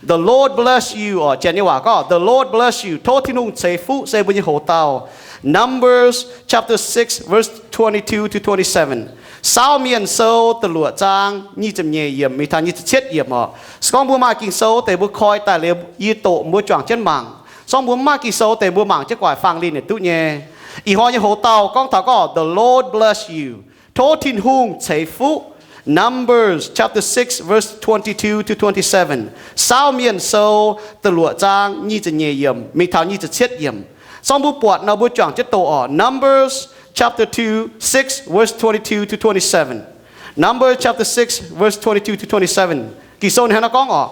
The Lord bless you, oc, Janx nyei waac gorngv, the Lord bless you, tov Tin-Hungh ceix fuqv se mbuo nyei hoc-dauh. Numbers chapter six, verse twenty-two to twenty-seven. Saauv Mienh Sou da'luoqc zaang nyic ziepc nyeic yiemc mingh taux nyic ziepc cietv yiemc oc. Se gorngv mbuo maaih Ging-Sou deix mbuo koi daaih liuz yie doqc mbuo juangc jienv mangc. Se gorngv mbuo mv maaih Ging-Sou deix mbuo mangc jienv guaic faang linh yietc duqv nyei. Ih hnoi nyei hoc-dauh gorngv taux gorngv, the Lord bless you, tov Tin-Hungh ceix fuqv. Numbers chapter six, verse twenty-two to twenty-seven. Saauv Mienh Sou da'luoqc zaang nyic ziepc nyeic yiemc mingh taux nyic ziepc cietv yiemc. Se gorngv mbuo buatc nor mbuo juangc jienv doqc oc. Numbers chapter two, six, verse twenty-two to twenty-seven. Numbers chapter six, verse twenty-two to twenty-seven. Ging-Sou ninh hnangv naaiv gorngv oc.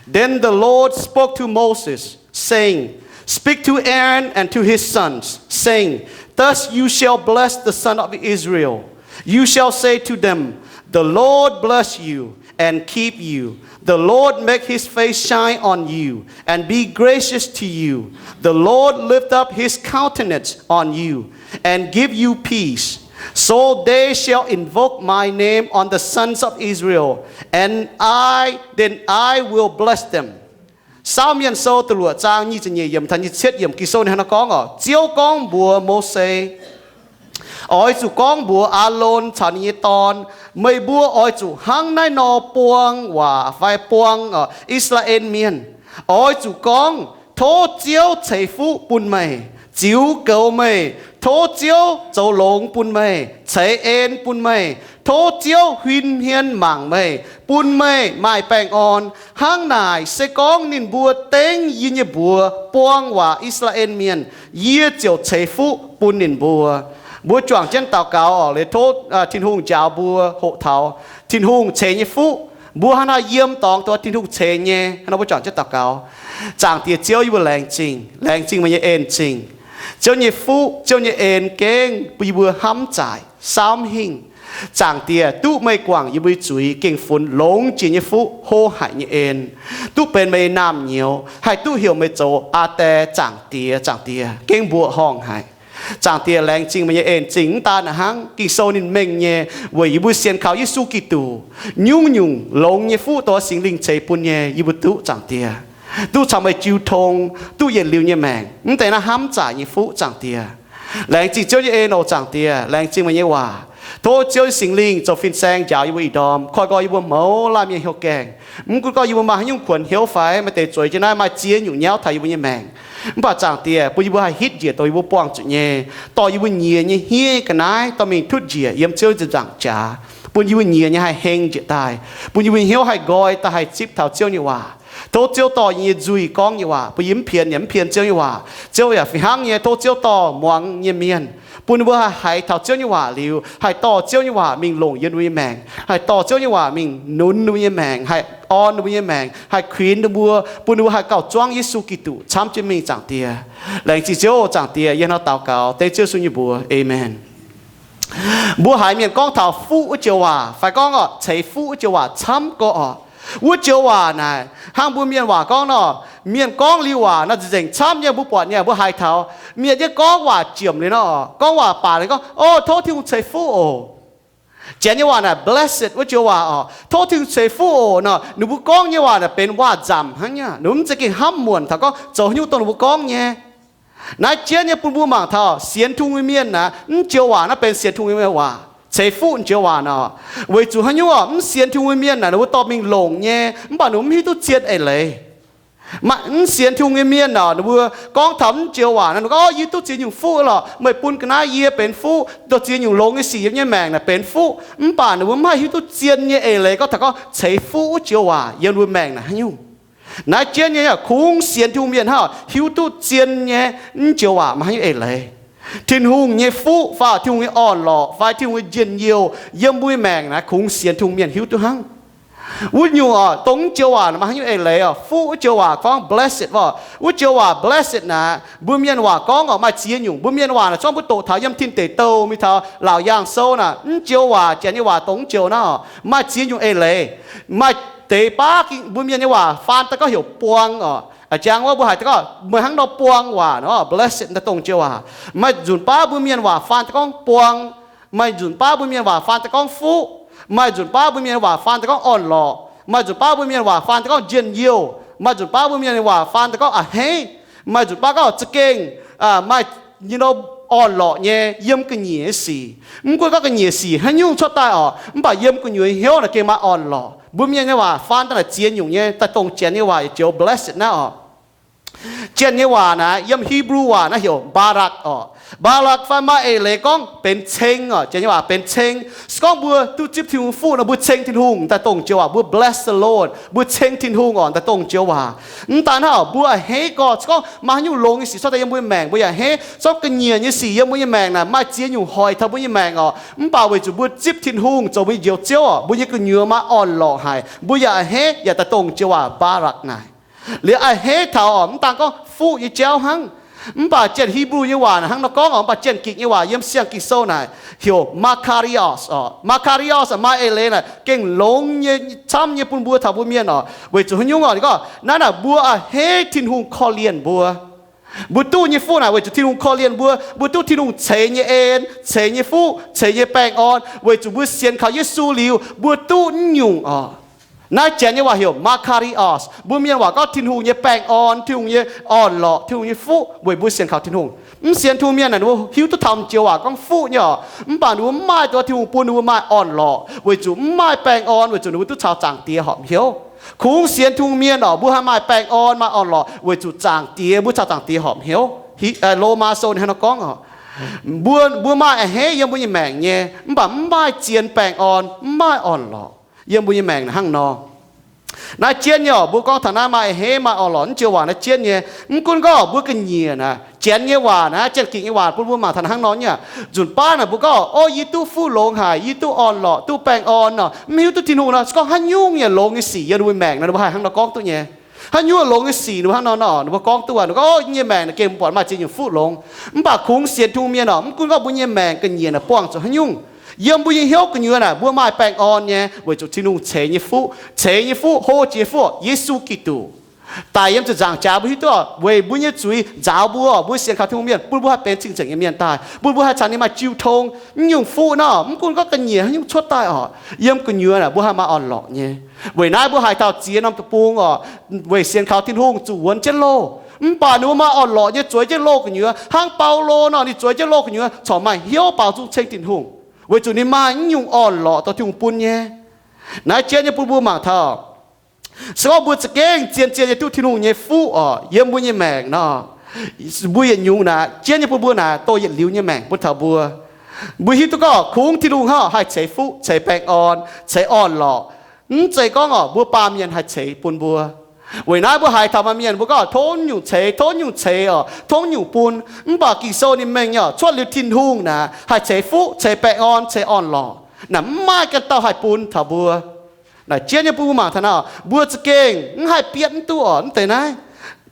Then the Lord spoke to Moses, saying, Speak to Aaron and to his sons, saying, Thus you shall bless the sons of Israel. You shall say to them, The Lord bless you and keep you. The Lord make his face shine on you and be gracious to you. The Lord lift up his countenance on you and give you peace. So they shall invoke my name on the sons of Israel, and I, then I will bless them. Saauv Mienh Sou da'luoqc zaang nyic ziepc nyeic yiemc taux nyic ziepc cietv yiemc Ging-Sou ninh hnangv naaiv gorngv oc. Ziouv gorngv mbuox Mose, Oix zuqc gorngv mbuox Aalon caux ninh nyei dorn, Meih mbuo oix zuqc hnangv naaiv nor buang waac fai buang I^saa^laa^en Mienh. Oix zuqc gorngv, Tov Ziouv ceix fuqv bun meih, ziux goux meih. Tov Ziouv zoux longx bun meih, ceix en bun meih. Tov Ziouv huin hmien mangc meih, bun meih maaih baengh orn. Hnangv naaic, se gorngv ninh mbuo dengv yie nyei mbuox buang waac I^saa^laa^en Mienh, yie ziouc ceix fuqv bun ninh mbuo. Mbuo juangc jienv daux gaux oc, liuz tov Tin-Hungh njaaux mbuo hoqc taux Tin-Hungh ceix nyei fuqv. Mbuo hnangv haaix nor yiem dorngx taux Tin-Hungh ceix nyei, hnangv nor mbuo juangc jienv daux gaux. Zaangc Diex Ziouv, yie mbuo laengz zingh, laengz zingh meih nyei en-zingh. Ziouv nyei fuqv, Ziouv nyei en gengh bun yie mbuo hnamv zaaic, saamv hingh. Zaangc Diex, duqv meih guangc yie mbuo nyei zuiz gengh funx longx jiex nyei fuqv, hlo haic nyei en, duqv benx meih nyei naamh nyouz, haih duqv heuc meih zoux Aa Die, Zaangc Diex. Zaangc Diex, gengh mbuoqc horngh haic. Zaangc Diex, laengz zingh meih nyei en-zingh. Mv daan hnangv, Ging-Sou ninh mengh nyei, weic yie mbuo sienx kaux Yesu Giduc, nyungc-nyungc longx nyei fuqv dongh Singx Lingh ceix bun nyei, yie mbuo duqv, Zaangc Diex, duqv caux meih jiu tong, duqv yietc liuz nyei maengc. Mv deix naaiv hnamv zaaic nyei fuqv, Zaangc Diex. Laengz zingh Ziouv nyei en oc, Zaangc Diex. Laengz zingh meih nyei waac. Tov Ziouv Singx Lingh zoux fin-saeng njaaux yie mbuo ih ndorm, koiv gorx yie mbuo mouz laanh mienh hnyouv gaengh. Mv gunv gorngv yie mbuo maaih haaix nyungc kuonx hnyouv fai maaih deix zueiz jienv naaiv maaih ziex nyungc nyauv taux yie mbuo nyei maengc, mv baac Zaangc Diex, bun yie mbuo haih hitv njiec dongh yie mbuo buangh zuqc nyei, dorh yie mbuo nyiex nyei hniev ga'naaiv dorh mingh tutv njiec yiem Ziouv nyei ziepc nzaangc jaax, bun yie mbuo nyiex nyei haih heng njiec daaih, bun yie mbuo hnyouv haih nqoi daaih haih zipv taux Ziouv nyei waac. Tov Ziouv dorh yie nyei nzuih gorngv nyei waac, bun yie mv pien yaac mv pien Ziouv nyei waac. Ziouv yaac fih hnangv nyei, tov Ziouv dorh muangx nyei mienh, bun ninh mbuo haih haiz taux Ziouv nyei waac liuz, haih dorh Ziouv nyei waac mingh longc yiem ninh mbuo nyei maengc, haih dorh Ziouv nyei waac mingh nunz ninh mbuo nyei maengc, haih orn ninh mbuo nyei maengc, haih kuinx ninh mbuo, bun ninh mbuo haih gauh zuangv Yesu Giduc camv jienv mingh, Zaangc Diex. Laengz zingh Ziouv, Zaangc Diex. Yie hnangv naaiv daux gaux dengv Ziouv Yesu nyei mbuox, aamen. Mbuo haiz mienh gorngv taux fuqv wuov joux waac, fai gorngv oc, ceix fuqv wuov joux waac camv gorqv oc. Wuov joux waac naaic, hnangv mbuo mienh waac gorngv nor, mienh gorngv liuz waac naaic nzengc camv nyei, mbuo buatc nyei, mbuo haiz taux mienh yiem gorngv waac jiemc liuz nor, gorngv waac baac liuz gorngv, O, tov Tin-Hungh ceix fuqv oc. Janx nyei waac naaic blessed wuov joux waac oc, tov Tin-Hungh ceix fuqv oc nor, ninh mbuo gorngv nyei waac naaic benx waac-nzamc hnangv nyei. Ninh mbuo mv zeiz gengh hnamv muonc taux gorngv zoux haaix nyungc dongh ninh mbuo gorngv nyei. Naaiv jienv nyei bun mbuo mangc taux sienx Tin-Hungh nyei mienh naaic, mv joux waac naaiv benx sienx Tin-Hungh nyei waac, ceix fuqv joux waac nor. Weic zuqc haaix nyungc mv sienx Tin-Hungh nyei mienh naaic, ninh mbuo dorh mingh longc nyei, mv baac ninh mbuo mv hiuv duqv zien eix leiz. Maaih mv sienx Tin-Hungh nyei mienh nor, ninh mbuo gorngv taux mv joux waac nor, ninh gorngv, O, yie duqv ziex nyungc fuqv lorqc. Meih bun ga'naaiv yie benx fuqv, dongh ziex nyungc longx nyei sic yiem nyei maengc naaic benx fuqv. Mv baac ninh mbuo mv haih hiuv duqv zien nyei eix leiz gorngv taux gorngv ceix fuqv wuov joux waac yiem ninh mbuo maengc naaic haaix nyungc. Naaiv jienv nyei kungx sienx Tin-Hungh mienh hnangv haaix hiuv duqv zien nyei mv joux waac maaih haaix nyungc eix leiz. Tin-Hungh nyei fuqv fai Tin-Hungh nyei orn-lorqc fai Tin-Hungh nyei njien-youh yiem mbuo nyei maengc naaic kungx sienx Tin-Hungh mienh hiuv duqv hnangv. Wuov nyungc oc, dongh mv joux waac maaih haaix nyungc eix leiz oc. Fuqv wuov joux waac gorngv blessed oc. Wuov joux waac blessed naaic, mbuo mienh waac gorngv oc, maaih ziex nyungc. Mbuo mienh waac naaic, zorngv mbuo doqc taux yiem Tin Deic Douh mingh taux Laauc Yaangh Sou naaic, mv joux waac, Janx nyei waac dongh mv joux naaiv oc, maaih ziex nyungc eix leiz. Maaih deix baav mbuo mienh nyei waac faan daaih gorngv heuc buang oc. A'jang wuov mbuo haiz daaih gorngv meih hnangv nor buang waac nor, blessed naaiv dongh joux waac. Maaih nzunc baav mbuo mienh waac faan daaih gorngv buang. Maaih nzunc baav mbuo mienh waac faan daaih gorngv fuqv. Maaih nzunc baav mbuo mienh waac faan daaih gorngv orn-lorqc. Maaih nzunc baav mbuo mienh waac faan daaih gorngv njien-youh. Maaih nzunc baav mbuo Mienh nyei waac faan daaih gorngv a'hneiv. Maaih nzunc baav gorngv za'gengh maaih nyei nor orn-lorqc nyei yiem ga'nyiec nyei sic. Mv gunv gorngv ga'nyiec sic haaix nyungc cuotv daaih oc, mv baac yiem gu'nyuoz hnyouv naaic gengh maaih orn-lorqc. Mbuo Mienh nyei waac faan daaih naaic ziex nyungc nyei, daaih dongh Janx nyei waac yietc joux blessed naaiv oc. Janx nyei waac naaiv yiem Hebrew waac naaiv heuc Barak oc. Barak fai maaih eix leiz gorngv benx ceng oc. Janx nyei waac benx ceng. Se gorngv mbuo duqv zipv Tin-Hungh fuqv nor, mbuo ceng Tin-Hungh, daaih dongh joux waac mbuo bless the Lord, mbuo ceng Tin-Hungh oc, daaih dongh joux waac. Mv daan hnangv, mbuo a'hneiv gorngv se gorngv maaih haaix nyungc longx nyei sic cuotv daaih yiem mbuo nyei maengc, mbuo yaac a'hneiv. Se gorngv ga'nyiec nyei sic yiem mbuo nyei maengc naaic maaih ziex nyungc hoic taux mbuo nyei maengc oc, mv baac weic zuqc mbuo zipv Tin-Hungh zoux mbuo nyei Njoux Ziouv oc, mbuo nyei gu'nyuoz maaih orn-lorqc haic, mbuo yaac a'hneiv. Yaac daaih dongh joux waac Barak naaic. Liuz a'hneiv taux oc, mv daan gorngv fuqv nyei jauv hnangv. Mv baac Janx Hebrew nyei waac naaic hnangv nor gorngv oc, mv baac Janx-Gikc nyei waac yiem Siang-Ging-Sou naaic heuc makarios oc. Makarios maaih eix leiz naaic gengh longx nyei camv nyei bun mbuo taux mbuo Mienh oc. Weic zuqc haaix nyungc oc, ninh gorngv naaiv naaic mbuo a'hneiv Tin-Hungh korv-lienh mbuo. Mbuo duqv nyei fuqv naaic weic zuqc Tin-Hungh korv-lienh mbuo. Mbuo duqv Tin-Hungh ceix nyei en, ceix nyei fuqv, ceix nyei baengh orn weic zuqc mbuo sienx kaux Yesu liuz mbuo duqv nyungc oc. Naaiv Janx nyei waac heuc makarios. Mbuo Mienh waac gorngv Tin-Hungh nyei baengh orn, Tin-Hungh nyei orn-lorqc, Tin-Hungh nyei fuqv weic mbuo sienx kaux Tin-Hungh. Mv sienx Tin-Hungh mienh naaic ninh mbuo hiuv duqv taux joux waac gorngv fuqv nyei oc, mv baac ninh mbuo mv maaih dongh Tin-Hungh bun ninh mbuo maaih orn-lorqc weic zuqc mv maaih baengh orn, weic zuqc ninh mbuo duqv caux Zaangc Diex horpc hnyouv. Kungx sienx Tin-Hungh mienh oc, mbuo haih maaih baengh orn maaih orn-lorqc weic zuqc Zaangc Diex, mbuo caux Zaangc Diex horpc hnyouv. Lomaa Sou ninh hnangv nor gorngv oc, mbuo, mbuo maaih a'hneiv yiem mbuo nyei maengc nyei, mv baac mv maaih zien baengh orn, mv maaih orn-lorqc yiem mbuo nyei maengc hnangv nor. Naaiv jienv nyei oc, mbuo gorngv taux naaiv maaih a'hneiv maaih orn-lorqc naaiv joux waac naaiv jienv nyei. Mv gunv gorngv mbuo ga'nyiec naaic, Janx nyei waac naaiv, Janx-Gikc nyei waac bun mbuo mangc taux hnangv nor nyei. Nzunc baav naaic mbuo gorngv, Ov, yie duqv fuqv longx haic, yie duqv orn-lorqc, duqv baengh orn nor, mv hiuv duqv Tin-Hungh nor, se gorngv haaix nyungc nyei longx nyei sic yiem ninh mbuo maengc nor, ninh mbuo haih hnangv nor gorngv duqv nyei. Haaix nyungc longx nyei sic ninh mbuo hnangv nor nor, ninh mbuo gorngv duqv aqv. Ninh gorngv, Ov, yie nyei maengc naaic gengh buatc maaih ziex nyungc fuqv longx. Mv baac kungx sienx Tin-Hungh mienh oc, mv gunv gorngv mbuo nyei maengc ga'nyiec naaic buangh zuqc haaix nyungc, yiem mbuo nyei hnyouv gu'nyuoz naaic mbuo maaih baengh orn nyei weic zuqc Tin-Hungh ceix nyei fuqv, ceix nyei fuqv, hlo jiex nyei fuqv, Yesu Giduc daic yiem ziepc nzaangc jaax mbuo hiuv duqv oc, weic mbuo nyei zuiz nzaaux mbuo oc, mbuo sienx kaux Tin-Hungh mienh bun mbuo haih benx cing-nzengc nyei mienh daaih, bun mbuo haih caux ninh maaih jiu tong. Mv nyungc fuqv naaiv oc, mv gunv gorngv ga'nyiec haaix nyungc cuotv daaih oc, yiem gu'nyuoz naaic mbuo haih maaih orn-lorqc nyei. Weic naaiv mbuo haiz taux ziex norm deic-bung oc, weic sienx kaux Tin-Hungh zuqc wuonx jienv loh, mv baac ninh mbuo maaih orn-lorqc nyei zueiz jienv loh gu'nyuoz, hnangv Baulo nor, ninh zueiz jienv loh gu'nyuoz corc maaih hnyouv baaux nzung ceng Tin-Hungh, weic zuqc ninh maaih mv nyungc orn-lorqc dongh Tin-Hungh bun nyei. Naaiv jienv nyei bun mbuo mangc taux, se gorngv mbuo za'gengh zien-zien nyei duqv Tin-Hungh nyei fuqv oc, yiem mbuo nyei maengc nor, mbuo yietc nyungc naaic, jienv nyei bun mbuo naaic dongh yietc liuz nyei maengc bun taux mbuo. Mbuo hiuv duqv gorngv kungx Tin-Hungh hnangv haih ceix fuqv, ceix baengh orn, ceix orn-lorqc. Mv zeiz gorngv oc, mbuo baamh mienh haih ceix bun mbuo. Weic naaiv mbuo haiz taux maaih mienh mbuo gorngv tov nyungc ceix, tov nyungc ceix oc, tov nyungc bun. Mv baac Ging-Sou ninh mengh nyei oc, cuotv liuz Tin-Hungh naaic haih ceix fuqv, ceix baengh orn, ceix orn-lorqc. Naaic mv maaih ganh dauh haih bun taux mbuo. Naaic jienv nyei bun mbuo mangc taux naaiv, mbuo za'gengh mv haih bietv mv duqv oc, mv deix naaiv.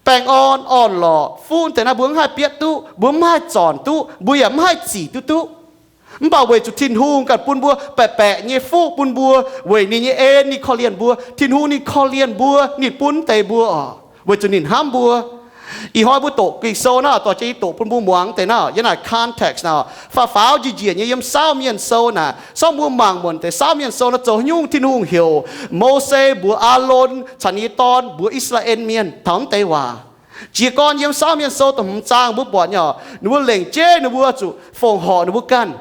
Baengh orn, orn-lorqc, fuqv mv deix naaiv mbuo mv haih bietv duqv, mbuo mv haih zornc duqv, mbuo yaac mv haih zic duqv duqv. Mv baac weic zuqc Tin-Hungh ganh bun mbuo baeqc baeqc nyei fuqv bun mbuo, weic ninh nyei en ninh korv-lienh mbuo. Tin-Hungh ninh korv-lienh mbuo, ninh bun mv deix mbuo oc, weic zuqc ninh hnamv mbuo. Ih hnoi mbuo doqc Ging-Sou naaiv, dorh jienv yie doqc bun mbuo muangx deix naaiv, yiem naaic context naaic, faaux faaux njiec njiec nyei yiem Saauv Mienh Sou naaic. Se gorngv mbuo mangc muonc deix Saauv Mienh Sou naaiv zoux haaix nyungc, Tin-Hungh heuc Mose mbuox Aalon caux ninh nyei dorn mbuox I^saa^laa^en Mienh taux mv deix waac. Jiez gorn yiem Saauv Mienh Sou da'hmz zaang mbuo buatc nyei oc, ninh mbuo lengc jeiv ninh mbuo zuqc fongc horc ninh mbuo ganh.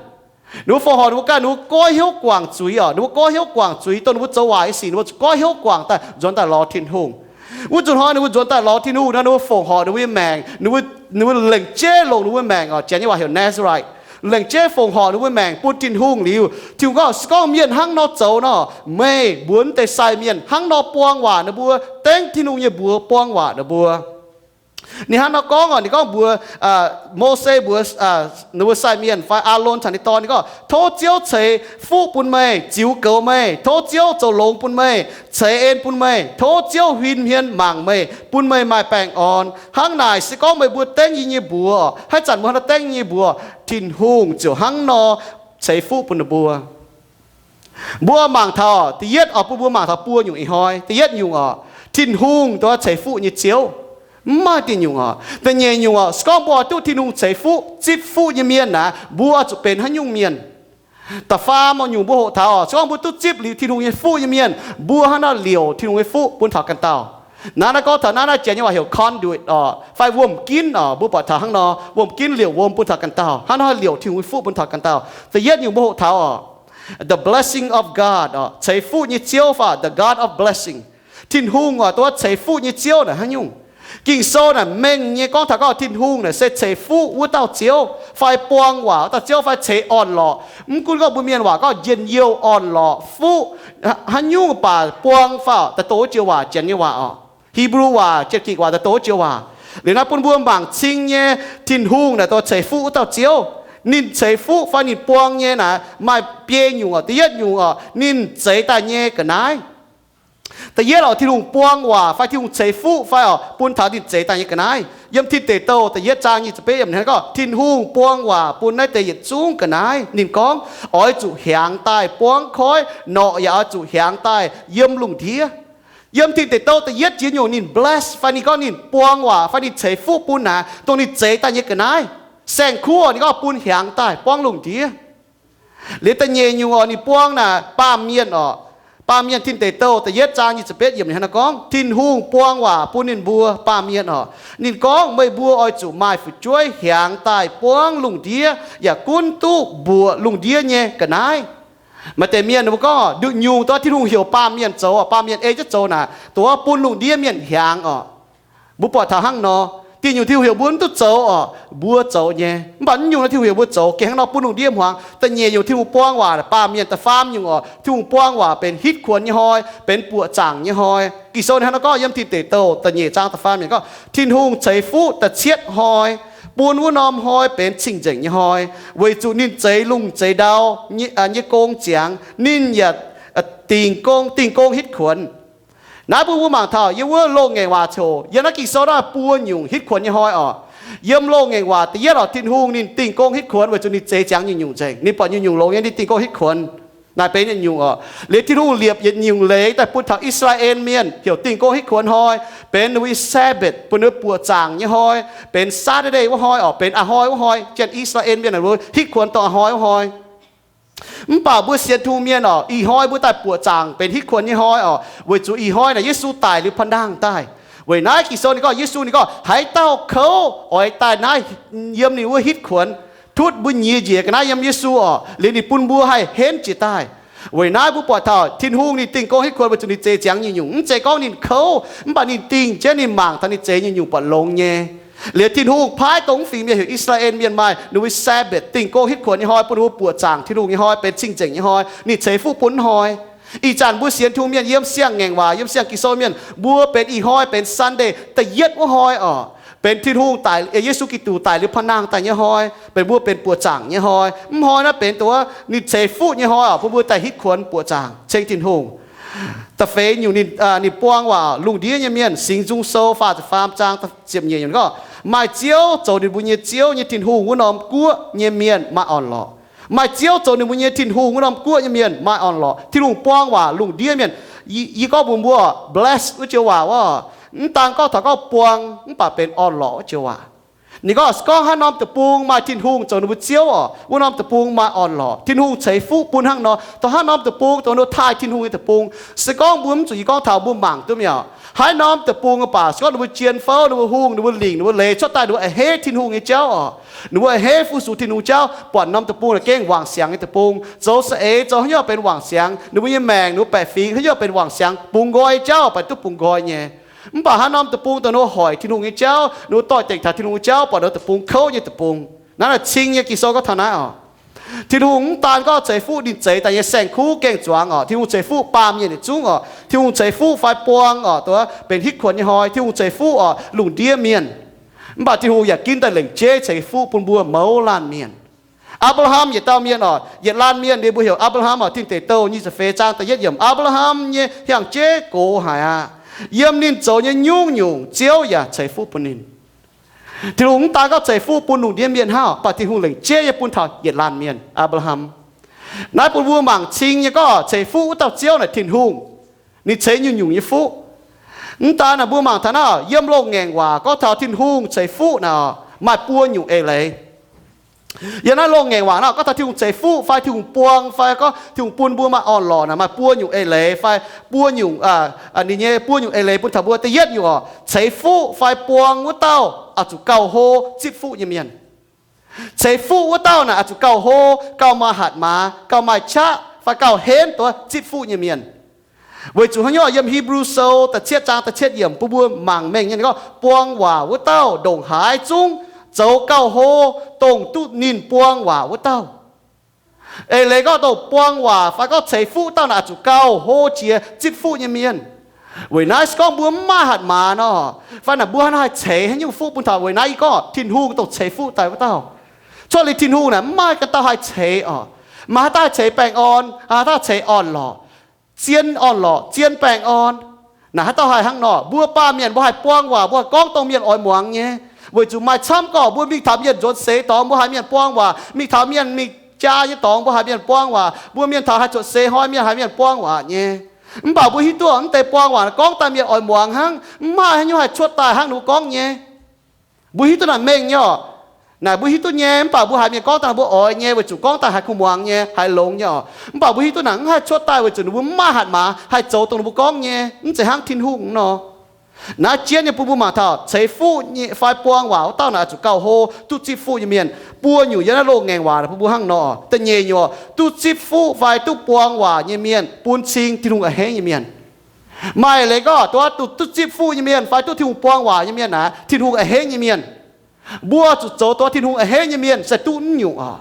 Ninh mbuo fongc horc ninh mbuo ganh, ninh mbuo goiv hnyouv guangc zuiz oc. Ninh mbuo goiv hnyouv guangc zuiz, dongh ninh mbuo zoux waaic nyei sic ninh mbuo zuqc goiv hnyouv guangc daaih nzuonx daaih lorz Tin-Hungh. Wuov nzunc hnoi ninh mbuo nzuonx daaih lorz Tin-Hungh nor, ninh mbuo fongc horc ninh mbuo nyei maengc, ninh mbuo, ninh mbuo lengc jeiv longc ninh mbuo maengc oc. Janx nyei waac heuc Nazarite. Lengc jeiv fongc horc ninh mbuo maengc bun Tin-Hungh liuz, Tin-Hungh gorngv, se gorngv mienh hnangv nor zoux nor, meih mbuox mv deix sai mienh hnangv nor buang waac ninh mbuo, dengv Tin-Hungh nyei mbuox buang waac ninh mbuo. Ninh hnangv nor gorngv oc, ninh gorngv mbuox, Mose mbuox, ninh mbuo sai mienh fai Aalon caux ninh dorn, ninh gorngv, tov Ziouv ceix fuqv bun meih, ziux goux meih. Tov Ziouv zoux longx bun meih, ceix en bun meih. Tov Ziouv huin hmien mangc meih, bun meih maaih baengh orn. Hnangv naaic, se gorngv meih mbuo dengv yie nyei mbuox, haaix zanc mbuo hnangv nor dengv yie nyei mbuox, Tin-Hungh ziouc hnangv nor ceix fuqv bun ninh mbuo. Mbuo mangc taux, da'yietv oc, bun mbuo mangc taux buo nyungc ih hnoi. Da'yietv nyungc oc, Tin-Hungh dongh ceix fuqv nyei Ziouv. Mv maaih diuh nyungc oc. Da'nyeic nyungc oc, se gorngv mbuo duqv Tin-Hungh ceix fuqv, zipv fuqv nyei mienh naaic, mbuo zuqc benx haaix nyungc mienh? Da'faam nyungc mbuo hoqc taux oc, se gorngv mbuo duqv zipv liuz Tin-Hungh nyei fuqv nyei mienh, mbuo hnangv nor liouc Tin-Hungh nyei fuqv bun taux ganh dauh. Naaiv, naaiv gorngv taux naaiv, naaiv Janx nyei waac heuc conduit oc, fai wuom-ginv oc. Mbuo buatc taux hnangv nor, wuom-ginv liouc wuom bun taux ganh dauh. Hnangv haaix liouc Tin-Hungh nyei fuqv bun taux ganh dauh? Da'yietv nyungc mbuo hoqc taux oc, the blessing of God oc, ceix fuqv nyei Ziouv fai the God of blessing. Tin-Hungh oc, duqv ceix fuqv nyei Ziouv naaic haaix nyungc? Ging-Sou naaic mengh nyei gorngv taux gorngv Tin-Hungh naaic se ceix fuqv wuov dauh Ziouv, fai buang waac wuov dauh Ziouv, fai ceix orn-lorqc. Mv gunv gorngv mbuo mienh waac gorngv njien-youh, orn-lorqc, fuqv, haaix nyungc baac buang fai daaih doh wuov joux waac, Janx nyei waac oc, Hipv^lu waac, Janx-Gikc waac daaih doh wuov joux waac. Liuz naaiv bun mbuo mangc cing nyei, Tin-Hungh naaic duqv ceix fuqv wuov dauh Ziouv. Ninh ceix fuqv fai ninh buang nyei naaic maaih biei nyungc oc. Da'yietv nyungc oc, ninh zeix daaih nyei ga'naaiv. Da'yietv oc, Tin-Hungh buang waac fai Tin-Hungh ceix fuqv fai oc, bun taux ninh zeix daaih nyei ga'naaiv. Yiem Tin Deic Douh da'yietv zaang nyic ziepc betv yiemc ninh gorngv, Tin-Hungh buang waac bun naaiv deix yietc zungv ga'naaiv. Ninh gorngv, Oix zuqc hiaangx daaih buangv koiv, norqc yaac oix zuqc hiaangx daaih yiem lungh ndiev. Yiem Tin Deic Douh da'yietv ziex nyungc ninh bless fai ninh gorngv ninh buang waac fai ninh ceix fuqv bun naaic dongh ninh zeix daaih nyei ga'naaiv. Saeng-kuv oc, ninh gorngv bun hiaangx daaih buangv lungh ndiev. Liuz da'nyeic nyungc oc, ninh buang naaic baamh mienh oc. Baamh mienh, Tin Deic Douh da'yietv zaang nyic ziepc betv yiemc ninh hnangv naaiv gorngv, Tin-Hungh buang waac bun ninh mbuo baamh mienh oc. Ninh gorngv, Meih mbuo oix zuqc maaih fu'jueiv hiaangx daaih buangv lungh ndiev, yaac gunv duqv mbuoqc lungh ndiev nyei ga'naaiv. Maaih deix mienh ninh mbuo gorngv nduqc nyungc dongh Tin-Hungh heuc baamh mienh zoux, baamh mienh ei jienv zoux naaic, dongh bun lungh ndiev mienh hiaangx oc. Mbuo buatc taux hnangv nor, diuh nyungc Tin-Hungh heuc mbuo mv duqv zoux oc, mbuo zoux nyei. Mv baac naaiv nyungc Tin-Hungh heuc mbuo zoux gengh hnangv nor bun lungh ndiev hmuangx. Da'nyeic nyungc Tin-Hungh buang waac baamh mienh, da'faam nyungc oc, Tin-Hungh buang waac benx hitv kuonx nyei hnoi, benx buoqc zaangc nyei hnoi. Ging-Sou ninh hnangv naaiv gorngv yiem Tin Deic Douh da'nyeic zaang da'faam yiemc gorngv, Tin-Hungh ceix fuqv da'cietv hnoi, bun wuov norm hnoi benx cing-nzengc nyei hnoi, weic zuqc ninh zeix lungh zeix ndau nyei gong ziangx. Ninh yaac dingh gong, dingh gong hitv kuonx. Naaiv bun mbuo mangc taux yiem wuov loz-ngaengc waac coc yiem naaiv Ging-Sou naaiv buo nyungc hitv kuonx nyei hnoi oc. Yiem loz-ngaengc waac da'yietv oc, Tin-Hungh ninh dingh gong hitv kuonx weic zuqc ninh zeix ziangx nyungc-nyungc nzengc. Ninh buatc nyungc-nyungc longx nyei, ninh dingh gong hitv kuonx. Naaiv benx yietc nyungc oc. Liuz Tin-Hungh liepc yietc nyungc leiz daaih bun taux I^saa^laa^en Mienh heuc dingh gong hitv kuonx hnoi, benx ninh mbuo nyei Sabbath, bun ninh mbuo buoqc zaangc nyei hnoi, benx Saturday wuov hnoi oc, benx a'hnoi wuov hnoi, janx I^saa^laa^en Mienh ninh mbuo hitv kuonx dongh a'hnoi wuov hnoi. Mv baac mbuo sienx Tin-Hungh mienh oc, ih hnoi mbuo daaih buoqc zaangc benx hitv kuonx nyei hnoi oc, weic zuqc ih hnoi naaic Yesu daic liuz pa'naang ndaangc daaih. Weic naaiv Ging-Sou ninh gorngv, Yesu ninh gorngv, Haaix dauh kouv oix daaih naaiv yiem ninh wuov hitv kuonx, tutv mbuo nyiex njiec ga'naaiv yiem Yesu oc, liuz ninh bun mbuo haih henv jiez daaih. Weic naaiv mbuo buatc taux Tin-Hungh ninh dingh gong hitv kuonx weic zuqc ninh zeix ziangx nyungc-nyungc. Mv zeiz gorngv ninh kouv, mv baac ninh dingh jienv, ninh mangc taux ninh zeix nyungc-nyungc buatc longx nyei. Liuz Tin-Hungh paaiv dongh mv fingx mienh heuc I^saa^laa^en Mienh maaih ninh mbuo Sabbath, dingh gong hitv kuonx nyei hnoi, bun ninh mbuo buoqc zaangc Tin-Hungh nyei hnoi, benx cing-nzengc nyei hnoi, ninh ceix fuqv bun hnoi. Ih zanc mbuo sienx Tin-Hungh mienh yiem siang-ngaengc waac, yiem siang-Ging-Sou mienh, mbuo benx ih hnoi benx Sunday da'yietv wuov hnoi oc, benx Tin-Hungh daic, Yesu Giduc daic liuz pa'naang daaih nyei hnoi, benx mbuo benx buoqc zaangc nyei hnoi. Mv hnoi naaiv benx dongh wuov ninh ceix fuqv nyei hnoi oc, bun mbuo daaih hitv kuonx buoqc zaangc ceng Tin-Hungh. Da'feix nyungc ninh, ninh buang waac lungh ndiev nyei mienh. Singx Nzung Sou faah ziepc faam zaang ziepc nyeic gorngv, Maaih Ziouv zoux ninh mbuo nyei Ziouv nyei Tin-Hungh wuov norm guoqv nyei mienh maaih orn-lorqc. Maaih Ziouv zoux ninh mbuo nyei Tin-Hungh wuov norm guoqv nyei mienh maaih orn-lorqc. Tin-Hungh buang waac lungh ndiev mienh. Yie gorngv mbuox mbuo, bless wuov joux waac wuov, mv daan gorngv taux gorngv buang, mv baac benx orn-lorqc wuov joux waac. Ninh gorngv, se gorngv haaix norm deic-bung maaih Tin-Hungh zoux ninh mbuo Ziouv oc, wuov norm deic-bung maaih orn-lorqc. Tin-Hungh ceix fuqv bun hnangv nor, dongh haaix norm deic-bung dongh ninh taaih Tin-Hungh nyei deic-bung. Se gorngv mbuo mv zuqc, yie gorngv taux mbuo mangc duqv mi'aqv. Haaix norm deic-bung baac, se gorngv ninh mbuo jien fouv, ninh mbuo hungh, ninh mbuo lingc, ninh mbuo leiz cuotv daaih, ninh mbuo a'hneiv Tin-Hungh nyei jauv oc, ninh mbuo a'hneiv fu-sux Tin-Hungh jauv, buatc norm deic-bung naaic gengh wangc siangx nyei deic-bung. Zoux saeng-eix zoux haaix nyungc benx wangc siangx, ninh mbuo nyei maengc, ninh mbuo baeqc fingx haaix nyungc benx wangc siangx, bungx nqoi jauv baac duqv bungx nqoi nyei. Mv baac haaix norm deic-bung dongh ninh mbuo hoic Tin-Hungh nyei jauv, ninh mbuo doix-dekc taux Tin-Hungh nyei jauv, buatc ninh mbuo deic-bung kouv nyei deic-bung. Naaiv naaic cing nyei Ging-Sou gorngv taux naaiv oc. Tin-Hungh mv daan gorngv ceix fuqv ninh zeix daaih nyei saeng-kuv gengh zuangx oc, Tin-Hungh ceix fuqv baamh mienh yietc zungv oc. Tin-Hungh ceix fuqv fai buang oc, dongh benx hitv kuonx nyei hnoi, Tin-Hungh ceix fuqv oc, lungh ndiev mienh. Mv baac Tin-Hungh yaac ginv daaih lengc jeiv ceix fuqv bun mbuo mouz laanh mienh. Apc^laa^ham yietc dauh mienh oc, yietc laanh mienh, ninh mbuo heuc Apc^laa^ham oc. Tin Deic Douh nyic ziepc feix zaang da'yietv yiemc, Apc^laa^ham nyei hiaang-jeiv gox haic aqv. Yiem ninh zoux nyei nyungc-nyungc Ziouv yaac ceix fuqv bun ninh. Tin-Hungh mv daan gorngv ceix fuqv bun lungh ndiev mienh hnangv, mv baac Tin-Hungh lengc jeiv nyei bun taux yietc laanh mienh, Apc^laa^ham. Naaiv bun mbuo mangc cing nyei gorngv ceix fuqv wuov dauh Ziouv naaic Tin-Hungh. Ninh ceix nyungc-nyungc nyei fuqv. Mv daan naaic mbuo mangc taux naaiv, yiem loz-ngaengc waac gorngv taux Tin-Hungh ceix fuqv naaic, maaih buo nyungc eix leiz. Yiem naaiv loz-ngaengc waac naaiv gorngv taux Tin-Hungh ceix fuqv fai Tin-Hungh buang fai gorngv Tin-Hungh bun mbuo maaih orn-lorqc naaic, maaih buo nyungc eix leiz fai buo nyungc, ninh nyei buo nyungc eix leiz bun taux mbuo. Da'yietv nyungc oc, ceix fuqv fai buang wuov dauh oix zuqc gauh hlo, zipv fuqv nyei mienh. Ceix fuqv wuov dauh naaic oix zuqc gauh hlo, gauh maaih hatc maaz, gauh maaih qaqv fai gauh henv duqv zipv fuqv nyei mienh. Weic zuqc hnangv nor yiem Hipv^lu Sou da'cietv zaang da'cietv yiemc bun mbuo mangc mengh nyei, ninh gorngv, buang waac wuov dauh ndongc haaix zungv zoux gauh hlo, dongh duqv ninh buang waac wuov dauh. Eix leiz gorngv dongh buang waac fai gorngv ceix fuqv dauh naaic oix zuqc gauh hlo jiex zipv fuqv nyei mienh. Weic naaiv se gorngv mbuo mv maaih hatc maaz nor, fai naaic mbuo haaix nor haih ceix haaix nyungc fuqv bun taux? Weic naaiv yie gorngv Tin-Hungh dongh ceix fuqv daaih wuov dauh. Cuotv liuz Tin-Hungh naaic mv maaih ganh dauh haih ceix oc. Maaih haaix dauh haih ceix baengh orn, haaix dauh ceix orn-lorqc, zien orn-lorqc, zien baengh orn. Naaic haaix dauh haih hnangv nor? Mbuo baamh mienh mbuo haih buang waac, mbuo haih gorngv dongh mienh oix muangx nyei. Weic zuqc maaih camv gorqv mbuo mingh taux mienh nzuonx seix dorngx, mbuo haiz mienh buang waac. Mingh taux mienh mingh jaa nyei dorngx, mbuo haiz mienh buang waac. Mbuo mienh taux haih cuotv seix hnoi, mienh haiz mienh buang waac nyei. Mv baac mbuo hiuv duqv mv deix buang waac gorngv daaih mienh oix muangx hnangv, mv maaih haaix nyungc haih cuotv daaih hnangv ninh mbuo gorngv nyei. Mbuo hiuv duqv naaic mengh nyei oc. Naaic mbuo hiuv duqv nyei, mv baac mbuo haiz mienh gorngv daaih mbuo oix nyei, weic zuqc gorngv daaih haiz kuh muangx nyei, haiz longx nyei oc. Mv baac mbuo hiuv duqv naaic mv haih cuotv daaih weic zuqc ninh mbuo mv maaih hatc maaz haih zoux dongh ninh mbuo gorngv nyei. Mv zeiz hnangv Tin-Hungh nor. Naaiv jienv nyei bun mbuo mangc taux ceix fuqv fai buang waac wuov dauh naaic oix zuqc gauh hlo, duqv zipv fuqv nyei mienh. Buo nyungc yiem naaiv loz-ngaengc waac bun mbuo hnangv nor. Da'nyeic nyungc, duqv zipv fuqv fai duqv buang waac nyei mienh bun cing Tin-Hungh a'hneiv nyei mienh. Maaih leiz gorngv duqv, duqv zipv fuqv nyei mienh fai duqv Tin-Hungh buang waac nyei mienh naaic, Tin-Hungh a'hneiv nyei mienh. Mbuo zuqc zoux duqv Tin-Hungh a'hneiv nyei mienh se duqv naaiv nyungc oc.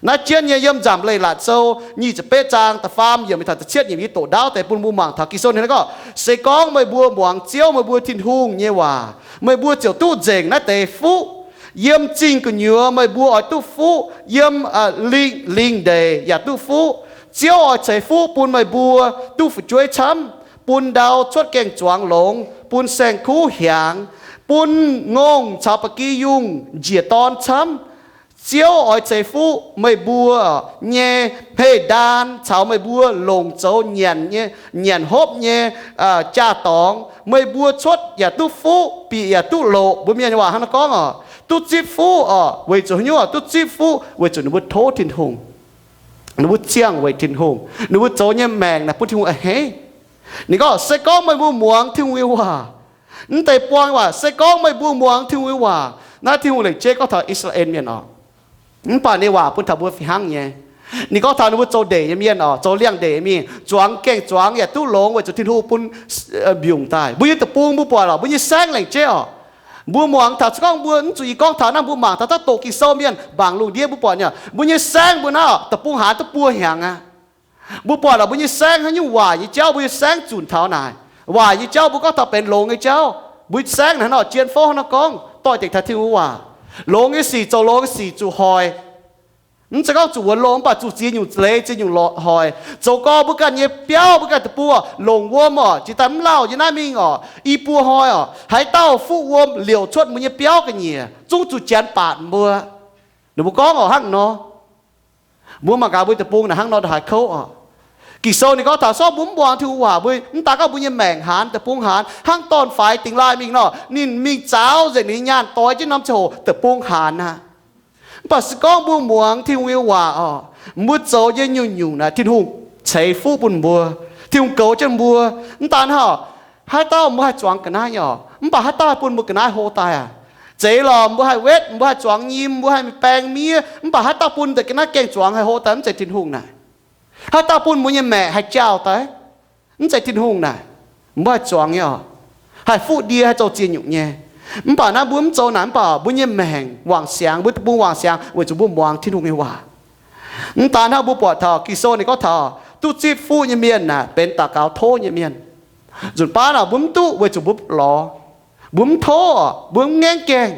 Naaiv jienv nyei yiem Nzamc Leiz-Latc Sou nyic ziepc betv zaang da'faam yiemc mingh taux da'cietv yiemc, yie doqc ndaauv deix bun mbuo mangc taux Ging-Sou ninh gorngv, se gorngv meih mbuo muangx Ziouv meih mbuo Tin-Hungh nyei waac, meih mbuo ziouc duqv nzengc naaiv deix fuqv. Yiem zingh gu'nyuoz meih mbuo oix duqv fuqv, yiem lingh lingh ndeic yaac duqv fuqv. Ziouv oix ceix fuqv bun meih mbuo duqv fu'jueiv camv, bun ndau cuotv gaeng-zuangx longx, bun saeng-kuv hiaangx, bun ngongh caux ba'gi yungh njiec dorn camv. Ziouv oix ceix fuqv meih mbuo nyei hmei-ndaan caux meih mbuo longc zoux nyanc nyei, nyanc hopv nyei jaa-dorngx. Meih mbuo cuotv yaac duqv fuqv, bieqc yaac duqv loqc. Mbuo mienh waac hnangv naaiv gorngv oc, duqv zipv fuqv oc. Weic zuqc haaix nyungc duqv zipv fuqv? Weic zuqc ninh mbuo tov Tin-Hungh, ninh mbuo ziangh weic Tin-Hungh, ninh mbuo zoux nyei maengc naaic bun Tin-Hungh a'hneiv. Ninh gorngv, se gorngv meih mbuo muangx Tin-Hungh nyei waac, mv deix buang waac, se gorngv meih mbuo muangx Tin-Hungh nyei waac. Naaiv Tin-Hungh lengc jeiv gorngv taux I^saa^laa^en Mienh oc. Mv baac ninh waac bun taux mbuo fih hnangv nyei. Ninh gorngv taux ninh mbuo zoux ndeic nyei mienh oc, zoux liangx-ndeic mingh, zuangx gaeng-zuangx yaac duqv longx weic zuqc Tin-Hungh bun mbiungc daaih. Mbuo nyei deic-bung mbuo buatc oc, mbuo nyei saengv lengc jeiv oc. Mbuo muangx taux, se gorngv mbuo mv zuqc yie gorngv taux naaiv, mbuo mangc taux dauh doqc Ging-Sou mienh mangc lungh ndiev mbuo buatc nyei, mbuo nyei saengv mbuo naaiv deic-bung haanz duqv buo hnyangx aqv. Mbuo buatc oc, mbuo nyei saengv haaix nyungc waaic nyei jauv, mbuo nyei saengv zunc taux naaic. Waaic nyei jauv mbuo gorngv taux benx longx nyei jauv. Mbuo saengv naaic hnangv nor, jien fouv hnangv nor gorngv, doix-dekc taux Tin-Hungh waac. Longx nyei sic, zoux longx nyei sic zuqc hoic. Mv zeiz gorngv zuqc wuonx longx, mv baac zuqc ziex nyungc leiz, ziex nyungc hoic. Zoux gau mbuo ganh nyei biauv, mbuo ganh deic-bung oc, longc wuom oc, jiex daaih mv lauh nyei naaiv mingh oc, i buo hnoi oc, haaix dauh fuqv wuom liouc cuotv mbuo nyei biauv ga'nyiec, zungv zuqc janx baatc mbuo. Ninh mbuo gorngv oc, hnangv nor. Mbuo mangc gaax mbuo deic-bung naaic hnangv nor ndongc haaix kouv oc. Ging-Sou ninh gorngv taux se gorngv mbuo mv muangx Tin-Hungh waac, mbuo mv daan gorngv mbuo nyei maengc haanz, deic-bung haanz, hnangv dorn-faix dingx laaih mingh nor, ninh mingh zaaux nzengc ninh nyei nyaanh doix jienv norm ziangh hoc deic-bung haanz aqv. Mv baac se gorngv mbuo muangx Tin-Hungh nyei waac oc, mbuo zoux nyei nyungc-nyungc naaic Tin-Hungh ceix fuqv bun mbuo. Tin-Hungh goux jienv mbuo. Mv daan hnangv, haaix dauh mbuo haih zuangx ga'naaiv nyei oc, mv baac haaix dauh haih bun mbuo ga'naaiv hlo daaih aac? Zeiz lorqc, mbuo haih wetv, mbuo haih zuangx nyim, mbuo haih baeng miev, mv baac haaix dauh bun deix ga'naaiv gaeng-zuangx haih hlo daaih? Mv zeiz Tin-Hungh naaic. Haaix dauh bun mbuo nyei maeqc haih jaauh daaih? Mv zeiz Tin-Hungh naaic. Mbuo haih zuangx nyei oc, haih fuqv ndie, haih zoux ziex nyungc nyei. Mv baac naaiv mbuo mv zoux naaic, mv baac mbuo nyei maengc wangc siangx, mbuo deic-bung wangc siangx weic zuqc mbuo muangx Tin-Hungh nyei waac. Mv daan hnangv, mbuo buatc taux Ging-Sou ninh gorngv taux duqv zipv fuqv nyei mienh naaic benx daux gaux tov nyei mienh. Nzunc baav naaic mbuo mv duqv weic zuqc mbuo lorz, mbuo mv tov, mbuo mv ngaengv gaengh.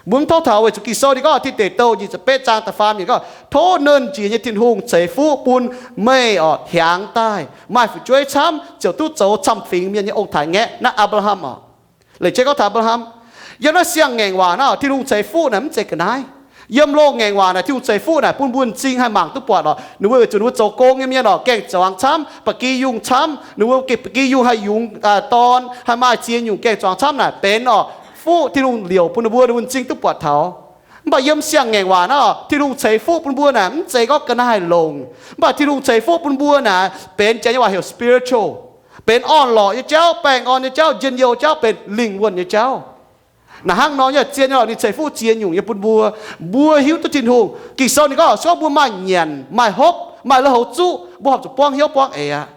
Mbuo mv tov taux weic zuqc Ging-Sou ninh gorngv Tin Deic Douh nyic ziepc betv zaang da'faam yiemc gorngv, tov Nernh Jiex nyei Tin-Hungh ceix fuqv bun meih oc hiaangx daaih, maaih fu'jueiv camv, ziouc duqv zoux camv-fingx mienh nyei ong-taaix-ngaeqv. Naaiv Apc^laa^ham oc. Lengc jeiv gorngv taux Apc^laa^ham. Yiem naaiv siang-ngaengc waac naaiv, Tin-Hungh ceix fuqv naaic mv zeiz ga'naaiv. Yiem loz-ngaengc waac naaic, Tin-Hungh ceix fuqv naaic bun mbuo m'zing haih mangc duqv buatc oc. Ninh mbuo weic zuqc ninh mbuo zoux gong nyei mienh oc, gaeng-zuangx camv, ba'gi yungh camv, ninh mbuo ba'gi yungh haih yungz dorn, haih maaih ziex nyungc gaeng-zuangx camv naaic benx oc, fuqv Tin-Hungh liouc bun ninh mbuo, ninh mbuo m'zing duqv buatc taux. Mv baac yiem siang-ngaengc waac naaiv, Tin-Hungh ceix fuqv bun mbuo naaic mv zeiz gorngv ga'naaiv longx. Mv baac Tin-Hungh ceix fuqv bun mbuo naaic benx janx nyei waac heuc spiritual, benx orn-lorqc nyei jauv, baengh orn nyei jauv, njien-youh jauv, benx lingh wuonh nyei jauv. Naaic hnangv nor nyei zien nyei lorqc, ninh ceix fuqv ziex nyungc nyei bun mbuo. Mbuo hiuv duqv Tin-Hungh. Ging-Sou ninh gorngv se gorngv mbuo maaih nyanc, maaih hopv, maaih lui houx zuqv, mbuo horpc zuqc buangv hnyouv buangv eix aqv.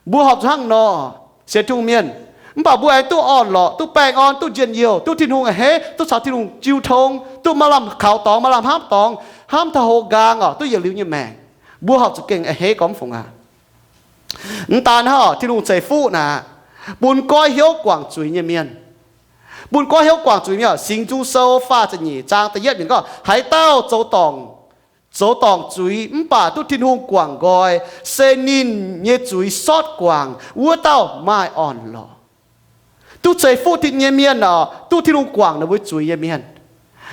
Mbuo horpc zuqc hnangv nor, sienx Tin-Hungh mienh. Mv baac mbuo aengx duqv orn-lorqc, duqv baengh orn, duqv njien-youh, duqv Tin-Hungh a'hneiv, duqv caux Tin-Hungh jiu tong, duqv maaih lamh kaux dorngx, maaih lamh hnamv dorngx, hnamv taux houx nqaang orqc, duqv yietc liuz nyei maengc. Mbuo horpc zuqc gengh a'hneiv gormx fungc aqv. Mv daan hnangv, Tin-Hungh ceix fuqv naaic bun goiv hnyouv guangc zuiz nyei mienh. Bun goiv hnyouv guangc zuiz mienh. Singx Nzung Sou faah ziepc nyeic zaang da'yietv mienh gorngv, haaix dauh zoux dorngc, zoux dorngc zuiz mv baac duqv Tin-Hungh guangc nqoi, se ninh nyei zuiz sortv guangc, wuov dauh maaih orn-lorqc. Duqv ceix fuqv nyei mienh orqc, duqv Tin-Hungh guangc ninh mbuo zuiz nyei mienh.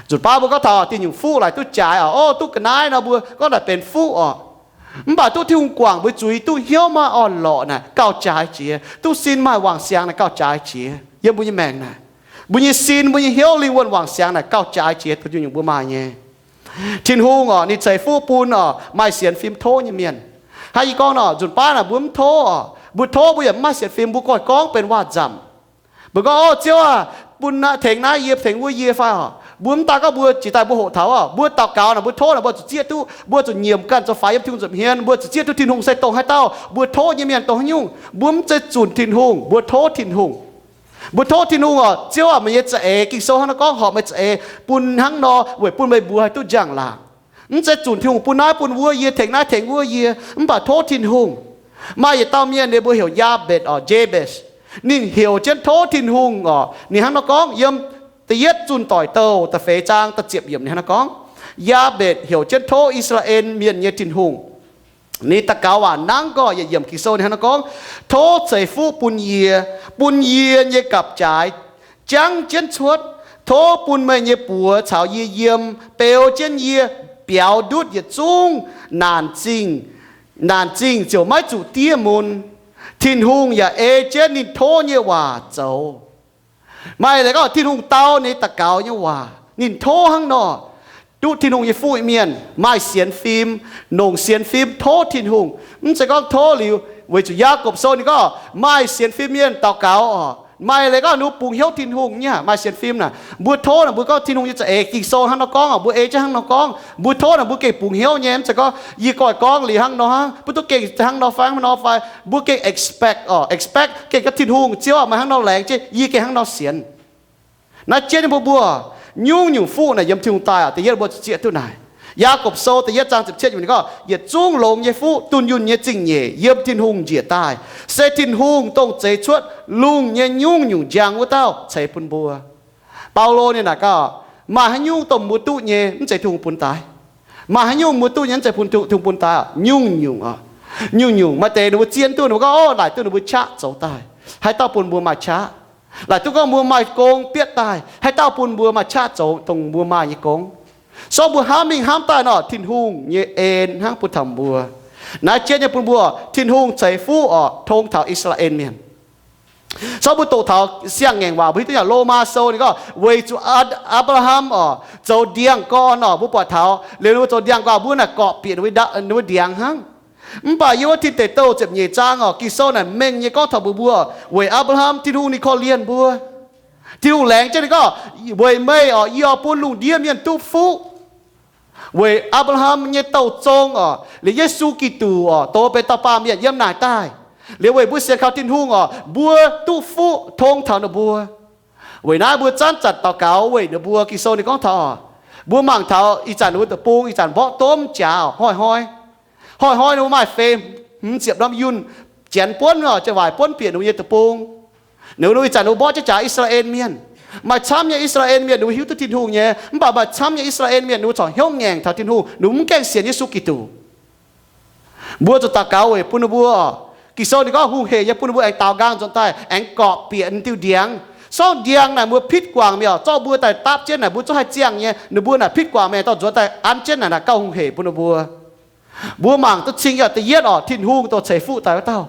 Nzunc baav mbuo gorngv taux diuh nyungc fuqv laaic duqv jaaix orqc, o, duqv ga'naaiv nor mbuo gorngv naaic benx fuqv orqc. Mv baac duqv Tin-Hungh guangc mbuo zuiz, duqv hnyouv maaih orn-lorqc naaic gauh jaaix jiex, duqv sin maaih wangc siangx naaic gauh jaaix jiex yiem mbuo nyei maengc naaic. Mbuo nyei sin, mbuo nyei hnyouv, lingh wuonh wangc siangx naaic gauh jaaix jiex dongh nyungc mbuo maaih nyei. Tin-Hungh orqc, ninh ceix fuqv bun orqc maaih sienx fim tov nyei mienh. Hnangv yie gorngv nor, nzunc baav naaic mbuo mv tov orqc, mbuo tov mbuo yaac mv maaih sienx fim, mbuo goiv gorngv benx waac-nzamc. Mbuo gorngv, o, Ziouv aah, bun naaiv tengx naaiv yie, tengx wuov yie fai orqc? Mbuo mv daan gorngv mbuo jiex daaih mbuo hoqc taux orqc, mbuo daux gaux naaic, mbuo tov naaic, mbuo zuqc zieqv duqv, mbuo zuqc nyiemc ganh zoux faix yiem Tin-Hungh nza'hmien, mbuo zuqc zieqv duqv Tin-Hungh se dongh haaix dauh. Mbuo tov nyei mienh dongh haaix nyungc? Mbuo mv zeiz zunc Tin-Hungh, mbuo tov Tin-Hungh. Mbuo tov Tin-Hungh orqc, Ziouv aah, meih nyei za'eix, Ging-Sou hnangv nor gorngv horpc meih za'eix bun hnangv nor weic bun meih mbuo haih duqv njang-laangc. Mv zeiz zunc Tin-Hungh bun naaiv bun wuov yie, tengx naaiv tengx wuov yie, mv baac tov Tin-Hungh. Maaih yietc dauh mienh ninh mbuo heuc Yaabetc orqc, Jabez. Ninh heuc jienv tov Tin-Hungh orqc. Ninh hnangv nor gorngv yiem da'yietv Zunh Doic Douh da'feix zaang da'ziepc yiemc ninh hnangv nor gorngv, Yaabetc heuc jienv tov I^saa^laa^en Mienh nyei Tin-Hungh. Ninh daux gaux waac nangv gorx-youz yiemc Ging-Sou ninh hnangv nor gorngv, tov ceix fuqv bun yie, bun yie nyei gapv-jaaix jangv jienv cuotv. Tov bun meih nyei buoz caux yie yiem, beu jienv yie biaux ndutv yietc zungv naanc zingh, naanc zingh ziouc maiv zuqc diev mun. Tin-Hungh yaac ei jienv ninh tov nyei waac zoux. Maaih leiz gorngv Tin-Hungh dau ninh daux gaux nyei waac, ninh tov hnangv nor. Duqv Tin-Hungh nyei fuqv mienh maaih sienx fim, longc sienx fim tov Tin-Hungh. Mv zeiz gorngv tov liuz, weic zuqc Yaakopv Sou ninh gorngv maaih sienx fim mienh daux gaux orqc, maaih leiz gorngv ninh bungx hnyouv Tin-Hungh nyei. Maaih sienx fim naaic, mbuo tov naaic, mbuo gorngv Tin-Hungh nyei za'eix, Ging-Sou hnangv nor gorngv, mbuo ei jienv hnangv nor gorngv, mbuo tov naaic mbuo gengh bungx hnyouv nyei. Mv zeiz gorngv yie goiv gorngv liuz hnangv nor hnangv, mbuo duqv gengh hnangv nor fai hnangv nor fai, mbuo gengh expect orqc, expect gengh gorngv Tin-Hungh, Ziouv aah, meih hnangv nor laengz jienv, yie gengh hnangv nor sienx. Naaiv jienv nyei mbuo mbuo, nyungc-nyungc fuqv naaic yiem Tin-Hungh daaih orqc, da'yietv mbuo zuqc zieqv duqv naaic. Yaakopv Sou da'yietv zaang ziepc cietv yiemc ninh gorngv, yietc zungv longx nyei fuqv dunh yunh nyei zingh nyeic yiem Tin-Hungh njiec daaih, se Tin-Hungh dongh zeix cuotv lungh nyei nyungc-nyungc njang wuov dauh ceix bun mbuo. Baulo ninh naaic gaax, maaih haaix nyungc dongh mbuo duqv nyei mv zeiz Tin-Hungh bun daaih? Maaih haaix nyungc mbuo duqv nyei mv zeiz bun Tin-Hungh bun daaih? Nyungc-nyungc orqc, nyungc-nyungc. Maaih deix ninh mbuo zien duqv, ninh mbuo gorngv, o, laaic duqv ninh mbuo qaqv zoux daaih, haaix dauh bun mbuo maaih qaqv? Laaic duqv gorngv mbuo maaih gong bietv daaih, haaix dauh bun mbuo maaih qaqv zoux dongh mbuo maaih nyei gong? Sortv mbuo hnamv mingh hnamv daaih nor, Tin-Hungh nyei en hnangv bun taux mbuo. Naaiv jienv nyei bun mbuo, Tin-Hungh ceix fuqv orqc tong taux I^saa^laa^en Mienh. Sortv mbuo doqc taux siang-ngaengc waac, mbuo hiuv duqv yaac Lomaa Sou ninh gorngv weic zuqc Apc, Apc^laa^ham orqc zoux ndiangx-gorn orqc, mbuo buatc taux liuz ninh mbuo zoux ndiangx-gorn mbuo naaic gorqv bieqc ninh mbuo ndiangx hnangv. Mv baac yiem wuov Tin Deic Douh ziepc nyeic zaang orqc, Ging-Sou naaic mengh nyei gorngv taux mbuox mbuo, weic Apc^laa^ham Tin-Hungh ninh korv-lienh mbuo. Tin-Hungh laengz jienv ninh gorngv, weic meih orqc, yie oix bun lungh ndiev mienh duqv fuqv. Weic Apc^laa^ham nyei douh zong orqc, liuz Yesu Giduc orqc, doz benx dauh baamh mienh yiem naaic daaih. Liuz weic mbuo sienx kaux Tin-Hungh orqc, mbuo duqv fuqv tong taux ninh mbuo. Weic naaiv mbuo zanc-zanc daux gaux weic ninh mbuo. Ging-Sou ninh gorngv taux, mbuo mangc taux ih zanc ninh mbuo deic-bung ih zanc mborqv domv jaax hnoi-hnoi. Hnoi-hnoi ninh mbuo maaih feix hmz ziepc norm yunh janx buonv, janx-waaic buonv bieqc ninh mbuo nyei deic-bung. Ninh mbuo ih zanc ninh mbuo mborqv jienv jaax I^saa^laa^en Mienh. Maaih camv nyei I^saa^laa^en Mienh ninh mbuo hiuv duqv Tin-Hungh nyei, mv baac maaih camv nyei I^saa^laa^en Mienh ninh mbuo corc hnyouv ngaengc taux Tin-Hungh, ninh mbuo mv gaengh sienx Yesu Giduc. Mbuo zuqc daux gaux weic bun ninh mbuo. Ging-Sou ninh gorngv hungh hec nyei bun ninh mbuo aengx daaux nqaang nzuonx daaih, aengx gorqv bieqc diuh ndiangx. Sortv ndiangx naaic mbuo pitv guangc mi'aqv, zorqv mbuo daaih dapv jienv naaic mbuo zungv haih ziangh nyei. Ninh mbuo naaic pitv guangc mi'aqv, dorh nzuonx daaih an jienv naaic, naaic gauh hungh hec bun ninh mbuo. Mbuo mangc duqv cing yaac da'yietv orqc, Tin-Hungh dongh ceix fuqv daaih wuov dauh.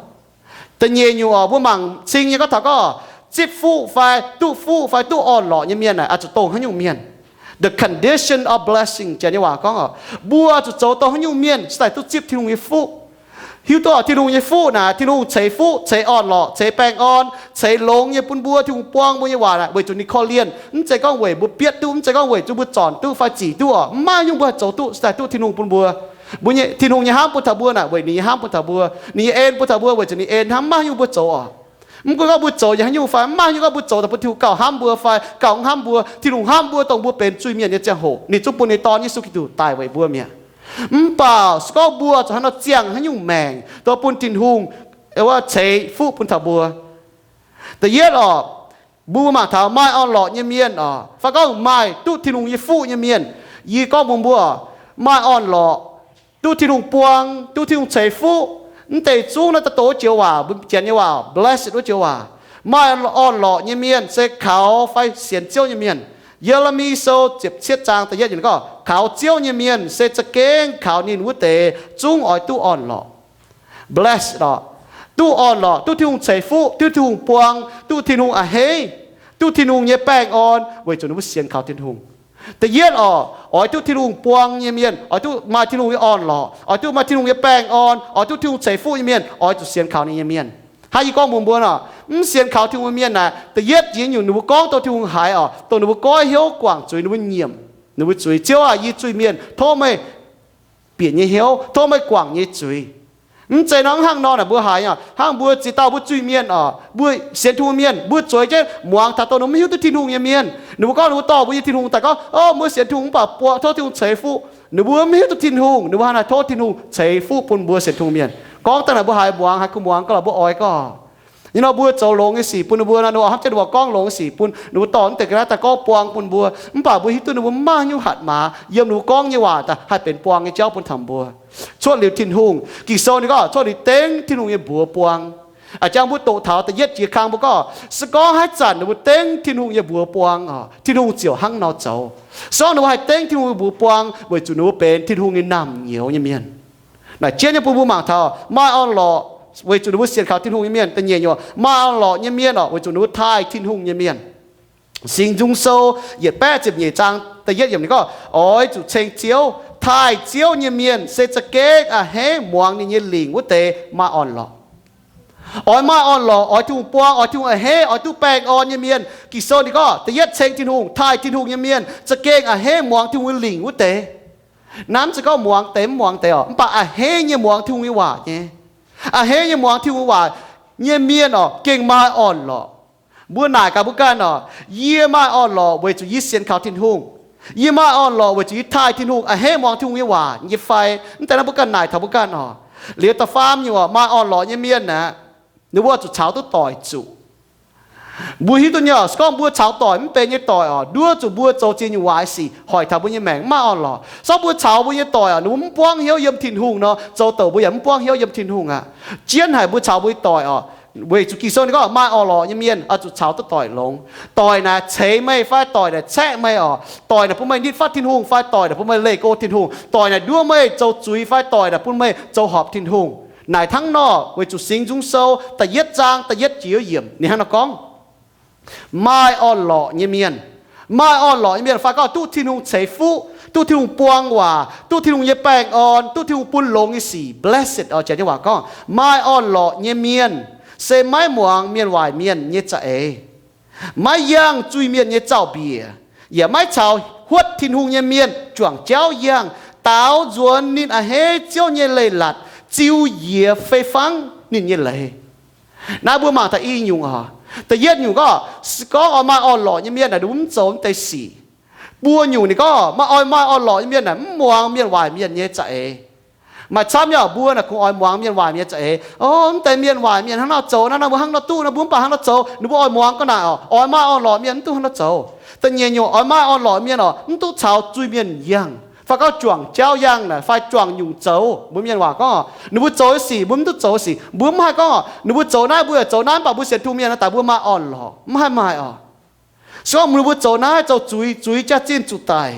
Da'nyeic nyungc orqc, mbuo mangc cing nyei gorngv taux gorngv zipv fuqv fai duqv fuqv fai duqv orn-lorqc nyei mienh naaic oix zuqc dongh haaix nyungc mienh? The condition of blessing, janx nyei waac gorngv oc, mbuo zuqc zoux dongh haaix nyungc mienh se daaih duqv zipv Tin-Hungh nyei fuqv. Hiuv duqv Tin-Hungh nyei fuqv naaic, Tin-Hungh ceix fuqv, ceix orn-lorqc, ceix baengh orn, ceix longx nyei bun mbuo. Tin-Hungh buang mbuo nyei waac naaic weic zuqc ninh korv-lienh, mv zeiz gorngv weic mbuo bietv duqv, mv zeiz gorngv weic zuqc mbuo zornc duqv fai zic duqv oc. Mv maaih haaix nyungc mbuo haih zoux duqv se daaih duqv Tin-Hungh bun mbuo. Mbuo nyei, Tin-Hungh nyei hnamv bun taux mbuo naaic weic ninh nyei hnamv bun taux mbuo, ninh nyei en bun taux mbuo weic zuqc ninh en hnamv. Mv maaih haaix nyungc mbuo zoux oc. Mv gunv gorngv mbuo zoux nyei haaix nyungc fai mv maaih haaix nyungc gorngv mbuo zoux daaih bun Tin-Hungh gauh hnamv mbuo fai gauh mv hnamv mbuo, Tin-Hungh hnamv mbuo dongh mbuo benx zuiz-mienh nyei ziangh hoc ninh zungv bun ninh Dorn Yesu Giduc daic weic mbuo mi'aqv. Mv baac se gorngv mbuo zuqc haaix nor ziangh haaix nyungc maengc dongh bun Tin-Hungh ceix fuqv bun taux mbuo. Da'yietv oc, mbuo mangc taux maaih orn-lorqc nyei mienh oc, fai gorngv maaih duqv Tin-Hungh nyei fuqv nyei mienh. Yie gorngv mbuox mbuo, maaih orn-lorqc, duqv Tin-Hungh buang, duqv Tin-Hungh ceix fuqv, mv deix zungv naaiv da'douh wuov joux waac, mbuo janx nyei waac blessed wuov joux waac. Maaih orn-lorqc nyei mienh se kaux fai sienx Ziouv nyei mienh. Ye^le^mi Sou ziepc cietv zaang da'yietv yiemc gorngv, kaux Ziouv nyei mienh se za'gengh kaux ninh wuov deix zungv oix duqv orn-lorqc. Blessed oc, duqv orn-lorqc, duqv Tin-Hungh ceix fuqv, duqv Tin-Hungh buang, duqv Tin-Hungh a'hneiv, duqv Tin-Hungh nyei baengh orn weic zuqc ninh mbuo sienx kaux Tin-Hungh. Da'yietv oc, oix duqv Tin-Hungh buang nyei mienh, oix duqv maaih Tin-Hungh nyei orn-lorqc, oix duqv maaih Tin-Hungh nyei baengh orn, oix duqv Tin-Hungh ceix fuqv nyei mienh, oix zuqc sienx kaux ninh nyei mienh. Hnangv yie gorngv mbuox mbuo oc, mv sienx kaux Tin-Hungh nyei mienh naaic, da'yietv jiex nyungc ninh mbuo gorngv dongh Tin-Hungh haiz oc, dongh ninh mbuo goiv hnyouv guangc zuiz, ninh mbuo nyiemc ninh mbuo zuiz, Ziouv aah, yie zuiz-mienh, tov meih bieqc nyei hnyouv, tov meih guangc nyei zuiz. Mv zeiz nor, hnangv nor naaic mbuo haiz oc, hnangv mbuo ziex dauh mbuo zuiz-mienh oc, mbuo sienx Tin-Hungh mienh, mbuo zueiz jienv muangx taux dongh ninh mbuo mv hiuv duqv Tin-Hungh nyei mienh. Ninh mbuo gorngv ninh mbuo dorh mbuo nyei Tin-Hungh daaih gorngv, O, mbuo sienx Tin-Hungh mv baac buo, tov Tin-Hungh ceix fuqv. Ninh mbuo mv hiuv duqv Tin-Hungh, ninh mbuo hnangv naaic tov Tin-Hungh ceix fuqv bun mbuo sienx Tin-Hungh mienh. Gorngv daaih naaic mbuo haiz muangx, haiz kungx muangx gauh lorqc, mbuo oix gauh. Hnangv nor mbuo zoux longx nyei sic bun ninh mbuo nor, ninh mbuo hnamv jienv ninh mbuo gorngv longx nyei sic bun ninh mbuo, dorh mv deix ga'naaiv daaih gorngv buang bun mbuo, mv baac mbuo hiuv duqv ninh mbuo mv maaih haaix nyungc hatc maaz yiem ninh mbuo gorngv nyei waac daaih haih benx buang nyei jauv bun taux mbuo. Cuotv liuz Tin-Hungh, Ging-Sou ninh gorngv cuotv liuz dengv Tin-Hungh nyei mbuox buang. A'jang mbuo doqc taux da'yietv jiex kang mbuo gorngv, se gorngv haaix zanc ninh mbuo dengv Tin-Hungh nyei mbuox buang oc, Tin-Hungh ziouc hnangv nor zoux. Se gorngv ninh mbuo haih dengv Tin-Hungh nyei mbuox buang weic zuqc ninh mbuo benx Tin-Hungh nyei naamh nyouz nyei mienh. Naaic jienv nyei bun mbuo mangc taux maaih orn-lorqc weic zuqc ninh mbuo sienx kaux Tin-Hungh nyei mienh. Da'nyeic nyungc, maaih orn-lorqc nyei mienh oc, weic zuqc ninh mbuo taaih Tin-Hungh nyei mienh. Singx Nzung Sou yietc baeqv ziepc nyeic zaang da'yietv yiemc ninh gorngv, oix zuqc ceng Ziouv. Taaih Ziouv nyei mienh se za'gengh a'hneiv muangx ninh nyei lingc wuov deix maaih orn-lorqc. Oix maaih orn-lorqc, oix Tin-Hungh buang, oix Tin-Hungh a'hneiv, oix duqv baengh orn nyei mienh. Ging-Sou ninh gorngv da'yietv ceng Tin-Hungh, taaih Tin-Hungh nyei mienh za'gengh a'hneiv muangx Tin-Hungh nyei lingc wuov deix. Naaiv mv zeiz gorngv muangx deix mv muangx deix oc, mv baac a'hneiv nyei muangx Tin-Hungh nyei waac nyei. A'hneiv nyei muangx Tin-Hungh nyei waac nyei mienh oc, gengh maaih orn-lorqc. Mbuo naaic gaax mbuo ganh oc, yie maaih orn-lorqc weic zuqc yie sienx kaux Tin-Hungh. Yie maaih orn-lorqc weic zuqc yie taaih Tin-Hungh, a'hneiv muangx Tin-Hungh nyei waac nyei fai? Mv deix naaiv mbuo ganh naaic taux mbuo ganh oc. Liuz da'faam nyungc oc, maaih orn-lorqc nyei mienh aeqv, ninh mbuo zuqc caux duqv doic zuqc. Mbuo hiuv duqv nyei oc, se gorngv mbuo caux doic mv benx nyei doic oc, nduov zuqc mbuo zoux ziex nyungc waaic sic hoic taux mbuo nyei maengc, mv maaih orn-lorqc. Se gorngv mbuo caux mbuo nyei doic oc, ninh mbuo mv buangv hnyouv yiem Tin-Hungh nor, zoux douc mbuo yaac mv buangv hnyouv yiem Tin-Hungh aqv. Jienv haic mbuo caux mbuo nyei doic oc, weic zuqc Ging-Sou ninh gorngv maaih orn-lorqc nyei mienh oix zuqc caux duqv doic longx. Doic naaic ceix meih fai doic naaic caeqv meih oc. Doic naaic bun meih nitv fatv Tin-Hungh fai doic naaic bun meih leih go Tin-Hungh. Doic naaic nduov meih zoux zuiz fai doic naaic bun meih zoux horpc Tin-Hungh. Naaic hnangv nor weic zuqc Singx Nzung Sou da'yietv zaang da'yietv jiex yiemc ninh hnangv nor gorngv, maaih orn-lorqc nyei mienh, maaih orn-lorqc nyei mienh fai gorngv duqv Tin-Hungh ceix fuqv, duqv Tin-Hungh buang waac, duqv Tin-Hungh nyei baengh orn, duqv Tin-Hungh bun longx nyei sic, blessed oc, janx nyei waac gorngv, maaih orn-lorqc nyei mienh se maiv muangx mienh waaic mienh nyei za'eix, maiv yangh zuiz-mienh nyei zaux-mbiec, yaac maiv caux huotv Tin-Hungh nyei mienh juangc jauv yangh, daaux nzuonx ninh a'hneiv Ziouv nyei leiz-latc, ziux njiec fei fangv ninh nyei leiz. Naaiv mbuo mangc taux i nyungc oc. Da'yietv nyungc gorngv, se gorngv oix maaih orn-lorqc nyei mienh naaic, ninh mbuo mv zoux mv deix sic. Buo nyungc ninh gorngv maaih, oix maaih orn-lorqc nyei mienh naaic mv muangx mienh waaic mienh nyei za'eix. Maaih camv nyei oc, mbuo naaic kungx oix muangx mienh waaic mienh nyei za'eix. O, mv deix mienh waaic mienh hnangv nor zoux naaiv, naaiv mbuo hnangv nor duqv, naaiv mbuo mv baac hnangv nor zoux. Ninh mbuo oix muangx ga'naaic oc. Oix maaih orn-lorqc mienh mv duqv hnangv nor zoux. Da'nyeic nyungc, oix maaih orn-lorqc mienh oc, mv duqv caux zuiz-mienh yangh fai gorngv juangc jauv yangh naaic fai juangc nyungc zoux. Mbuo mienh waac gorngv, ninh mbuo zoux nyei sic mbuo mv duqv zoux sic. Mbuo mv haih gorngv ninh mbuo zoux naaiv mbuo yaac zoux naaiv, mv baac mbuo sienx Tin-Hungh mienh naaiv daaih mbuo maaih orn-lorqc, mv haih maaih oc. Se gorngv ninh mbuo zoux naaiv zoux zuiz, zuiz jaax-zinh zuqc daic.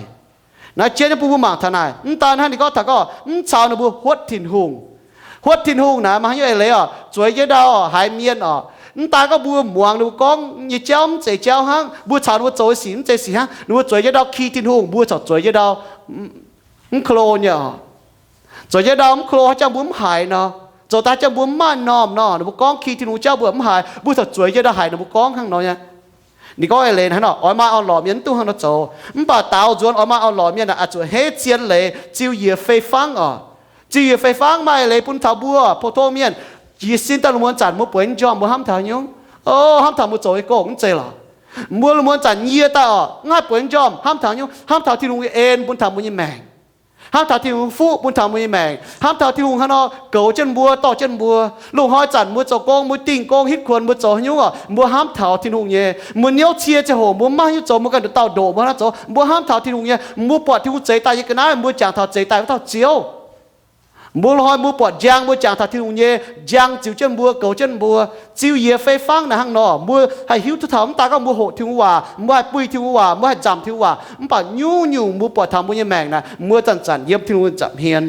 Naaiv jienv nyei bun mbuo mangc taux naaic, mv daan hnangv ninh gorngv taux gorngv mv caux ninh mbuo huotv Tin-Hungh. Huotv Tin-Hungh naaic maaih haaix nyungc eix leiz oc? Zueiz jienv ndau oc, haiz mienh oc, Mv daan gorngv mbuo muangx ninh mbuo gorngv nyei jauv mv zeiz jauv hnangv, mbuo caux ninh mbuo zoux nyei sic mv zeiz sic hnangv, ninh mbuo zueiz jienv ndau ki Tin-Hungh, mbuo corc zueiz jienv ndau mv klo nyei oc. Zueiz jienv ndau mv klo haaix jangx mbuo mv haiz nor, zoux daaih haaix jangx mbuo mv maaih m'normh nor, ninh mbuo gorngv ki Tin-Hungh jauv mbuo mv haiz, mbuo corc zueiz jienv ndau haiz ninh mbuo gorngv hnangv nor nyei. Ninh gorngv eix leiz hnangv nor, oix maaih orn-lorqc mienh mv duqv hnangv nor zoux. Mv baac daaux nzuonx oix maaih orn-lorqc mienh aeqv, zuqc heiv zien leiz ziux yiec fei fangv oc. Ziux yiec fei fangv maaih eix leiz bun taux mbuo pou-tong mienh. Jiez sin daaih lungh muonz zanc mbuo bueix njormh mbuo hnamv taux nyungc, o, hnamv taux mbuo zoux nyei gong mv zeiz lorqc. Mbuo lungh muonz zanc yie daaih oc, mv haih bueix njormh hnamv taux nyungc, hnamv taux Tin-Hungh nyei en bun taux mbuo nyei maengc, hnamv taux Tin-Hungh fuqv bun taux mbuo nyei maengc, hnamv taux Tin-Hungh hnangv nor goux jienv mbuo, dorh jienv mbuo. Loz-hnoi zanc mbuo zoux gong, mbuo dingh gong, hitv kuonx, mbuo zoux haaix nyungc oc, mbuo hnamv taux Tin-Hungh nyei. Mbuo niouv cie ziangh hoc mbuo mv maaih haaix nyungc zoux, mbuo ganh nduqc dauh ndoqc mbuo hnangv zoux, mbuo hnamv taux Tin-Hungh nyei. Mbuo buatc Tin-Hungh zeix daaih yie ga'naaiv, mbuo jangx taux zeix daaih wuov dauh Ziouv. Mbuo loz-hnoi mbuo buatc njang, mbuo jangx taux Tin-Hungh nyei njang ziux jienv mbuo, goux jienv mbuo. Ziux yiec fei fangv naaic hnangv nor, mbuo haih hiuv duqv taux mv daan gorngv mbuo hoqc Tin-Hungh waac, mbuo haih buih Tin-Hungh waac, mbuo haih nzamc Tin-Hungh waac, mv baac nyungc-nyungc mbuo buatc taux mbuo nyei maengc naaic, mbuo zanc-zanc yiem Tin-Hungh nza'hmien.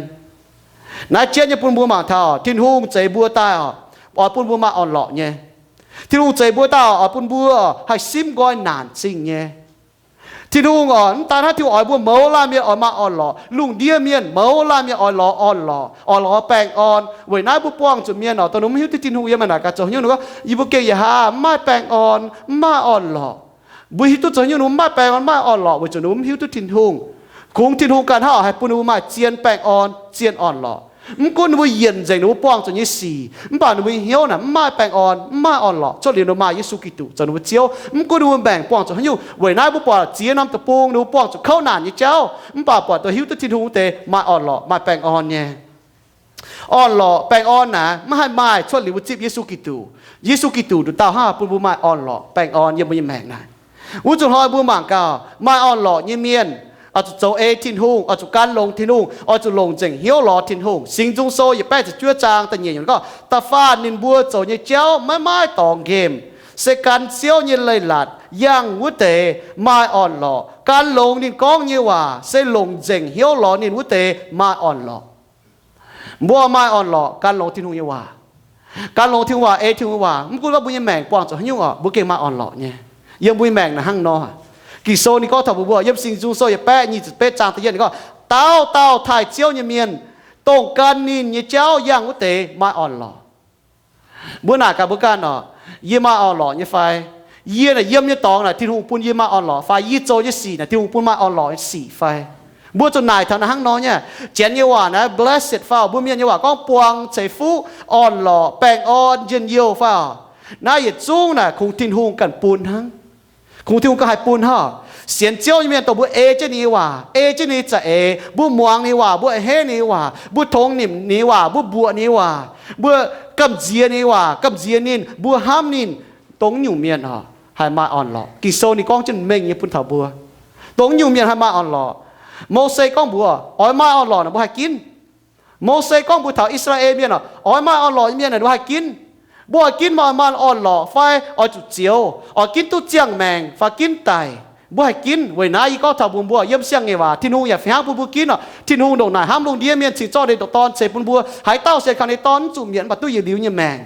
Naaiv jienv nyei bun mbuo mangc taux Tin-Hungh zeix mbuo daaih oc, oix bun mbuo maaih orn-lorqc nyei. Tin-Hungh zeix mbuo daaih oc, oix bun mbuo haih simv nqoi naanc zingh nyei. Tin-Hungh oc, mv daan hnangv Tin-Hungh oix mbuo mouz laanh mienh oix maaih orn-lorqc, lungh ndiev mienh mouz laanh mienh oix lorz orn-lorqc, oix lorz baengh orn. Weic naaiv mbuo buangh zuqc mienh oc, dongh ninh mv hiuv duqv Tin-Hungh yiem naaic gaax zoux haaix nyungc nor, yie mbuo gengh yaac haa mv maaih baengh orn, mv maaih orn-lorqc. Mbuo hiuv duqv zoux haaix nyungc ninh mbuo mv maaih baengh orn, mv maaih orn-lorqc weic zuqc ninh mbuo mv hiuv duqv Tin-Hungh. Kungx Tin-Hungh ganh hnangv oc haih bun ninh mbuo maaih zien baengh orn, zien orn-lorqc. Mv gunv ninh mbuo yienc nzengc ninh mbuo buangh zuqc nyei sic, mv baac ninh mbuo nyei hnyouv naaic mv maaih baengh orn, mv maaih orn-lorqc cuotv liuz ninh mbuo maaih Yesu Giduc zoux ninh mbuo Ziouv. Mv gunv ninh mbuo maengc buangh zuqc haaix nyungc, weic naaiv mbuo buatc ziex norm deic-bung ninh mbuo buangh zuqc kouv naanc nyei jauv, mv baac buatc dongh hiuv duqv Tin-Hungh wuov deix maaih orn-lorqc, maaih baengh orn nyei. Orn-lorqc baengh orn naaic maiv haih maaih cuotv liuz mbuo zipv Yesu Giduc. Yesu Giduc nduqc dauh hnangv bun mbuo maaih orn-lorqc baengh orn yiem mbuo nyei maengc naaic. Wuov zuqc hnoi mbuo mangc gaax, maaih orn-lorqc nyei mienh oix zuqc zoux ei Tin-Hungh, oix zuqc gan longx Tin-Hungh, oix zuqc longc nzengc hnyouv lorz Tin-Hungh. Singx Nzung Sou yietc baeqv ziepc juov zaang da'nyeic yiemc gorngv, da'faanh ninh mbuo zoux nyei jauv maiv maaih dorngx nqemh, se gan Ziouv nyei leiz-latc yangh wuov deix maaih orn-lorqc. Gan longx ninh gorngv nyei waac se longc nzengc hnyouv lorz ninh wuov deix maaih orn-lorqc. Mbuo maaih orn-lorqc gan longx Tin-Hungh nyei waac. Gan longx Tin-Hungh waac, ei Tin-Hungh waac, mv gunv gorngv mbuo nyei maengc buangh zuqc haaix nyungc oc, mbuo gengh maaih orn-lorqc nyei. Yiem mbuo nyei maengc naaic hnangv nor. Ging-Sou ninh gorngv taux mbuo, mbuo yiem Singx Nzung Sou yietc baeqv nyic ziepc betv zaang da'yietv ninh gorngv, dauh dauh taaih Ziouv nyei mienh dongh gan ninh nyei jauv yangh wuov deix maaih orn-lorqc. Mbuo naaic gaax mbuo ganh oc, yie maaih orn-lorqc nyei fai? Yie naaic yiem nyei dorngx naaic Tin-Hungh bun yie maaih orn-lorqc fai? Yie zoux nyei sic naaic Tin-Hungh bun maaih orn-lorqc nyei sic fai? Mbuo zuqc naaic taux naaic hnangv nor nyei. Janx nyei waac naaic blessed fai oc? Mbuo mienh nyei waac gorngv buang, ceix fuqv, orn-lorqc, baengh orn, njien-youh fai oc? Naaiv yietc zungv naaic kungx Tin-Hungh ganh bun hnangv. Kungx Tin-Hungh ganh haih bun hnangv. Sienx Ziouv nyei mienh dongh mbuo ei jienv ninh nyei waac, ei jienv ninh nyei za'eix, mbuo muangx ninh nyei waac, mbuo a'hneiv ninh nyei waac, mbuo tongx nimc ninh nyei waac, mbuo mbuoqc ninh nyei waac, mbuo gamh nziex ninh nyei waac, gamh nziex ninh, mbuo hnamv ninh, dongh nyungc mienh oc haih maaih orn-lorqc. Ging-Sou ninh gorngv jienv mengh nyei bun taux mbuo. Dongh nyungc mienh haih maaih orn-lorqc. Mose gorngv mbuox oix maaih orn-lorqc naaic mbuo haih ginv. Mose gorngv mbuox taux I^saa^laa^en Mienh oc, oix maaih orn-lorqc nyei mienh naaic mbuo haih ginv. Mbuo haih ginv maaih, maaih orn-lorqc fai oix zuqc zioux, oix ginv duqv ziangh maengc fai ginv daic, mbuo haih ginv. Weic naaiv yie gorngv taux mbuox mbuo yiem siang-ngaengc waac Tin-Hungh yaac fih hnangv bun mbuo ginv oc. Tin-Hungh ndongc naaic hnamv lungh ndiev mienh cingx zorqv ninh ndoqc Dorn ceix bun mbuo. Haaix dauh sienx kaux ninh Dorn mv zuqc mietc mv baac duqv yietc liuz nyei maengc.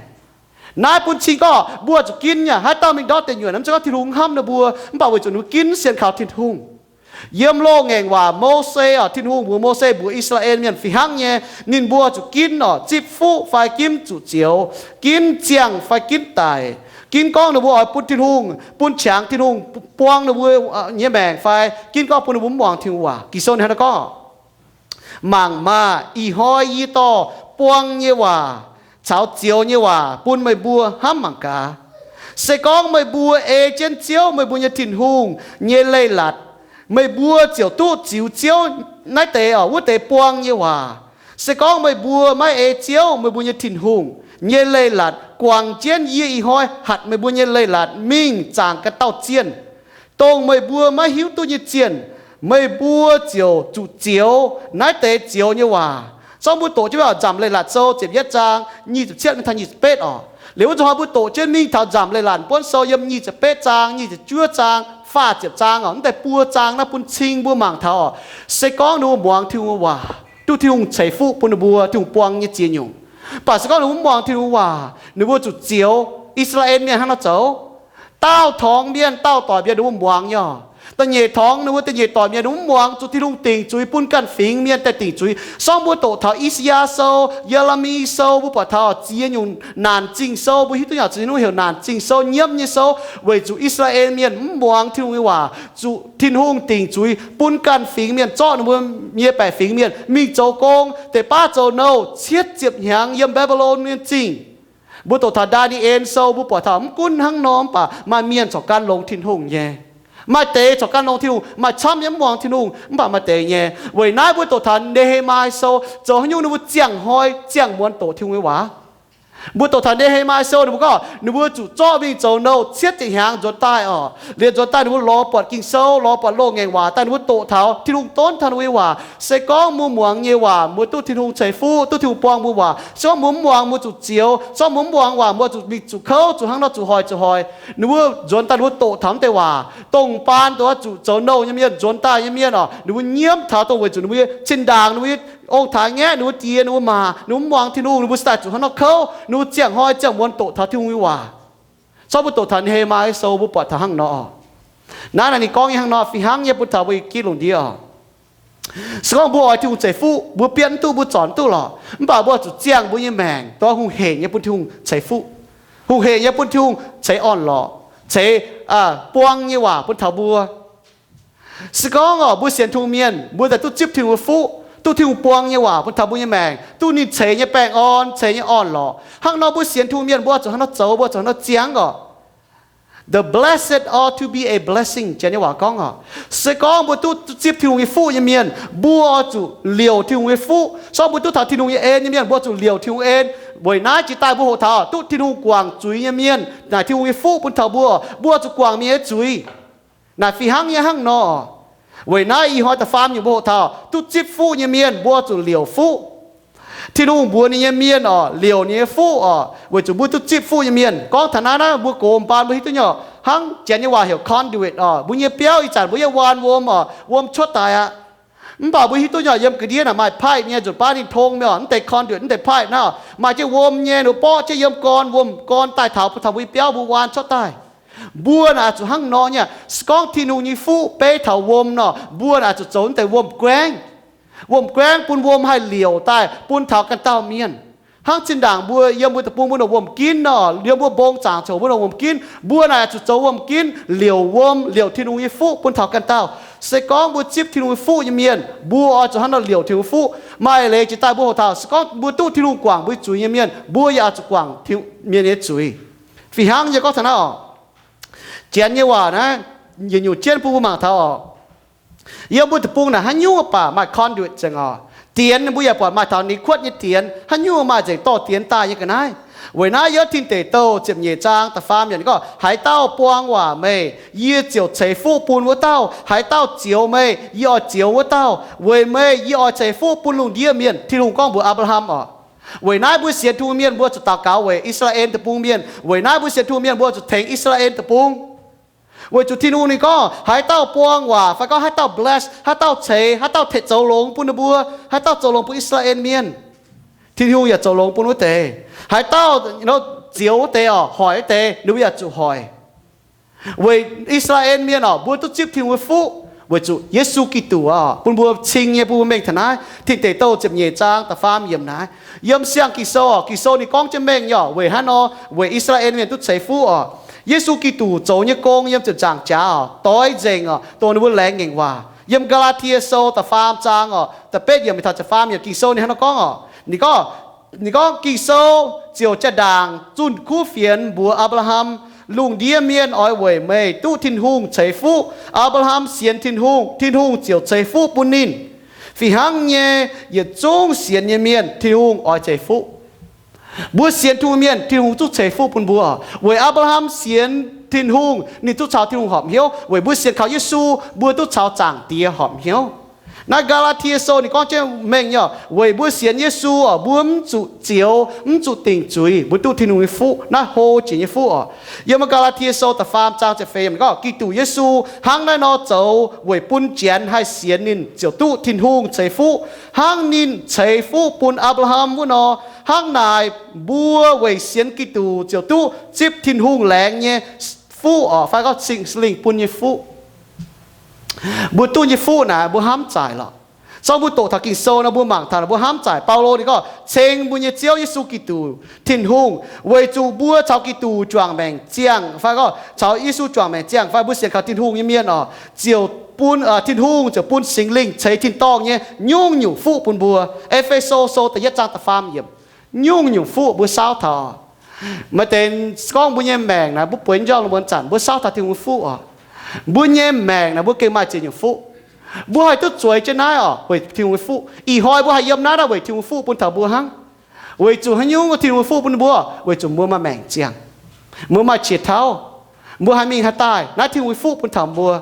Naaiv bun cing gorngv mbuo zuqc ginv nyei. Haaix dauh mingh ndortv deic nyuoqc, mv zeiz gorngv Tin-Hungh hnamv ninh mbuo, mv baac weic zuqc ninh mbuo ginv sienx kaux Tin-Hungh. Yiem loz-ngaengc waac Mose oc, Tin-Hungh mbuox Mose mbuox I^saa^laa^en Mienh fih hnangv nyei, ninh mbuo zuqc ginv oc, zipv fuqv fai ginv zuqc zioux, ginv ziangh fai ginv daic, ginv gorngv ninh mbuo oix bun Tin-Hungh, bun qangx Tin-Hungh buang ninh mbuo nyei maengc fai ginv gorngv bun ninh mbuo mv muangx Tin-Hungh waac. Ging-Sou ninh hnangv naaiv gorngv, mangc maah! Ih hnoi yie dorh buang nyei waac caux zioux nyei waac bun meih mbuo hnamv mangc gaax. Se gorngv meih mbuo ei jienv Ziouv, meih mbuo nyei Tin-Hungh, nyei leiz-latc, meih mbuo ziouc duqv ziux Ziouv naaiv deix oc, wuov deix buang nyei waac. Se gorngv meih mbuo maiv ei Ziouv, meih mbuo nyei Tin-Hungh, nyei leiz-latc guangc jienv yie ih hnoi hatc meih mbuo nyei leiz-latc mingh zaangc ga'dauh zienh, dongh meih mbuo maiv hiuv duqv nyei zienh, meih mbuo ziouc zuqc zioux naaiv deix zioux nyei waac. Zorqv mbuo doqc jienv nzamc Leiz-Latc Sou ziepc yietv zaang nyic ziepc cietv mingh taux nyic ziepc betv oc. Liuz wuov zuqc hnoi mbuo doqc jienv mingh taux nzamc Leiz-Latc Buonv Sou yiem nyic ziepc betv zaang, nyic ziepc juov zaang, faah ziepc zaang oc, mv deix buo zaang naaiv bun cing mbuo mangc taux oc. Se gorngv ninh mbuo muangx Tin-Hungh waac, duqv Tin-Hungh ceix fuqv bun ninh mbuo, Tin-Hungh buang nyei ziex nyungc. Mv baac se gorngv ninh mbuo mv muangx Tin-Hungh waac, ninh mbuo zuqc zioux, I^saa^laa^en Mienh hnangv nor zoux. Daauh torngx mienh, daauh doic mienh ninh mbuo muangx nyei oc. Da'nyeic torngx ninh mbuo, da'nyeic doic mienh ninh mbuo mv muangx zuqc Tin-Hungh dingc zuiz, bun ganh fingx mienh daaih dingc zuiz. Sorng mbuo doqc taux I^saa^yaa Sou, Ye^le^mi Sou, mbuo buatc taux ziex nyungc naanc zingh sou, mbuo hiuv duqv nyei zuqc nyungc heuc naanc zingh sou, nyiemv nyei sou, weic zuqc I^saa^laa^en Mienh mv muangx Tin-Hungh nyei waac, zuqc Tin-Hungh dingc zuiz, bun ganh fingx mienh zorqv ninh mbuo nyei baeqc fingx mienh mingh zoux gong, deix baav zoux nouh cietv ziepc hnyangx yiem Mbaa^mbi^lon nyei zingh. Mbuo doqc taux Ndaa^ni^en Sou, mbuo buatc taux mv gunv hnangv nor mv baac maaih mienh corc gan longx Tin-Hungh nyei. Maaih deix corc gan longx Tin-Hungh, maaih camv nyei mv muangx Tin-Hungh, mv baac maaih deix nyei. Weic naaiv mbuo doqc taux Ne^he^maa^ye Sou, zoux haaix nyungc ninh mbuo ziangh hnoi ziangh muonz doqc Tin-Hungh nyei waac. Mbuo doqc taux Ne^he^maa^ye Sou ninh mbuo gorngv ninh mbuo zuqc zorqv mingh zoux nouh cietv ziepc hnyangx nzuonx daaih oc. Liuz nzuonx daaih ninh mbuo lorz buatc Ging-Sou, lorz buatc loz-ngaengc waac daaih ninh mbuo doqc taux Tin-Hungh donv taux ninh mbuo nyei waac. Se gorngv mbuo muangx nyei waac, mbuo duqv Tin-Hungh ceix fuqv, duqv Tin-Hungh buang mbuo waac. Se gorngv mbuo mv muangx, mbuo zuqc zioux. Se gorngv mbuo mv muangx waac, mbuo zuqc mingh zuqc kouv, zuqc hnangv nor zuqc hoic zuqc hoic. Ninh mbuo nzuonx daaih ninh mbuo doqc taux mv deix waac. Dongh baan doqc zuqc zoux nouh nyei mienh, nzuonx daaih nyei mienh oc, ninh mbuo nyiemv taux dongh weic zuqc ninh mbuo nyei zinh ndaangc, ninh mbuo nyei ong-taaix-ngaeqv, ninh mbuo diex, ninh mbuo maa, ninh mbuo mv muangx Tin-Hungh, ninh mbuo se daaih zuqc hnangv nor kouv, ninh mbuo ziangh hnoi ziangh muonz doqc taux Tin-Hungh nyei waac. Sorng mbuo doqc taux Ne^he^maa^ye Sou mbuo buatc taux hnangv nor. Naaiv naaic ninh gorngv nyei hnangv nor fih hnangv nyei bun taux mbuo ih gitv lungh ndiev oc. Se gorngv mbuo oix Tin-Hungh ceix fuqv, mbuo bietv mv duqv, mbuo zornc mv duqv lorqc, mv baac mbuo zuqc ziangh mbuo nyei maengc, dongh hungh heic nyei bun Tin-Hungh ceix fuqv, hungh heic nyei bun Tin-Hungh ceix orn-lorqc, ceix buang nyei waac bun taux mbuo. Se gorngv oc, mbuo sienx Tin-Hungh mienh, mbuo daaih duqv zipv Tin-Hungh nyei fuqv, duqv Tin-Hungh buang nyei waac bun taux mbuo nyei maengc, duqv ninh ceix nyei baengh orn, ceix nyei orn-lorqc. Hnangv nor mbuo sienx Tin-Hungh mienh mbuo zuqc hnangv nor zoux, mbuo zuqc hnangv nor ziangh oc. The blessed are to be a blessing, janx nyei waac gorngv oc. Se gorngv mbuo duqv zipv Tin-Hungh nyei fuqv nyei mienh, mbuo oix zuqc liouc Tin-Hungh nyei fuqv. Sorng mbuo duqv taux Tin-Hungh nyei en nyei mienh, mbuo zuqc liouc Tin-Hungh en. Weic naaiv jiex daaih mbuo hoqc taux duqv Tin-Hungh guangc zuiz nyei mienh naaic Tin-Hungh nyei fuqv bun taux mbuo. Mbuo zuqc guangc mienh nyei zuiz. Naaic fih hnangv nyei hnangv nor. Weic naaiv ih hnoi da'faam nyungc mbuo hoqc taux duqv zipv fuqv nyei mienh mbuo zuqc liouc fuqv. Tin-Hungh mbuox ninh nyei mienh oc, liouc ninh nyei fuqv oc, weic zuqc mbuo duqv zipv fuqv nyei mienh. Gorngv taux naaiv, naaiv mbuo gox mbaan mbuo hiuv duqv nyei oc, hnangv janx nyei waac heuc conduit oc. Mbuo nyei biauv ih zanc mbuo yiem waan wuom oc, wuom cuotv daaih aqv. Mv baac mbuo hiuv duqv nyei oc, yiem ga'ndiev naaic maaih pipe nyei, nzunc baav ninh tong mingh oc, mv deix conduit, mv deix pipe naaiv oc, maaih jienv wuom nyei, ninh mbuo borqv jienv yiem gorn, wuom gorn daaih taux bun taux mbuo nyei biauv mbuo waan cuotv daaih. Mbuo naaic oix zuqc hnangv nor nyei. Se gorngv Tin-Hungh nyei fuqv beiv taux wuom nor, mbuo naaic oix zuqc zoux mv deix wuom-guaengv. Wuom-guaengv bun wuom haih liouc daaih bun taux ganh dauh mienh. Hnangv zinh ndaangc mbuo yiem mbuo deic-bung mbuo ndongc wuom-ginv nor, yiem mbuo mbong zaangc coc mbuo ndongc wuom-ginv, mbuo naaic oix zuqc zoux wuom-ginv liouc wuom, liouc Tin-Hungh nyei fuqv bun taux ganh dauh. Se gorngv mbuo zipv Tin-Hungh nyei fuqv nyei mienh, mbuo oix zuqc hnangv nor liouc Tin-Hungh nyei fuqv. Maaih leiz jiex daaih mbuo hoqc taux, se gorngv mbuo duqv Tin-Hungh guangc mbuo nyei zuiz nyei mienh, mbuo yaac oix zuqc guangc mienh nyei zuiz. Fih hnangv nyei gorngv taux naaiv oc. Janx nyei waac naaiv yietc nyungc jienv bun mbuo mangc taux oc. Yiem mbuo deic-bung naaic haaix nyungc baac maaih conduit nzengc oc. Dienx mbuo yaac buatc maaih taux ninh kuotv nyei dienx, haaix nyungc maaih nzengc dorh dienx daaih nyei ga'naaiv. Weic naaiv yiem Tin Deic Douh ziepc nyeic zaang da'faam yiemc ninh gorngv, haaix dauh buang waac meih, yie ziouc ceix fuqv bun wuov dauh. Haaix dauh zioux meih, yie oix zioux wuov dauh. Weic meih yie oix ceix fuqv bun lungh ndiev mienh. Tin-Hungh gorngv mbuox Apc^laa^ham oc. Weic naaiv mbuo sienx Tin-Hungh mienh mbuo zuqc daux gaux weic I^saa^laa^en deic-bung mienh. Weic naaiv mbuo sienx Tin-Hungh mienh mbuo zuqc tengx I^saa^laa^en deic-bung. Weic zuqc Tin-Hungh ninh gorngv, haaix dauh buang waac fai gorngv haaix dauh bless, haaix dauh ceix, haaix dauh tengx zoux longx bun ninh mbuo, haaix dauh zoux longx bun I^saa^laa^en mienh, Tin-Hungh yaac zoux longx bun wuov deix. Haaix dauh zioux wuov deix oc, hoic wuov deix, ninh mbuo yaac zuqc hoic. Weic I^saa^laa^en mienh oc, mbuo duqv zipv Tin-Hungh nyei fuqv weic zuqc Yesu Giduc oc, bun mbuo cing nyei, bun mbuo mengh taux naaiv. Tin Deic Douh ziepc nyeic zaang da'faam yiemc naaiv. Yiem siang Ging-Sou oc, Ging-Sou ninh gorngv jienv mengh nyei oc, weic haaix nor, weic I^saa^laa^en mienh duqv ceix fuqv oc. Yesu Giduc zoux nyei gong yiem ziepc nzaangc jaax oc, doix nzengc oc, dongh ninh mbuo laengz ngaengc waac. Yiem Gaa^laa^tie Sou da'faam zaang oc, da'betv yiemc mingh taux da'faam yiemc, Ging-Sou ninh hnangv nor gorngv oc, ninh gorngv, ninh gorngv, Ging-Sou ziouc jaa-ndaangc zunh kuv fienx mbuox Apc^laa^ham, lungh ndiev mienh oix weic meih duqv Tin-Hungh ceix fuqv. Apc^laa^ham sienx Tin-Hungh, Tin-Hungh ziouc ceix fuqv bun ninh. Fih hnangv nyei, yietc zungv sienx nyei mienh Tin-Hungh oix ceix fuqv. Mbuo sienx Tin-Hungh mienh, Tin-Hungh zungv ceix fuqv bun mbuo. Weic Apc^laa^ham sienx Tin-Hungh, ninh duqv caux Tin-Hungh horpc hnyouv. Weic mbuo sienx kaux Yesu, mbuo duqv caux Zaangc Diex horpc hnyouv. Naaiv Gaa^laa^tie Sou ninh gorngv jienv mengh nyei oc, weic mbuo sienx Yesu oc, mbuo mv zuqc zioux, mv zuqc dingc zuiz, mbuo duqv Tin-Hungh nyei fuqv, naaiv hlo jiex nyei fuqv oc. Yiem Gaa^laa^tie Sou da'faam zaang ziepc feix yiemc gorngv, Giduc Yesu hnangv naaiv nor zoux weic bun janx haih sienx ninh ziouc duqv Tin-Hungh ceix fuqv, hnangv ninh ceix fuqv bun Apc^laa^ham wuov nor. Hnangv naaic, mbuo weic sienx Giduc ziouc duqv zipv Tin-Hungh laengz nyei fuqv oc, fai gorngv Singx Lingh bun nyei fuqv. Mbuo duqv nyei fuqv naaic mbuo hnamv zaaic lorqc. Zorqv mbuo doqc taux Ging-Sou nor, mbuo mangc taux mbuo hnamv zaaic. Baulo ninh gorngv, Ceng mbuo nyei Ziouv Yesu Giduc, Tin-Hungh, weic zuqc mbuo caux Giduc juangc maengc ziangh, fai gorngv caux Yesu juangc maengc ziangh, fai mbuo sienx kaux Tin-Hungh nyei mienh oc, ziouc bun, Tin-Hungh ziouc bun Singx Lingh ceix tin-dorngh nyei nyungc-nyungc fuqv bun mbuo. E^fe^so Sou da'yietv zaang da'faam yiemc. Nyungc-nyungc fuqv mbuo saauv taux. Maaih deix gorngv mbuo nyei maengc naaic, mbuo bueix njormh wuov zanc mbuo saauv taux Tin-Hungh nyei fuqv oc. Mbuo nyei maengc naaic mbuo gengh maaih ziex nyungc fuqv. Mbuo haih duqv zueiz jienv naaiv oc, weic Tin-Hungh nyei fuqv. Ih hnoi mbuo haih yiem naaiv, naaiv weic Tin-Hungh nyei fuqv bun taux mbuo hnangv. Weic zuqc haaix nyungc Tin-Hungh nyei fuqv bun mbuo? Weic zuqc mbuo maaih maengc ziangh, mbuo maaih qiex tauv, mbuo haih mingh haih daaih, naaiv Tin-Hungh nyei fuqv bun taux mbuo.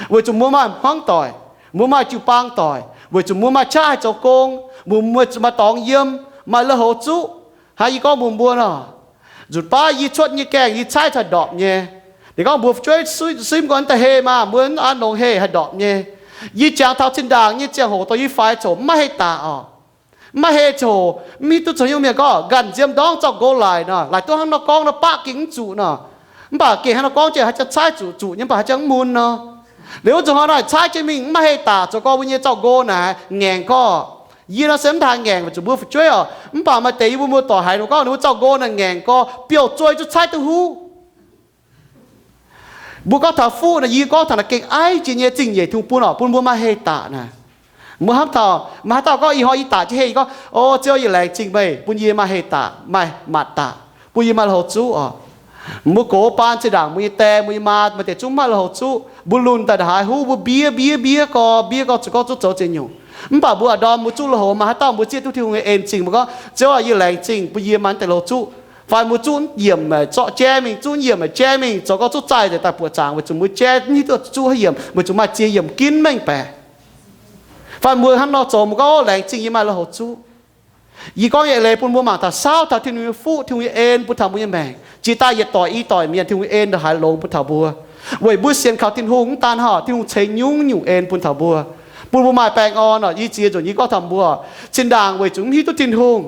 Weic zuqc mbuo maaih hmuangv doic, mbuo maaih jiu-baang doic, weic zuqc mbuo maaih qaqv haih zoux gong, mbuo maaih dorngx yiem, maaih lui-houx zuqv. Hnangv yie gorngv mbuox mbuo nor, nzunc baav yie cuotv nyei gaengh yie caaiv haih ndorpc nyei. Ninh gorngv mbuo fu'jueiv simv gorn da'heh maah, mbuo aa longx heh haih ndorpc nyei. Yie jangx taux zinh ndaangc nyei ziangh hoc dongh yie faix coc mv maaih heh daac oc. Mv maaih heh coc, mv hiuv duqv zoux haaix nyungc. Mienh gorngv nqanc nziem ndorngv zorqv nqox laic nor, laaix duqv hnangv nor gorngv nor baqv gengh mv zuqc nor. Mv baac gengh hnangv nor gorngv jienv haaix jangx caaiv zuqc zuqc nyei, mv baac haaix jangx mv mun nor. Liuz wuov zanc hnoi naaic caaiv jienv mingh mv maaih heh daac, zoux gorngv mbuo nyei zorqv nqox naaic ngaengc gorngv. Yie nor se mv haaix ngaengc weic zuqc mbuo fu'jueiv oc, mv baac maaih deix yie mbuo muoz-doic haiz ninh mbuo gorngv ninh mbuo zorqv nqox naaic ngaengc gorngv biouv-zuoih zuqc caaiv duqv huv. Mbuo gorngv taux fuqv naaic, yie gorngv taux naaic gengh aiv jiex nyei zingh nyeic Tin-Hungh bun oc, bun mbuo maaih heh daac naaic. Mbuo hnamv taux maaih haaix dauh gorngv ih hnoi yie daac jienv heh, yie gorngv, O Ziouv, yie laengz zingh meih bun yie maaih heh daac, maaih matc daac, bun yie maaih lui-houx zuqv oc. Mbuo gox baan zinh ndaangc mbuo nyei die mbuo nyei maa maaih deix zungv mv maaih lui-houx zuqv, mbuo lunh daaih ndongc haaix huv mbuo mbiev mbiev mbiev gorx mbiev gorx zuqc gorngv zuqc zoux ziex nyungc. Mv baac mbuo a'ndorm mbuo zuqv lui-houx, maaih haaix dauh mbuo zieqv duqv Tin-Hungh nyei en zingh, mbuo gorngv, Ziouv aah, yie laengz zingh bun yie maaih deix lui-houx zuqv. Fai mbuo zuqv yiemc zorqv jaiv mingh, zuqv yiemc jaiv mingh, zoux gorngv zuqc zaih nzengc daaih buoqc zaangc, weic zuqc mbuo jaiv mv hiuv duqv zuqc haaix yiemc, weic zuqc maaih ziex yiemc ginv mengh baeqc. Fai mbuo hnangv nor zoux, mbuo gorngv, O, laengz zingh yie maaih lui-houx zuqv. Yie gorngv nyei eix leiz bun mbuo mangc taux saauv taux Tin-Hungh nyei fuqv, Tin-Hungh nyei en bun taux mbuo nyei maengc. Jiex daaih yietc doic i doic mienh Tin-Hungh nyei en ndongc haaix longx bun taux mbuo. Weic mbuo sienx kaux Tin-Hungh mv daan horpc, Tin-Hungh ceix nyungc-nyungc en bun taux mbuo, bun mbuo maaih baengh orn oc. Yie ziex nzunc yie gorngv taux mbuo, zinh ndaangc weic zuqc mv hiuv duqv Tin-Hungh,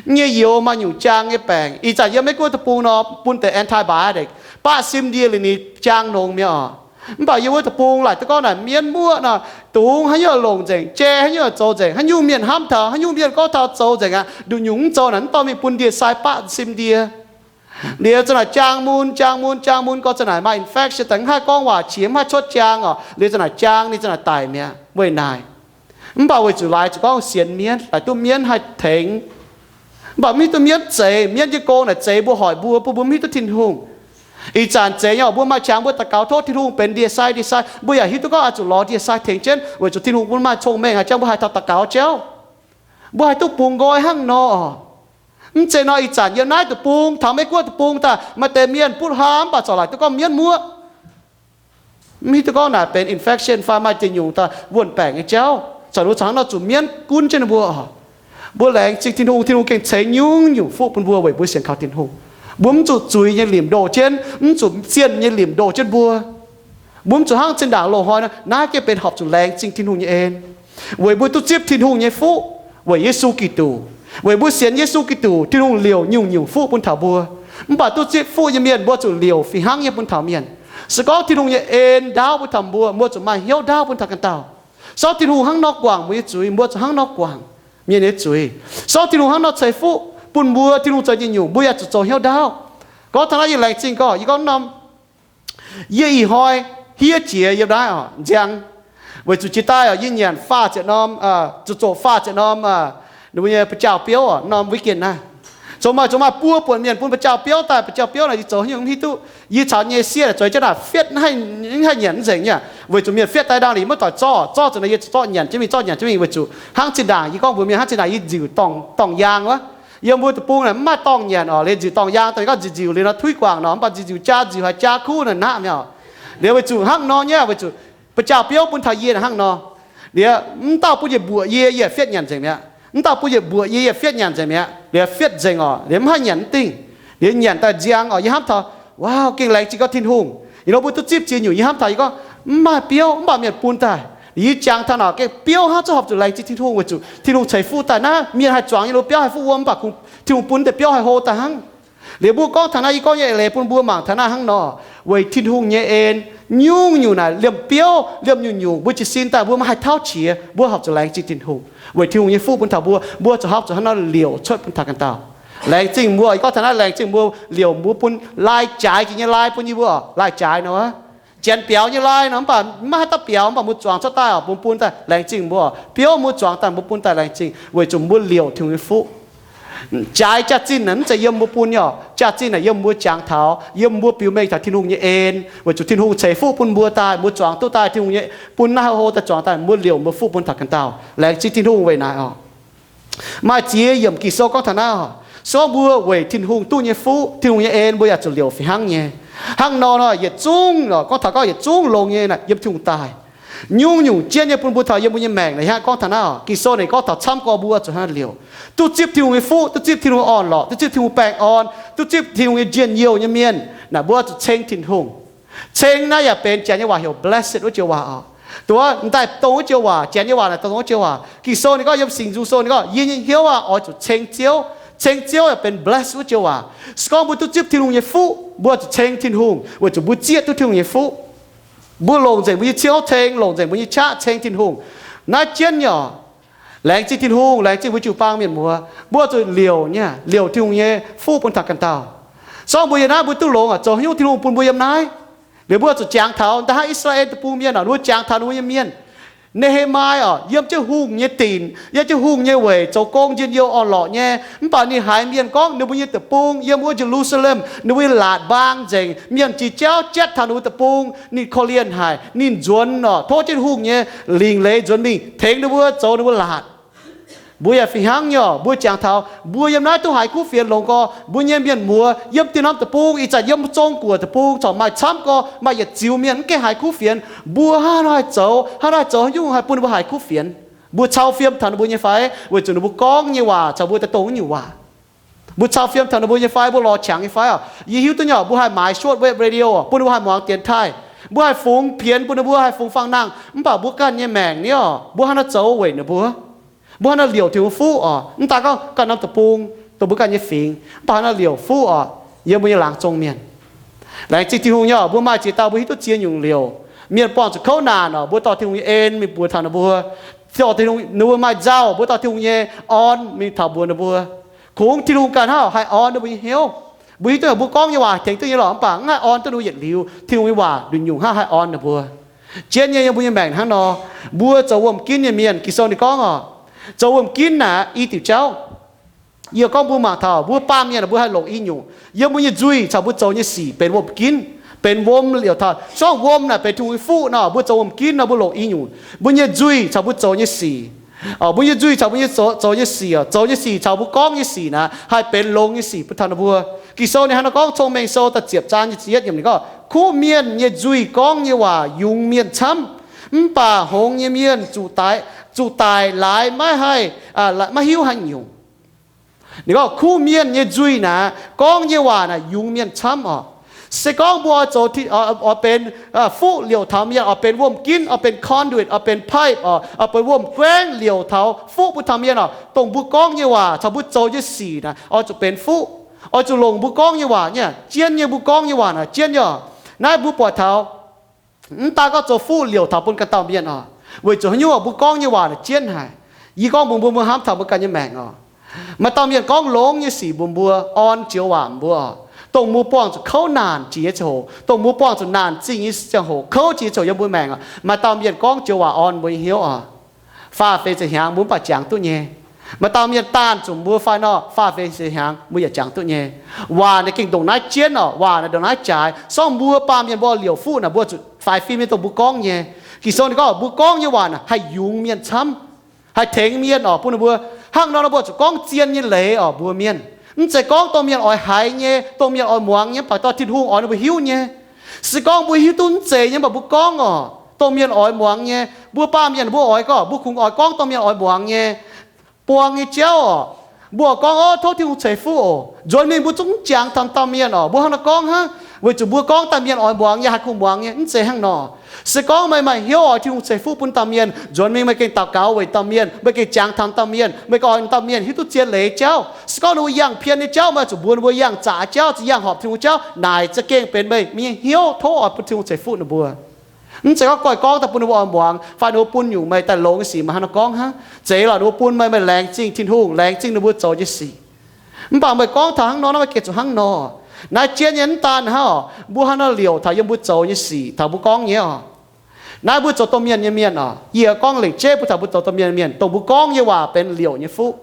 nyei youz maaih nyungc jaang nyei baengc. Ih zanc yiem Meiv Guoqv deic-bung nor bun deix antibiotic, baqv sim ndie liuz ninh jaang longx mi'aqv oc. Mv baac yiem wuov deic-bung laaic duqv gorngv naaic mienv muoqv nor, dungz haaix nyungc longc nzengc, jai haaix nyungc zoux nzengc, haaix nyungc mienh hnamv taux, haaix nyungc mienh gorngv taux zoux nzengc aqv, nduqc nyungc mv zoux naaic mv dorh mingh bun ndie-sai baqv sim ndie. Liuz za'naaic jaang mun, jaang mun, jaang mun, gorngv za'naaic maaih infection daaih mv haih gorngv waac qiex, mv haih cuotv jaang oc. Liuz za'naaic jaang ninh za'naaic daic mi'aqv weic naaic. Mv baac weic zuqc laaix zuqc gorngv sienx mienv, laaic duqv mienv haih tengx. Mv baac mv hiuv duqv mienv zeix, mienv nyei gong naaic zeix mbuo, hoic mbuo, bun mbuo mv hiuv duqv Tin-Hungh. Ih zanc zeiz nyei oc, mbuo maaih qangx mbuo daux gaux tov Tin-Hungh benx ndie-sai, ndie-sai, mbuo yaac hiuv duqv gorngv oix zuqc lorz ndie-sai tengx jienv, weic zuqc Tin-Hungh bun maaih cong-mengh haic, jangx mbuo haih taux daux gaux jauv. Mbuo haih duqv bungx nqoi hnangv nor oc. Mv zeiz nor, ih zanc yiem naaiv deic-bung, taux Meiv Guoqv deic-bung daaih, maaih deix mienh butv hlaam mv baac corc laaic duqv gorngv mienv muoqv. Mv hiuv duqv gorngv naaic benx infection fai maaih ziex nyungc daaih wuonh baengc nyei jauv, corc lungh cangx nor zuqc mienv gunv jienv ninh mbuo oc. Mbuo laengz zingh Tin-Hungh, Tin-Hungh gengh ceix nyungc-nyungc fuqv bun mbuo weic mbuo sienx kaux Tin-Hungh. Mbuo mv zuqc zuiz nyei limc ndoh jienv, mv zuqc sienh nyei limc ndoh jienv mbuo. Mbuo mv zuqc hnangv zinh ndaangc loz-hnoi nor, naaiv gengh benx horpc zuqc laengz zingh Tin-Hungh nyei en. Weic mbuo duqv zipv Tin-Hungh nyei fuqv weic Yesu Giduc. Weic mbuo sienx Yesu Giduc, Tin-Hungh liouc nyungc-nyungc fuqv bun taux mbuo. Mv baac duqv zipv fuqv nyei mienh mbuo zuqc liouc fih hnangv nyei bun taux mienh. Se gorngv Tin-Hungh nyei en ndaauv bun taux mbuo, mbuo zuqc maaih hnyouv ndaauv bun taux ganh dauh. Sortv Tin-Hungh hnangv nor guangc mbuo nyei zuiz, mbuo zuqc hnangv nor guangc mienh nyei zuiz. Sortv Tin-Hungh hnangv nor ceix fuqv bun mbuo, Tin-Hungh zoux nyungc-nyungc, mbuo yaac zuqc zoux hnyouv ndaauv. Gorngv taux naaiv yie laengz zingh gorngv, yie gorngv norm, yie ih hnoi hiev jiex yiem naaiv oc, nziang, weic zuqc jiex daaih oc, yie nyanc faah ziepc norm, zuqc zoqc faah ziepc norm, ninh mbuo nyei ba'jauh biouv oc, norm weekend naaiv. Zoux maaih, zoux maaih buo buonc mienh bun ba'jauh biouv daaih, ba'jauh biouv naaic yie zoux haaix nyungc mv hiuv duqv. Yie caux nyei sieqv zueiz jienv naaic fietv, mv haih nyanc mv nzengc nyei, weic zuqc mienh fietv daaih ndaangc liuz maiv doic zorqv, zorqv zuqc naaic yie zorqv nyanc jienv mingh, zorqv nyanc jienv mingh, weic zuqc hnangv zinh ndaangc yie gorngv mbuox mienh, hnangv zinh ndaangc yie nziuc dorngh, dorngh yaang wuov. Yiem mbuo deic-bung naaic mv maaih dorngh nyanc oc, liuz nziuc dorngh yaang daaih gorngv nziuc nziuc liuz nor tuiv guangc nor, mv baac nziuc nziuc jaa nziuc haaix jaa kuv naaic naqv mi'aqv. Liuz weic zuqc hnangv nor nyei, weic zuqc ba'jauh biouv bun taux yie hnangv nor. Liuz mv dauh bun yietc mbuoqc yie, yie fietv nyanc nzengc mi'aqv. Mv dauh bun yietc mbuoqc yie, yie fietv nyanc nzengc mi'aqv. Liuz fietv nzengc oc, liuz mv haih nyanc mv dingh. Liuz nyanc daaih nziang oc, yie hnamv taux, wow, gengh laengz zingh gorngv Tin-Hungh. Yie nor mbuo duqv zipv ziex nyungc, yie hnamv taux yie gorngv, mv maaih biouv, mv baac mienh bun daaih. Yie jangx taux naaic gengh biouv hnangv, zuqc horpc zuqc laengz zingh Tin-Hungh weic zuqc Tin-Hungh ceix fuqv daaih. Naaiv mienh haih zuangx nyei lo biauv haih fuqv wuom, mv baac Tin-Hungh bun deix biouv haih hlo daaih hnangv. Liuz mbuo gorngv taux naaiv, yie gorngv nyei eix leiz bun mbuo mangc taux naaiv hnangv nor, weic Tin-Hungh nyei en, nyungc-nyungc naaic liemh biouv, liemh nyungc-nyungc mbuo jiez sin daaih mbuo maiv haih tauv qiex, mbuo horpc zuqc laengz zingh Tin-Hungh. Weic Tin-Hungh nyei fuqv bun taux mbuo, mbuo zuqc horpc zuqc hnangv nor liouc cuotv bun taux ganh dauh. Laengz zingh mbuo, yie gorngv taux naaiv laengz zingh mbuo liouc, mbuo bun lai jaaix jiex nyei lai bun yie mbuo, lai jaaix nor, janx biaux nyei lai nor, mv baac maiv haih daaih biaux, mv baac mbuo zuangx cuotv daaih oc, mbuo bun daaih laengz zingh mbuo. Biouv mbuo zuangx daaih mbuo bun daaih laengz zingh weic zuqc mbuo liouc Tin-Hungh nyei fuqv. Jaaix jaax-zinh naaic mv zeiz yiem mbuo bun nyei oc. Jaax-zinh naaic yiem mbuo jangx taux, yiem mbuo biux mengh taux Tin-Hungh nyei en, weic zuqc Tin-Hungh ceix fuqv bun mbuo daaih, mbuo zuangx duqv daaih Tin-Hungh nyei, bun naaiv hlo daaih zuangx daaih, mbuo liouc mbuo fuqv bun taux ganh dauh. Laengz zingh Tin-Hungh weic naaic oc. Maaih ziex yiemc Ging-Sou gorngv taux naaiv oc. Se gorngv mbuo weic Tin-Hungh duqv nyei fuqv, Tin-Hungh nyei en, mbuo yaac zuqc liouc fih hnangv nyei. Hnangv nor nor yietc zungv, gorngv taux gorngv yietc zungv longx nyei naaic yiem Tin-Hungh daaih. Nyungc-nyungc jienv nyei bun mbuo taux yiem mbuo nyei maengc naaic hnangv gorngv taux naaiv oc. Ging-Sou ninh gorngv taux camv gorx mbuo zuqc hnangv liouc. Duqv zipv Tin-Hungh nyei fuqv, duqv zipv Tin-Hungh orn-lorqc, duqv zipv Tin-Hungh baengh orn, duqv zipv Tin-Hungh nyei njien-youh nyei mienh naaic mbuo zuqc ceng Tin-Hungh. Ceng naaiv yaac benx Janx nyei waac heuc blessed wuov joux waac oc. Duqv ndaaih dongh wuov joux waac, Janx nyei waac naaic dongh wuov joux waac. Ging-Sou ninh gorngv yiem Singx Nzung Sou ninh gorngv, yie nyei hnyouv aah! Oix zuqc ceng Ziouv. Ceng Ziouv yaac benx blessed wuov joux waac. Se gorngv mbuo duqv zipv Tin-Hungh nyei fuqv, mbuo zuqc ceng Tin-Hungh weic zuqc mbuo zieqv duqv Tin-Hungh nyei fuqv. Mbuo longc nzengc mbuo nyei ciouv ceng, longc nzengc mbuo nyei qaqv ceng Tin-Hungh. Naaiv jienv nyei oc. Laengz zingh Tin-Hungh, laengz zingh mbuo jiu-baang mienh muoz. Mbuo zuqc liouc nyei, liouc Tin-Hungh nyei fuqv bun taux ganh dauh. Se gorngv mbuo yiem naaiv mbuo duqv longx oc, zoux haaix nyungc Tin-Hungh bun mbuo yiem naaiv? Liuz mbuo zuqc jangx taux da'hnangv I^saa^laa^en Deic-Bung mienh oc, ninh mbuo jangx taux ninh mbuo nyei mienh. Ne^he^mai oc, yiem jienv hungh nyei dinc, yiem jienv hungh nyei weic zoux gong njien-youh orn-lorqc nyei. Mv baac ninh haiz mienh gorngv ninh mbuo nyei deic-bung yiem wuov Ye^lu^saa^lem, ninh mbuo nyei laatc mbaang nzengc, mienh jiex jauv jatv taux ninh mbuo deic-bung. Ninh korv-lienh haic, ninh nzuonx oc, tov jienv hungh nyei lingc leiz nzuonx mingh tengx ninh mbuo zoux ninh mbuo laatc. Mbuo yaac fih hnangv nyei oc, mbuo jangx taux mbuo yiem naaiv duqv haiz kuv fienx longx gorx, mbuo nyei mienh muoz yiem dieh norm deic-bung, ih zanc yiem Zong-Guoqv deic-bung corc maaih camv gorx, maaih yietc ziux mienh mv gaengh haiz kuv fienx. Mbuo hnangv haaix nor haih zoux, hnangv haaix nor haih zoux, haaix nyungc haih bun ninh mbuo haiz kuv fienx? Mbuo cau fiem taux ninh mbuo nyei fai? Weic zuqc ninh mbuo gorngv nyei waac caux mbuo daaih dongh wuov nyungc waac. Mbuo cau fiem taux ninh mbuo nyei fai? Mbuo lorz qangx nyei fai oc? Yie hiuv duqv nyei oc, mbuo haih maaiz shortwave radio oc, bun ninh mbuo haih muangx dienx taaih. Mbuo haih fungx pienx bun ninh mbuo haih fungx fangx nangh. Mv baac mbuo ganh nyei maengc ni oc, mbuo hnangv haaix nor zoux weic ninh mbuo? Mbuo hnangv haaix nor liouc Tin-Hungh nyei fuqv oc? Mv daaih gorngv ganh norm deic-bung, dongh mbuo ganh nyei fingx, mv baac hnangv haaix nor liouc fuqv oc yiem mbuo nyei laangz zong mienh? Laengz zingh Tin-Hungh nyei oc, mbuo maaih ziex dauh mbuo hiuv duqv ziex nyungc liouc. Mienh buangh zuqc kouv naanc oc, mbuo dorh Tin-Hungh nyei en mingh buoz taux ninh mbuo. Dorh Tin-Hungh, ninh mbuo maaih nzauh, mbuo dorh Tin-Hungh nyei orn mingh taux mbuox ninh mbuo. Kungx Tin-Hungh ganh hnangv haih orn ninh mbuo nyei hnyouv. Mbuo hiuv duqv mbuo gorngv nyei waac tengx duqv nyei lorqc, mv baac mv haih orn duqv ninh mbuo yietc liuz. Tin-Hungh nyei waac nduqc nyungc hnangv haih orn ninh mbuo. Jienv nyei yiem mbuo nyei maengc hnangv nor, mbuo zoux wuom-ginv nyei mienh. Ging-Sou ninh gorngv oc, zoux wuom-ginv naaic i diuc jauv. Yie gorngv mbuo mangc taux mbuo baamh mienh mbuo haih longc i nyungc. Yiem mbuo nyei nzuih caux mbuo zoux nyei sic benx wuom-ginv, benx wuom liouc taux. Se gorngv wuom naaic benx Tin-Hungh nyei fuqv nor, mbuo zoux wuom-ginv nor mbuo longc i nyungc. Mbuo nyei nzuih caux mbuo zoux nyei sic, mbuo nyei nzuih caux mbuo nyei zoux, zoux nyei sic, zoux nyei sic caux mbuo gorngv nyei sic naaic haih benx longx nyei sic bun taux ninh mbuo. Ging-Sou ninh hnangv naaiv gorngv, Cong-Mengh Sou da'ziepc zaang nyic ziepc yietv yiemc ninh gorngv, kuv mienh nyei nzuih gorngv nyei waac yungz mienh camv, mv baac hngongx nyei mienh zuqc daic, zuqc daic laaix maiv haih, maiv hiuv haaix nyungc. Ninh gorngv kuv mienh nyei nzuih naaic gorngv nyei waac naaic yungz mienh camv oc. Se gorngv mbuo oix zoux, oix benx fuqv liouc taux mienh, oix benx wuom-ginv, oix benx conduit, oix benx pipe oc, oix benx wuom-guaengv liouc taux fuqv bun taux mienh oc, dongh mbuo gorngv nyei waac caux mbuo zoux nyei sic naaic oix zuqc benx fuqv. Oix zuqc longc mbuo gorngv nyei waac nyei, jienv nyei mbuo gorngv nyei waac naaic jienv nyei oc. Naaiv mbuo buatc taux mv daan gorngv zoux fuqv liouc taux bun ganh dauh mienh oc. Weic zuqc haaix nyungc oc? Mbuo gorngv nyei waac naaic jienv haic. Yie gorngv mbuox mbuo, mbuo hnamv taux mbuo ganh nyei maengc oc. Maaih dauh mienh gorngv longx nyei sic mbuox mbuo, orn joux waac mbuo oc, dongh mbuo buangh zuqc kouv naanc jiex nyei ziangh hoc, dongh mbuo buangh zuqc naanc zingh nyei ziangh hoc, kouv jiex nyei ziangh hoc yiem mbuo maengc oc, maaih dauh mienh gorngv joux waac orn mbuo nyei hnyouv oc. Faah feix ziepc hnyangx mbuo mv baac jangx duqv nyei. Maaih dauh mienh daanh zunc mbuo fai nor, faah feix ziepc hnyangx mbuo yaac jangx duqv nyei. Waac naaic gengh ndongc naaiv jienv oc, waac naaic ndongc naaiv jaaix. Se gorngv mbuo baamh mienh mbuo liouc fuqv naaic, mbuo zuqc faix fim nyei dongh mbuo gorngv nyei. Ging-Sou ninh gorngv mbuo gorngv nyei waac naaic haih yungz mienh camv, haih tengx mienh oc, bun ninh mbuo. Hnangv nor nor mbuo zuqc gorngv zien nyei leiz oc mbuox mienh. Mv zeiz gorngv dongh mienh oix haiz nyei, dongh mienh oix muangx nyei, mv baac dorh Tin-Hungh oix ninh mbuo hiuv nyei. Se gorngv mbuo hiuv duqv mv zeiz nyei mv baac mbuo gorngv oc, dongh mienh oix muangx nyei. Mbuo baamh mienh mbuo oix gorngv, mbuo kungx oix gorngv dongh mienh oix muangx nyei, buang nyei jauv oc. Mbuo gorngv, Ov, tov Tin-Hungh ceix fuqv oc. Nzuonx mingh mbuo zungv mv jangx taux dauh mienh oc. Mbuo hnangv naaiv gorngv hnangv weic zuqc mbuo gorngv daaih mienh oix muangx, yie haih kungx muangx nyei. Mv zeiz hnangv nor. Se gorngv meih maaih hnyouv oix Tin-Hungh ceix fuqv bun dauh mienh, nzuonx mingh meih gengh daux gaux weic dauh mienh, meih gengh jangx taux dauh mienh, meih gengh oix dauh mienh hiuv duqv zien leiz jauv. Se gorngv ninh mbuo yangh pien nyei jauv, meih zuqc mbuox ninh mbuo yangh zaqc jauv, zuqc yangh horpc Tin-Hungh jauv, naaic za'gengh benx meih nyei hnyouv tov oix bun Tin-Hungh ceix fuqv ninh mbuo. Mv zeiz gorngv goiv gorngv daaih bun ninh mbuo oix muangx, fai ninh mbuo bun nyungc meih daaih longx nyei sic meih hnangv naaiv gorngv hnangv. Zeiz lorqc, ninh mbuo bun meih, meih laengz zingh Tin-Hungh, laengz zingh ninh mbuo zoux nyei sic. Mv baac meih gorngv taux hnangv nor, naaiv meih gengh zuqc hnangv nor. Naaiv jien nyei mv daan hnangv oc, mbuo hnangv nor liouc taux yiem mbuo zoux nyei sic taux mbuo gorngv nyei oc. Naaiv mbuo zoux domh mienh nyei mienh oc, yie gorngv lengc jeiv mbuo taux mbuo zoux domh mienh nyei mienh, dongh mbuo gorngv nyei waac benx liouc nyei fuqv.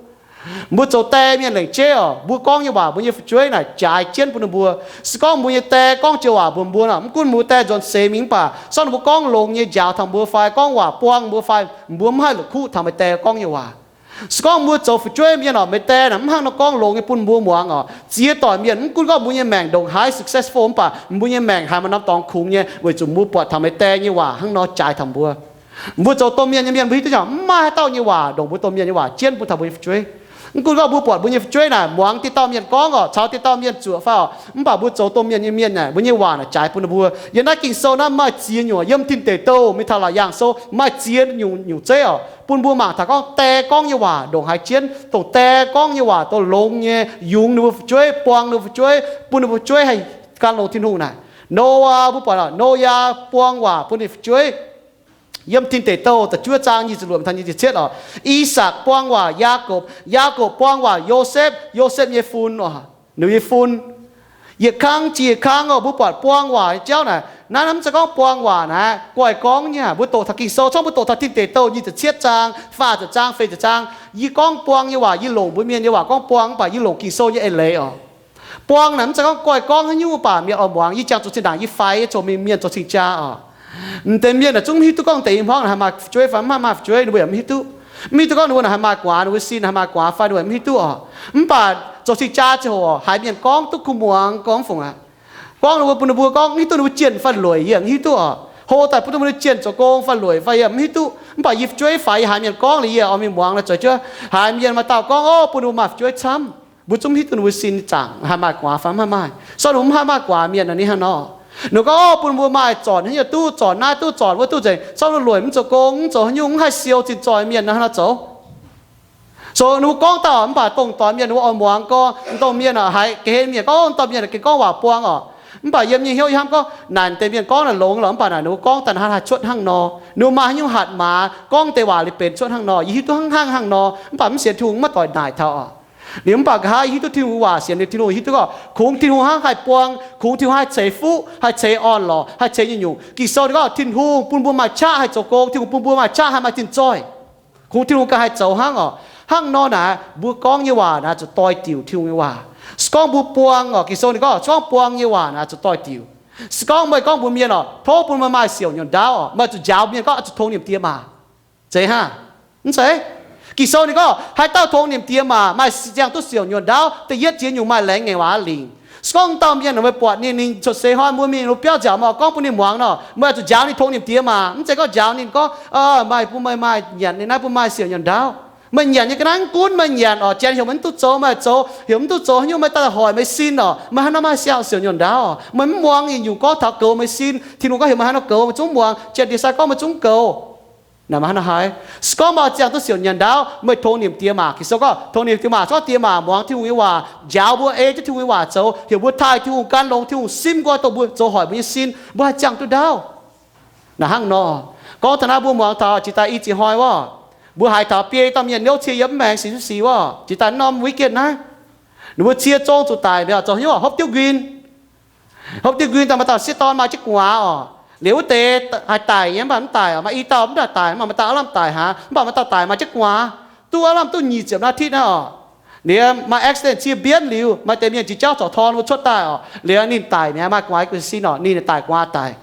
Mbuo zoux die mienh lengc jeiv oc, mbuo gorngv nyei waac, mbuo nyei fu'jueiv naaic jaaix jienv bun ninh mbuo. Se gorngv mbuo nyei die gorngv joux waac mbuox mbuo nor, mv gunv mbuo die nzuonx seix mingh mv baac, se gorngv ninh mbuo gorngv longx nyei njaaux taux mbuo fai gorngv waac buang mbuo fai, mbuo mv haih la'kuqv taux meih die gorngv nyei waac. Se gorngv mbuo zoux fu'jueiv mienh oc, meih die naaic mv hnangv nor gorngv longx nyei bun mbuo muangx oc, ziex doic mienh mv gunv gorngv mbuo nyei maengc ndongc haaix successful mv baac mbuo nyei maengc haiz maaih norm dorngx kungx nyei weic zuqc mbuo buatc taux meih die nyei waac hnangv nor jaaix taux mbuo. Mbuo zoux domh mienh nyei mienh mbuo hiuv duqv hnyouv mv maaih haaix dauh nyei waac ndongc mbuo domh mienh nyei waac jienv bun taux mbuo nyei fu'jueiv. Mv gunv gorngv mbuo buatc mbuo nyei fu'jueiv naaic muangx dieh dauh mienh gorngv oc, caux dieh dauh mienh zuoqc fai oc, mv baac mbuo zoux domh mienh nyei mienh naaic, mbuo nyei waac naaic jaaix bun ninh mbuo. Yiem naaiv Ging-Sou naaiv maaih ziex nyungc, yiem Tin Deic Douh mingh taux Laauc Yaangh Sou maaih ziex nyungc, nyungc zeiv oc, bun mbuo mangc taux gorngv die gorngv nyei waac ndongc haaix jienv, dongh die gorngv nyei waac dongh longx nyei yungz ninh mbuo fu'jueiv, buang ninh mbuo fu'jueiv, bun ninh mbuo fu'jueiv haih gan longx Tin-Hungh naaic. Noyaa, mbuo buatc oc, Noyaa buang waac bun ninh fu'jueiv. Yiem Tin Deic Douh da'juov zaang nyic ziepc luoqc taux nyic ziepc cietv oc. I^sakc buang waac Yaakopv, Yaakopv buang waac Yosepv, Yosepv nyei fun oc, ninh nyei fun. Yietc kang jiex yietc kang oc, mbuo buatc buang waac nyei jauv naaic, naaiv mv zeiz gorngv buang waac naaiv goiv gorngv nyei. Mbuo doqc taux Ging-Sou, corc mbuo doqc taux Tin Deic Douh nyic ziepc cietv zaang, faah ziepc zaang, feix ziepc zaang, yie gorngv buang nyei waac, yie longc mbuo mienh nyei waac gorngv buang, mv baac yie longc Ging-Sou nyei eix leiz oc. Buang naaic mv zeiz gorngv goiv gorngv haaix nyungc, mv baac mienh oix muangx. Yie jangx zuqc zinh ndaangc yie faix, yie zoux mingh mienh zoux cing-jaa oc. M'deix mienh naaic zungv mv hiuv duqv gorngv deix i hmuangv naaic haih maaih fu'jueiv fai mv haih maaih fu'jueiv, ninh mbuo yaac mv hiuv duqv. Mv hiuv duqv gorngv ninh mbuo naaic haih maaih guaax, ninh mbuo sin haih maaih guaax fai, ninh mbuo yaac mv hiuv duqv oc. Mv baac zoux cing-jaa ziangh hoc haiz mienh gorngv duqv kuh muangx gorngv fungc aqv. Gorngv ninh mbuo, bun ninh mbuo gorngv mv hiuv duqv ninh mbuo jienh fai lueic, yie yaac mv hiuv duqv oc. Hlo daaih bun ninh mbuo nyei jienh zoux gong fai lueic fai, yie yaac mv hiuv duqv. Mv baac yie fu'jueiv faix, yie haiz mienh gorngv liuz, yie oix mingh muangx naaic zueiz jienv haiz mienh maaih dauh gorngv, Ov, bun ninh mbuo maaih fu'jueiv camv. Mbuo zungv mv hiuv duqv ninh mbuo sin zaangc haih maaih guaax fai mv haih maaih. Sortv ninh mbuo mv haih maaih guaax mienh ninh hnangv nor. Ninh gorngv, Ov, bun mbuo maaih zornc haaix nyungc duqv, zornc naaiv duqv, zornc wuov duqv nzengc. Sortv ninh lueic mv zoux gong, mv zoux haaix nyungc, mv haih siou zinh zoih mienh hnangv nor zoux. Zoux ninh mbuo gorngv dauh mv baac dongh doic mienh ninh mbuo oix muangx gorngv, dongh mienh haiz ga'hlen mienh gorngv, Ov, dauh mienh gengh gorngv waac buang oc. Mv baac yiem nyei hnyouv yie hnamv gorngv, naaic deix mienh gorngv naaic longx lorqc, mv baac naaic ninh mbuo gorngv daaih naaic hnangv haih cuotv hnangv nor. Ninh mbuo maaih haaix nyungc hatc maaz gorngv deix waac liuz benx cuotv hnangv nor. Yie hiuv duqv hnangv hnangv nor, mv baac mv sienx Tin-Hungh maiv doix naaic taux oc. Liuz mv baac nqa'haav yie hiuv duqv Tin-Hungh waac, sienx liuz Tin-Hungh hiuv duqv gorngv kungx Tin-Hungh hnangv haih buang, kungx Tin-Hungh haih ceix fuqv, haih ceix orn-lorqc, haih ceix nyungc-nyungc. Ging-Sou ninh gorngv Tin-Hungh bun mbuo maaih qaqv haih zoux gong, Tin-Hungh bun mbuo maaih qaqv haih maaih zinh zoih. Kungx Tin-Hungh ganh haih zoux hnangv oc. Hnangv nor naaic, mbuo gorngv nyei waac naaic zuqc doix-diuc Tin-Hungh nyei waac. Se gorngv mbuo buang oc, Ging-Sou ninh gorngv, se gorngv buang nyei waac naaic zuqc doix-diuc. Se gorngv meih gorngv mbuox mienh oc, Tov bun meih maaih siouc nyuonh ndaauv oc, meih zuqc njaaux mienh gorngv oix zuqc tongx nimc diex maac. Zeiz hnangv? Mv zeiz. Ging-Sou ninh gorngv, haaix dauh tongx nimc diex maac maaih ziangh duqv siouc nyuonh ndaauv. Da'yietv ziex nyungc maaih laengz ngaengc waac lingc. Se gorngv dauh mienh meih buatc ninh, ninh cuotv seix hnoi mbuo mingh biauv nziaauc, meih oix gorngv bun ninh muangx nor, meih oix zuqc njaaux ninh tongx nimc diex maac. Mv zeiz gorngv njaaux ninh gorngv, Maaih, bun meih maaih nyanc ninh naaiv, bun maaih siouc nyuonh ndaauv. Meih nyanc nyei ga'naaiv mv gunv meih nyanc oc, janx heuc meih mv duqv zoux meih zoux, heuc mv duqv zoux haaix nyungc meih daaih hoic meih sin oc, meih hnangv nor maaih siouc nyuonh ndaauv. Meih mv muangx nyungc gorngv taux goux meih sin. Tin-Hungh gorngv heuc meih hnangv nor goux, meih zungv muangx. Janx-ndie-sai gorngv meih zungv goux. Naaic meih hnangv nor haiz. Se gorngv meih ziangh duqv siouc nyuonh ndaauv, meih tongx nimc diex maac. Ging-Sou gorngv tongx nimc diex maac, se gorngv diex maac muangx Tin-Hungh nyei waac, njaaux mbuo ei jienv Tin-Hungh nyei waac zoux, heuc mbuo taaih Tin-Hungh, gan longx Tin-Hungh, simv nqoi dongh mbuo zoux hoic mbuo nyei sin, mbuo haih ziangh duqv ndaauv. Naaiv hnangv nor, gorngv taux naaiv mbuo muangx taux jiex daaih i ziex hnoi wuov, mbuo haiz taux biei dauh mienh niouv cie yiem mv maengx sic sic wuov, jiex daaih norm weekend naaiv, ninh mbuo cie zong zuqc daic mi'aqv, zoux haaix nyungc, hopv diuv nquin. Hopv diuv nquin daaih maaih dauh sieqv dorn maaih jienv gu'nguaaz oc. Liuz wuov deix haih daic nyei mv baac mv daic oc, maaih i dauh mv baac daic, maaih dauh aav lamh daic hnangv, mv baac maaih dauh daic maaih jienv gu'nguaaz, duqv aav lamh duqv nyic ziepc อาทิตย์ naaiv oc. Liuz maaih accident cie mbienv liuz, maaih deix mienh jiex jauv corc tor ninh mbuo cuotv daaih oc. Liuz ninh daic mi'aqv, maaih gu'nguaaz gu'nguaaz sin oc, ninh daic gu'nguaaz daic.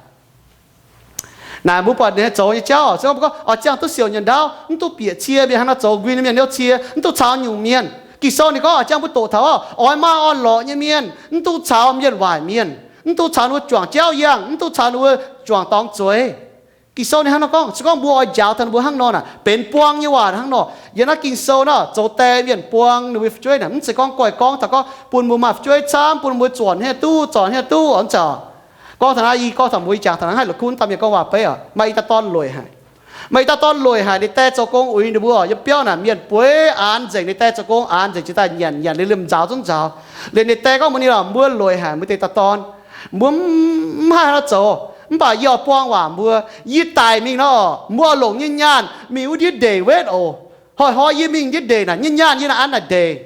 Naaic mbuo buatc ninh zoux nyei jauv oc, se gorngv mbuo gorngv oix ziangh duqv siouc nyuonh ndaauv, mv duqv bieqc cie, mienh hnangv nor zoux nquin, mienh niouv cie, mv duqv caux nyungc mienh. Ging-Sou ninh gorngv oix ziangh mbuo doqc taux oc, oix maaih orn-lorqc nyei mienh, mv duqv caux mienh waaic mienh, mv duqv caux ninh mbuo juangc jauv yangh, mv duqv caux ninh mbuo juangc dorngx zueiz. Ging-Sou ninh hnangv nor gorngv, se gorngv mbuo oix njaaux taux ninh mbuo hnangv nor naaic, benx buang nyei waac hnangv nor. Yiem naaiv Ging-Sou naaic zoux die mienh buang ninh mbuo fu'jueiv naaic, mv zeiz gorngv goiv gorngv taux gorngv bun mbuo maaih fu'jueiv camv, bun mbuo zuonc hnyouv duqv, zornc hnyouv duqv oc, mv zeiz. Gorngv taux naaiv, yie gorngv taux mbuo, yie jangx taux naaiv haih la'kuqv daaih mienh gorngv waac-beiv oc. Maaih i dauh dorn lueic haic. Maaih i dauh dorn lueic haic, ninh die zoux gong uix ninh mbuo oc. Yiem biauv naaic mienh bueix aanx nzengc, ninh die zoux gong aanx nzengc, jiex daaih nyanc nyanc liuz liemh nzaaux zungv nzaaux. Liuz ninh die gorngv mbuox ninh oc, mbuo lueic haic, mbuo deix dauh dorn, mbuo mv haih haaix nor zoux. Mv baac yie oix buang waac mbuo. Yie daic mingh nor, mbuo oix longc nyei nyaanh mingh wuov ndiev ndeic wetv oc. Hnoi-hnoi yie mingh ndiev ndeic naaic, nyei nyaanh yie naaiv an naaic ndeic.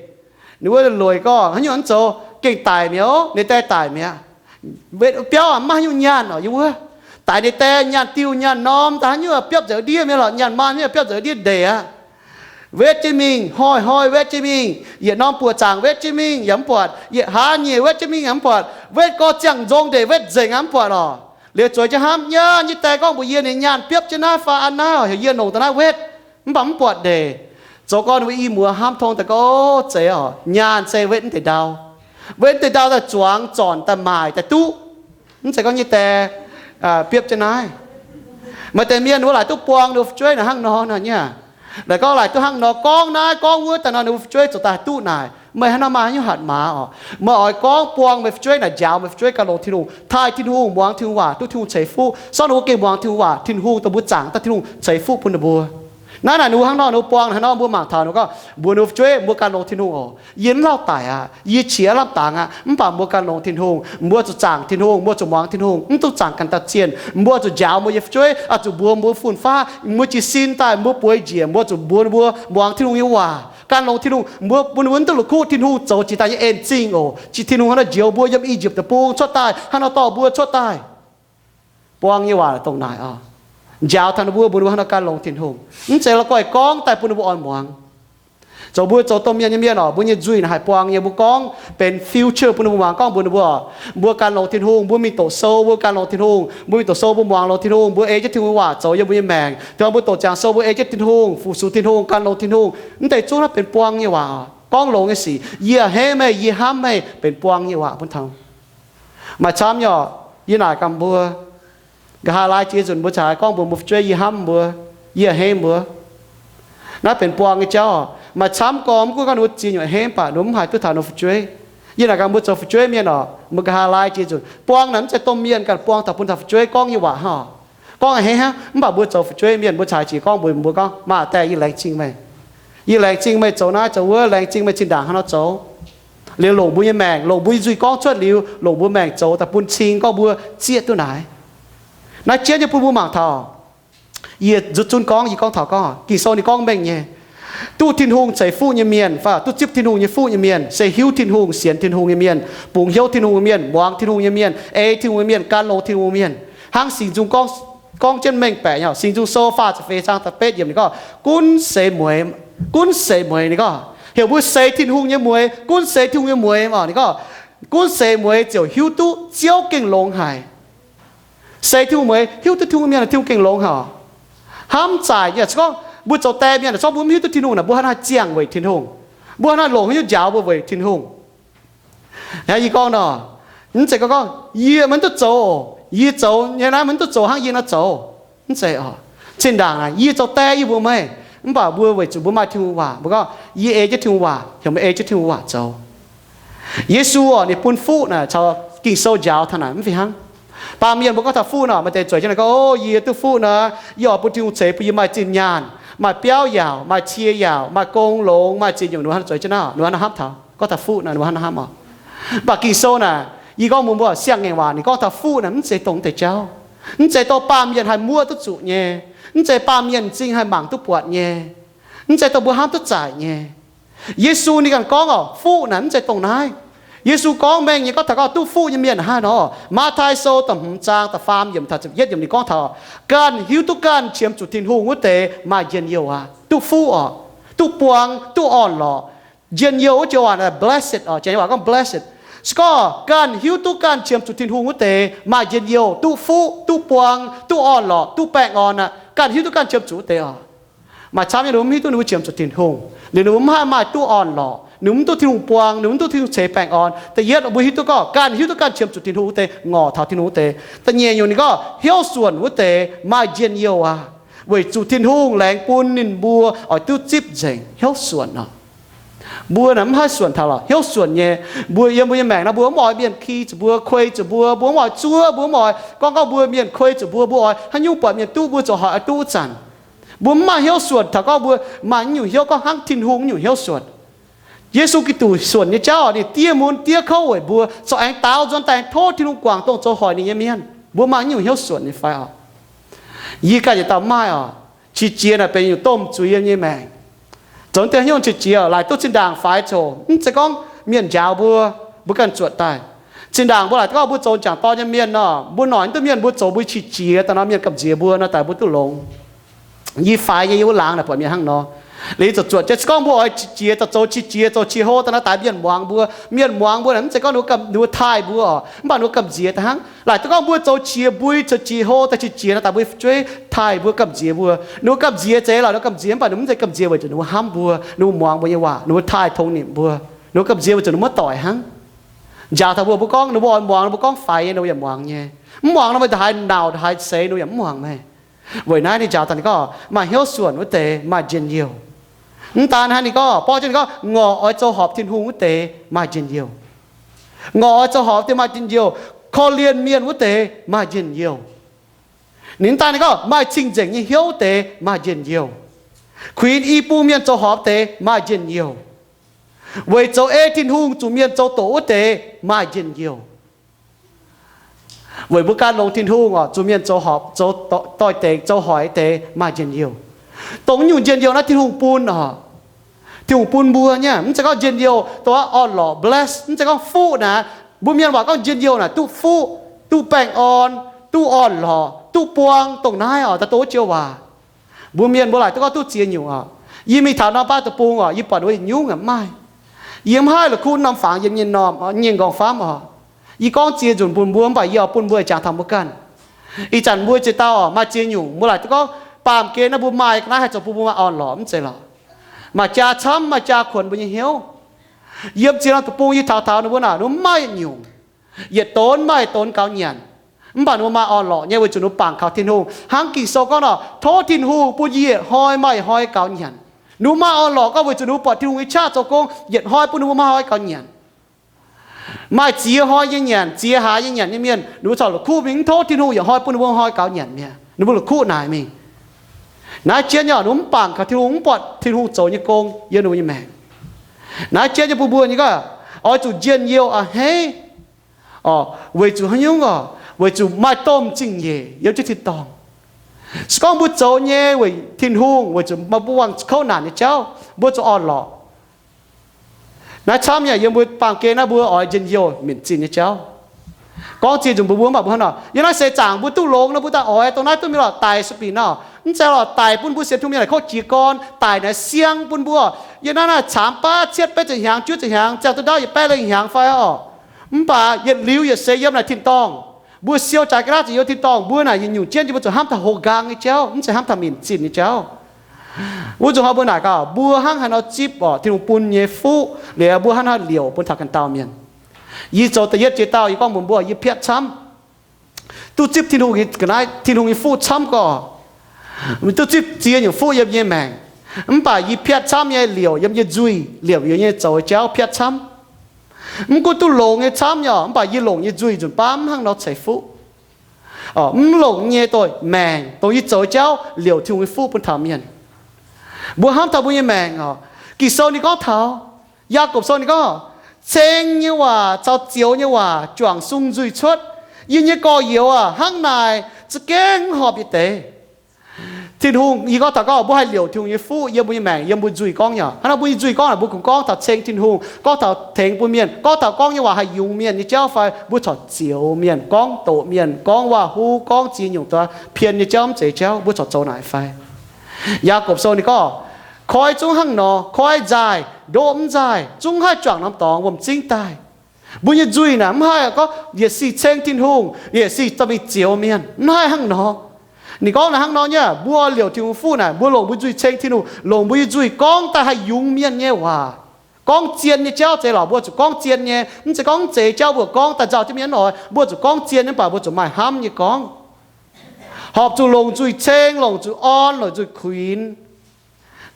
Ninh mbuo lueic gorngv, haaix nyungc mv zoux, gengh daic mi'aqv oc, ninh die daic mi'aqv. Wetv biauv mv maaih haaix nyungc nyaanh oc, yie wuov. Daic ninh die nyaanh diuh nyaanh norm daaih, haaix nyungc biopv nzengc ndiev mi'aqv lorqc, nyaanh maanh nyungc biopv nzengc ndiev ndeic aqv. Wetv jienv mingh, hnoi-hnoi wetv jienv mingh, yietc norm buoqc zaangc wetv jienv mingh yaac mv buatc, yietc hlaax nyeic wetv jienv mingh yaac mv buatc, wetv gorx ziangh nzong ndeic wetv nzengc aqv mv buatc oc. Liuz zueiz jienv hnamv, nyei die gorngv mbuox yie, ninh nyaanh biopv jienv naaiv fai an naaiv oc, heuc yie longc daaih naaiv wetv, mv baac mv buatc ndeic. Zoux gorngv ninh mbuo i muoz hnamv tong daaih gorngv, ov, zeiz oc, nyaanh se wetv mv deix ndau. Wetv deix ndau daaih zuangx zornc daaih maaic daaih duqv. Mv zeiz gorngv nyei die biopv jienv naaiv. Maaih deix mienh wuov laaic duqv buang ninh mbuo fu'jueiv naaic hnangv nor nor nyei. Laaic gorngv laaic duqv hnangv nor, gorngv naaiv gorngv wuov daaih nor, ninh mbuo fu'jueiv zoux daaih duqv naaic. Meih hnangv nor maaih haaix nyungc hatc maaz oc? Meih oix gorngv buang meih fu'jueiv naaic, njaaux meih fu'jueiv gan longx Tin-Hungh, taaih Tin-Hungh, muangx Tin-Hungh waac, duqv Tin-Hungh ceix fuqv. Sortv ninh mbuo gengh muangx Tin-Hungh waac, Tin-Hungh dongh mbuo zaangc daaih Tin-Hungh ceix fuqv bun ninh mbuo. Naaiv naaic ninh mbuo hnangv nor, ninh mbuo buang hnangv nor, mbuo mangc taux ninh mbuo gorngv, mbuox ninh mbuo fu'jueiv, mbuo gan longx Tin-Hungh oc. Yie mv lauh daic aqv, yie qiex lamh dangx aqv, mv baac mbuo gan longx Tin-Hungh, mbuo zuqc zaangc Tin-Hungh, mbuo zuqc muangx Tin-Hungh, mv dungx zaangc ganh dauh zienh. Mbuo zuqc njaaux mbuo nyei fu'jueiv, oix zuqc mbuox mbuo fun-faqv, mbuo jiez sin daaih, mbuo bueix njiec, mbuo zuqc mbuox ninh mbuo muangx Tin-Hungh nyei waac, gan longx Tin-Hungh. Mbuo bun ninh mbuo mv dungx la'kuqv Tin-Hungh zoux jiex daaih nyei en-zingh oc. Qiex Tin-Hungh hnangv nor njoux mbuo yiem I^yipv deic-bung cuotv daaih, hnangv nor dorh mbuo cuotv daaih. Buang nyei waac dongh naaic oc. Njaaux taux ninh mbuo, mbuox ninh mbuo hnangv nor gan longx Tin-Hungh. Mv zeiz la'guaih gorngv daaih bun ninh mbuo oix muangx. Zoux mbuo zoux domh mienh nyei mienh oc, mbuo nyei nzuih naaic haih buang nyei. Mbuo gorngv benx future bun ninh mbuo muangx, gorngv mbuox ninh mbuo, mbuo gan longx Tin-Hungh, mbuo mingh doqc sou, mbuo gan longx Tin-Hungh, mbuo mingh doqc sou, mbuo muangx longx Tin-Hungh, mbuo ei jienv Tin-Hungh waac zoux yiem mbuo nyei maengc. Taux mbuo doqc ziangx sou, mbuo ei jienv Tin-Hungh, fu-sux Tin-Hungh, gan longx Tin-Hungh. Mv deix zungv naaiv benx buang nyei waac oc. Gorngv longx nyei sic, yie a'hneiv meih, yie hnamv meih, benx buang nyei waac bun taux. Maaih camv nyei oc, yie naaic gaax mbuo, nqa'haav laai jiex nzunc mbuo caux haaix gorngv mbuox mbuo fu'jueiv yie hnamv mbuo, yie a'hneiv mbuo. Naaiv benx buang nyei jauv oc. Maaih camv gorngv mv gunv gorngv ninh mbuo ziex nyungc a'hneiv, mv baac ninh mbuo mv haih duqv taux ninh mbuo fu'jueiv. Yie naaic gaax mbuo zoux fu'jueiv mienh oc, mbuo nqa'haav laai jiex nzunc buang naaic mv zeiz domh mienh ganh buang taux bun taux fu'jueiv gorngv nyei waac hnangv oc. Gorngv a'hneiv hnangv, mv baac mbuo zoux fu'jueiv mienh, mbuo caux jiex gorngv mbuox mbuo gorngv, Maa daaih, yie laengz zingh meih. Yie laengz zingh meih zoux naaiv zoux wuov, laengz zingh meih zinh ndaangc hnangv nor zoux. Liuz longc mbuo nyei maengc, longc mbuo nyei nzuih gorngv cuotv liuz, longc mbuo maengc zoux daaih bun cing gorngv mbuo zieqv duqv naaic. Naaiv jienv nyei bun mbuo mangc taux. Yie nzuqc zunv gorngv, yie gorngv taux gorngv, Ging-Sou ninh gorngv mengh nyei, duqv Tin-Hungh ceix fuqv nyei mienh fai duqv zipv Tin-Hungh nyei fuqv nyei mienh se hiuv Tin-Hungh, sienx Tin-Hungh nyei mienh, bungx hnyouv Tin-Hungh nyei mienh, muangx Tin-Hungh nyei mienh, ei Tin-Hungh nyei mienh, gan longx Tin-Hungh nyei mienh. Hnangv Singx Nzung gorngv, gorngv jienv mengh baeqc nyei. Singx Nzung Sou faah ziepc feix zaang da'betv yiemc ninh gorngv, gunv seix mueiz, gunv seix mueiz ninh gorngv, heuc mbuo seix Tin-Hungh nyei mueiz, gunv seix Tin-Hungh nyei mueiz oc. Ninh gorngv, gunv seix mueiz ziouc hiuv duqv Ziouv gengh longx haic. Seix Tin-Hungh mueiz hiuv duqv Tin-Hungh mienh, Tin-Hungh gengh longx haic. Hnamv zaaic nyei, se gorngv mbuo zoux die mienh, se gorngv mbuo mv hiuv duqv Tin-Hungh naaic, mbuo hnangv haaix ziangh weic Tin-Hungh? Mbuo hnangv haaix longc haaix nyungc njaaux mbuo weic Tin-Hungh? Aa, yie gorngv nor, mv zeiz gorngv, gorngv yie maiv duqv zoux, yie zoux nyei naaiv maiv duqv zoux hnangv yie nor zoux. Mv zeiz oc. Zinh ndaangc naaic yie zoux die yie mbuox meih, mv baac mbuo weic zuqc mbuo maaih Tin-Hungh waac, mbuo gorngv yie ei jienv Tin-Hungh waac, heuc meih ei jienv Tin-Hungh waac zoux. Yesu oc, ninh bun fuqv naaic caux Ging-Sou njaaux taux naaic mv fih hnangv. Baamh mienh mbuo gorngv taux fuqv nor, maaih deix zueiz jienv naaic gorngv, O, yie duqv fuqv nor, yie oix bun Tin-Hungh ceix bun yie maaih zinh nyaanh, maaih biauv yaauc, maaih cie yaauc, maaih gong longx, maaih ziex nyungc. Ninh mbuo hnangv nor zueiz jienv naaic, ninh mbuo hnangv nor hnamv taux, gorngv taux fuqv naaic, ninh mbuo hnangv nor hnamv oc. Mv baac Ging-Sou naaic, yie gorngv mbuox mbuo siang-ngaengc waac, ninh gorngv taux fuqv naaic mv zeiz dongh mv deix jauv. Mv zeiz dongh baamh mienh haih muoqv duqv zuqc nyei. Mv zeiz baamh mienh m'zing haih mangc duqv buatc nyei. Mv zeiz dongh mbuo hnamv duqv zaaic nyei. Yesu ninh ganh gorngv oc, fuqv naaic mv zeiz dongh naaiv. Yesu gorngv mengh nyei, gorngv taux gorngv duqv fuqv nyei mienh hnangv haaix nor. Matv^taai Sou da'hmz zaang da'faam yiemc taux ziepc yietv yiemc ninh gorngv taux, ganh hiuv duqv ganh qiemx zuqc Tin-Hungh wuov deix maaih njien-youh aqv. Duqv fuqv oc, duqv buang, duqv orn-lorqc. Njien-youh wuov joux waac naaic blessed oc, janx waac gorngv blessed. Se gorngv ganh hiuv duqv ganh qiemx zuqc Tin-Hungh wuov deix maaih njien-youh, duqv fuqv, duqv buang, duqv orn-lorqc, duqv baengh orn aqv. Ganh hiuv duqv ganh qiemx zuqc wuov deix oc. Maaih camv nyei ninh mbuo mv hiuv duqv ninh mbuo qiemx zuqc Tin-Hungh, liuz ninh mbuo mv haih maaih duqv orn-lorqc. Ninh mv duqv Tin-Hungh buang, ninh mv duqv Tin-Hungh ceix baengh orn. Da'yietv, mbuo hiuv duqv gorngv ganh hiuv duqv ganh qiemx zuqc Tin-Hungh wuov deix, ngorc taux Tin-Hungh wuov deix. Da'nyeic nyungc ninh gorngv hnyouv suonc wuov deix maaih njien-youh aqv, weic zuqc Tin-Hungh laengz bun ninh mbuo oix duqv zipv nzengc hnyouv suonc nor. Mbuo naaic mv haih suonc taux lorqc, hnyouv suonc nyei. Mbuo yiem mbuo nyei maengc nor, mbuo mv oix mienh ki zuqc mbuo, kuei zuqc mbuo, mbuo mv oix zuov, mbuo mv oix gorngv, gorngv mbuo mienh kuei zuqc mbuo, mbuo oix haaix nyungc buatc mienh duqv mbuo zoux hoic oix duqv wuov zanc. Mbuo mv maaih hnyouv suonc taux gorngv mbuo maaih nyungc hnyouv gorngv hnangv Tin-Hungh nyungc hnyouv suonc. Yesu Giduc suonc nyei jauv, ninh diev mun diev kouv weic mbuo, corc aengx daaux nzuonx daaih tov Tin-Hungh guangc dongh zoux hoic ninh nyei mienh. Mbuo maaih nyungc hnyouv suonc nyei fai oc? Yie ganh yietc dauh maaih oc. Qiex jiez naaic benx nyungc domh zuiz yiem nyei maengc. Zoux deix hnyouv qiex jiez, laaic duqv zinh ndaangc faix coc, mv zeiz gorngv mienh njaaux mbuo, mbuo ganh zuotc daaih. Zinh ndaangc mbuo laaic duqv gorngv mbuo zoux jangc dorn nyei mienh nor, mbuo noic mv duqv mienh, mbuo zoux mbuo qiex jiez daaih nor, mienh gamh nziex mbuo nor, daaih mbuo duqv longx. Yie faix nyei, yie wuov laangz naaic buatc mienh hnangv nor. Liuz zuqc zuotc jienv se gorngv mbuo oix qiex jiez, zoux qiex jiez, zoux qiex hlo daaih nor, daaih mienh muangx mbuo. Mienh muangx mbuo naaic mv zeiz gorngv ninh mbuo gamh nziex taaih mbuo oc, mv baac ninh mbuo gamh nziex daaih hnangv. Laaic duqv gorngv mbuo zoux qiex mbui, zoux qiex hlo daaih qiex jiez nor, daaih mbuo fu'jueiv taaih mbuo, gamh nziex mbuo. Ninh mbuo gamh nziex zeiz lorqc, ninh mbuo gamh nziex mv baac ninh mv zeiz gamh nziex weic zuqc ninh mbuo hnamv mbuo, ninh mbuo muangx mbuo nyei waac, ninh mbuo taaih tongx nimc mbuo. Ninh mbuo gamh nziex weic zuqc ninh mbuo doic hnangv. Njaaux taux mbuo, mbuo gorngv ninh mbuo oix muangx, ninh mbuo gorngv faix nyei, ninh mbuo yaac muangx nyei. Mv muangx nor, meih ndongc haaix nauc, ndongc haaix seix, ninh mbuo yaac mv muangx meih. Weic naaiv ninh njaaux taux ninh gorngv maaih hnyouv suonc wuov deix maaih njien-youh. Mv daan hnangv, ninh gorngv borqv jienv ninh gorngv ngorc oix zoux horpc Tin-Hungh wuov deix maaih njien-youh. Ngorc oix zoux horpc wuov deix maaih njien-youh. Korv-lienh mienh wuov deix maaih njien-youh. Ninh mv daan ninh gorngv maaih cing-nzengc nyei hnyouv wuov deix maaih njien-youh. Kuinx i bung mienh zoux horpc wuov deix maaih njien-youh. Weic zoux ei Tin-Hungh zuqc mienh zoux doqc wuov deix maaih njien-youh. Weic mbuo gan longx Tin-Hungh oc, zuqc mienh zoux horpc, zoux doix-dekc, zoux hoic deix maaih njien-youh. Dongh nyungc njien-youh naaiv Tin-Hungh bun oc. Tin-Hungh bun mbuo nyei, mv zeiz gorngv njien-youh dongh orn-lorqc, bless, mv zeiz gorngv fuqv naaic. Mbuo mienh waac gorngv njien-youh naaic duqv fuqv, duqv baengh orn, duqv orn-lorqc, duqv buang, dongh naaiv oc, daaih dongh wuov joux waac. Mbuo mienh mbuo laaic duqv gorngv duqv ziex nyungc oc. Yie mingh taux norm baav deic-bung oc, yie buatc wuov nyungc aqv maaih. Yie mv haih la'kuqv norm fangx yiem nyei norm, nyei nqorngv-famv oc. Yie gorngv ziex nzunc bun mbuo, mv baac yie oix bun mbuo jangx taux mbuo ganh. Ih zanc mbuo ziex dauh oc, maaih ziex nyungc mbuo laaic duqv gorngv baamh gen naaiv mbuo maaih ga'naaiv haih zoux bun mbuo maaih orn-lorqc, mv zeiz lorqc. Maaih jaa camv, maaih jaa kuonx mbuo nyei hnyouv. Yiem ziex norm deic-bung yie taux taux ninh mbuo naaic, ninh mbuo mv maaih yietc nyungc. Yietc donx maaih yietc donx gaux nyanc. Mv baac ninh mbuo maaih orn-lorqc nyei weic zuqc ninh mbuo bangc kaux Tin-Hungh. Hnangv Ging-Sou gorngv nor, tov Tin-Hungh bun yie yietc hnoi maaih yietc hnoi gaux nyanc. Ninh mbuo maaih orn-lorqc gorngv weic zuqc ninh mbuo buatc Tin-Hungh nyei qaqv zoux gong, yietc hnoi bun ninh mbuo maaih hnoi gaux nyanc. Maaih ziex hnoi nyei nyanc, ziex hlaax nyei nyanc nyei mienh, ninh mbuo corc la'kuqv mingh, mv tov Tin-Hungh yietc hnoi bun ninh mbuo hnoi gaux nyanc mi'aqv. Ninh mbuo la'kuqv naaic mingh. Naaiv jienv nyei ninh mbuo mv bangc kaux Tin-Hungh, mv buatc Tin-Hungh zoux nyei gong yiem ninh mbuo nyei maengc. Naaiv jienv nyei bun mbuo nyei gorngv, oix zuqc njien-youh a'hneiv. Oc, weic zuqc haaix nyungc oc? Weic zuqc maaih domh zingh nyeic yiem jienv tin-dorngh. Se gorngv mbuo zoux nyei weic Tin-Hungh, weic zuqc maaih mbuo buangh kouv naanc nyei jauv, mbuo zoux orn-lorqc. Naaiv camv nyei, yiem mbuo baamh gen naaiv mbuo oix njien-youh minc zinh nyei jauv. Gorngv ziex nzunc mbuo mbuo mv baac mbuo hnangv nor, yiem naaiv seix zaangc mbuo duqv longx nor, mbuo daaih oix dongh naaiv duqv mingh lorqc, daic sou bih nor. Mv zeiz lorqc, daic bun mbuo sienx Tin-Hungh mienh naaic kouv jiez gorn, daic naaic siang bun mbuo. Yiem naaiv naaic caamx baav cietv betv ziepc hnyangx, juov ziepc hnyangx, ziangh duqv ndaauv yietc baeqv lengh hnyangx fai oc. Mv baac yietc liuz yietc seix yiem naaic tin-dorngh, mbuo siou jaaix ga'naaiv zuqc yiem tin-dorngh, mbuo naaic yietc nyungc jienv jiex mbuo zuqc hnamv taux houx nqaang nyei jauv, mv zeiz hnamv taux minc zinh nyei jauv. Wuov nzunc hnoi mbuo naaic gaax, mbuo hnangv haaix nor zipv oc Tin-Hungh bun nyei fuqv, liuz mbuo hnangv haaix nor liouc bun taux ganh dauh mienh. Yie zoux da'yietv jiex dauh, yie gorngv mbuox mbuo, yie piatv camv. Duqv zipv Tin-Hungh nyei ga'naaiv, Tin-Hungh nyei fuqv camv gorqv. Duqv zipv ziex nyungc fuqv yiem nyei maengc. Mv baac yie piatv camv nyei liouc yiem yie nzuih, liouc yiem nyei zoux jauv piatv camv. Mv gunv duqv longx nyei camv nyei oc, mv baac yie longc nyei nzuih nzunc baav mv hnangv nor ceix fuqv. Mv longc nyei doic maengc, dongh yie zoux jauv liouc Tin-Hungh nyei fuqv bun taux mienh. Mbuo hnamv taux mbuo nyei maengc oc. Ging-Sou ninh gorngv taux, Yaagorpc Sou ninh gorngv, ceng nyei waac caux zioux nyei waac juangc sung nzuih cuotv. Yie nyei gorx-youz aac, hnangv naaic za'gengh mv horpc yietc deix. Tin-Hungh, yie gorngv taux gorngv mbuo haih liouc Tin-Hungh nyei fuqv yiem mbuo nyei maengc, yiem mbuo nzuih gorngv nyei. Hnangv nor mbuo nyei nzuih gorngv naaic, mbuo kungx gorngv taux ceng Tin-Hungh, gorngv taux tengx bun mienh, gorngv taux gorngv nyei waac haih yungz mienh nyei jauv fai mbuo corc zioux mienh, gorngv doqc mienh, gorngv waac-huv, gorngv ziex nyungc daaih pien nyei jauv, mv zeiz jauv, mbuo corc zoux naaic fai? Yaagorpc Sou ninh gorngv, koi zungv hnangv nor, koi nzaaih, ndoqv mv nzaaih, zungv haih juangc norm dorngx wuom-zingv daaih. Mbuo nyei nzuih naaic mv haih gorngv yietc sic ceng Tin-Hungh, yietc sic dorh mingh zioux mienh, mv haih hnangv nor. Ninh gorngv naaic hnangv nor nyei, mbuo liouc Tin-Hungh fuqv naaic, mbuo longc mbuo nzuih ceng Tin-Hungh, longc mbuo nyei nzuih gorngv daaih haih yungz mienh nyei waac. Gorngv zien nyei jauv zeiz lorqc, mbuo zuqc gorngv zien nyei. Mv zeiz gorngv mv zeiz jauv mbuo gorngv daaih nzauh jienv mienh oix, mbuo zuqc gorngv zien nyei, mv baac mbuo zuqc maaih hnamv nyei gorngv. Horpc zuqc longc nzuih ceng, longc nzuih orn, longc nzuih kuinx.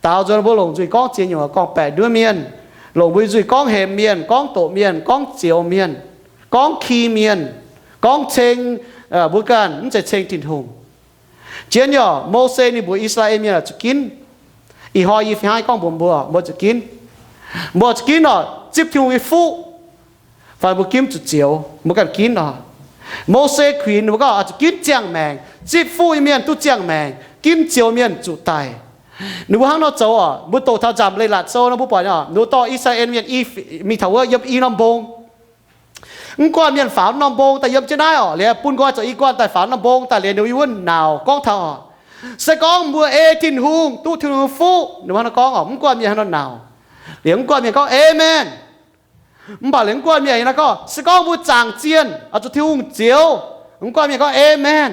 Daaux nzunc mbuo longc nzuih gorngv ziex nyungc, gorngv-baeqc nduov mienh, longc mbuo nzuih gorngv hemx mienh, gorngv doqc mienh, gorngv zioux mienh, gorngv ki mienh, gorngv ceng mbuo ganh, mv zeiz ceng Tin-Hungh. Jienv yaac Mose ninh mbuox I^saa^laa^en Mienh oix zuqc ginv. Ih hnoi yie fih hnangv gorngv mbuox mbuo, mbuo zuqc ginv. Mbuo zuqc ginv oc, zipv Tin-Hungh nyei fuqv, fai mbuo ginv zuqc zioux, mbuo ganh ginv oc. Mose kuinx ninh mbuo gorngv oix zuqc ginv ziangh maengc. Zipv fuqv nyei mienh duqv ziangh maengc, ginv zioux mienh zuqc daic. Ninh mbuo hnangv nor zoux oc. Mbuo doqc taux Nzamc Leiz-Latc Sou nor mbuo buatc oc, ninh mbuo dorh I^saa^laa^en Mienh i, mingh taux wuov yiem i norm mbong. Mv guanh mienh faaux norm mbong daaih yiem jienv naaiv oc, liuz bun nqoi zoux i guanh daaih faaux norm mbong daaih, liuz ninh mbuo yiem wuov nauc gorngv taux oc, se gorngv mbuo ei Tin-Hungh, duqv Tin-Hungh nyei fuqv, ninh mbuo hnangv nor gorngv oc. Mv guanh mienh hnangv nor nauc. Liuz mv guanh mienh gorngv, Aamen. Mv baac liuz mv guanh mienh yiem naaiv gorngv, se gorngv mbuo zaangc zienh, oix zuqc Tin-Hungh zioux. Mv guanh mienh gorngv, Aamen.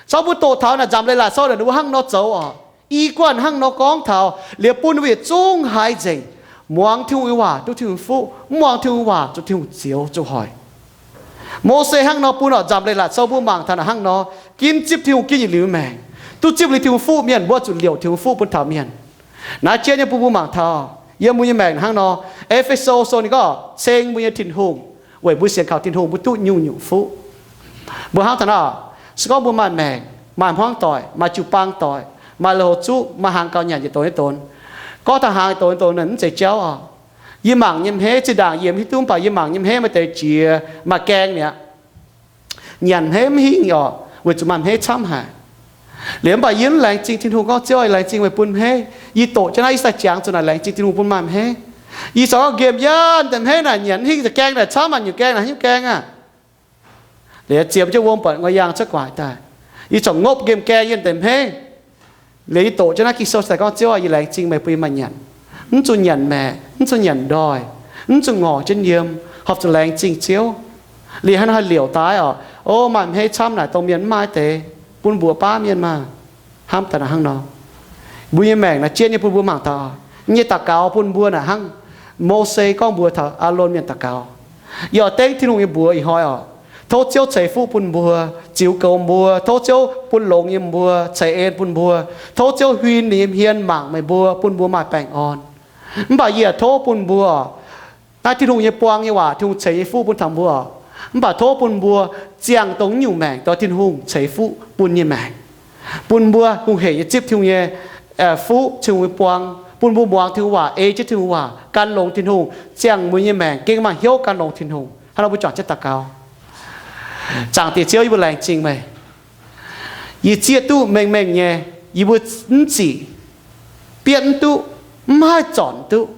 Zorqv mbuo doqc taux naaic Nzamc Leiz-Latc Sou naaic ninh mbuo hnangv nor zoux oc. I guanh hnangv nor gorngv taux, liuz bun ninh mbuo yietc zungv haiz nzengc, muangx Tin-Hungh nyei waac duqv Tin-Hungh nyei fuqv, mv muangx Tin-Hungh nyei waac zuqc Tin-Hungh zioux zuqc hoic. Mose hnangv nor bun oc. Nzamc Leiz-Latc Sou mbuo mangc taux naaic hnangv nor, ginv zipv Tin-Hungh ginv yietc liuz maengc. Duqv zipv liuz Tin-Hungh fuqv mienh, mbuo zuqc liouc Tin-Hungh fuqv bun taux mienh. Naaiv jienv nyei bun mbuo mangc taux, yiem mbuo nyei maengc hnangv nor, E^fe^so Sou ninh gorngv ceng mbuo nyei Tin-Hungh, weic mbuo sienx kaux Tin-Hungh mbuo duqv nyungc-nyungc fuqv. Mbuo hnangv taux naaiv, se gorngv mbuo maaih maengc, maaih hmuangv doic, maaih jiu-baang doic, maaih lui-houx zuqv, maaih hnaangx gaux nyanc yietc donx yietc donx. Gorngv taux hnaangx yietc donx yietc donx naaic mv zeiz jauv oc. Yie mangc nyei hmeiv, zinh ndaangc yie mv hiuv duqv, mv baac yie mangc nyei hmeiv maaih deix jiex maaih gaeng mi'aqv. Nyanc hmeiv mv hingh oc, weic zuqc maaih hmeiv camv haic. Liuz mv baac yie mv laengz zingh Tin-Hungh gorngv, Ziouv, yie laengz zingh meih bun hmeiv. Yie doqc jienv naaiv, yie sai jangx zuqc naaic laengz zingh Tin-Hungh bun maaih hmeiv. Yie corc gorngv nqemh yaac deix hmeiv naaic nyanc mv hingh, deix gaeng naaic camv, maaih nyungc gaeng naaic haaix nyungc gaeng aah. Liuz ziemx jienv wuom buatc nqoi yaangh cuotv guaax daaih. Yie corc ngopv nqemh gaeng yiem deix hmeiv. Liuz yie doqc jienv naaiv Ging-Sou daaih gorngv, Ziouv aah, yie laengz zingh meih bun yie maaih nyanc. Mv zuqc nyanc maeqc, mv zuqc nyanc ndoih, mv zuqc ngorc jienv yiem, horpc zuqc laengz zingh Ziouv. Liuz hnangv nor haih liouc daaih oc. O, maaih hmeiv camv naaic dongh mienh mv maaih deix, bun mbuox baav mienh maah. Hnamv daaih naaic hnangv nor. Mbuo nyei maengc naaic jienv nyei bun mbuo mangc taux, yie nyei daux gaux bun mbuo naaic hnangv Mose gorngv mbuox taux Aalon mienh daux gaux. Yie oix dengv Tin-Hungh nyei mbuox ih hnoi oc. Tov Ziouv ceix fuqv bun mbuo, ziux goux mbuo. Tov Ziouv bun longx yiem mbuo, ceix en bun mbuo. Tov Ziouv huin ninh nyei hmien mangc meih mbuo, bun mbuo maaih baengh orn. Mv baac yie yaac tov bun mbuo, naaiv Tin-Hungh nyei buang nyei waac, Tin-Hungh ceix nyei fuqv bun taux mbuo. Mv baac tov bun mbuo ziangh dongh nyungc maengc, dongh Tin-Hungh ceix fuqv bun nyei maengc, bun mbuo hungh hec nyei zipv Tin-Hungh nyei fuqv, Tin-Hungh nyei buang, bun mbuo muangx Tin-Hungh waac, ei jienv Tin-Hungh waac, gan longx Tin-Hungh, ziangh mbuo nyei maengc gengh maaih hnyouv gan longx Tin-Hungh. Hnangv nor mbuo juangc jienv daux gaux. Zaangc Diex Ziouv, yie mbuo laengz zingh meih. Yie zieqv duqv mengh mengh nyei, yie mbuo mv zic, bietv mv duqv, mv haih zornc duqv,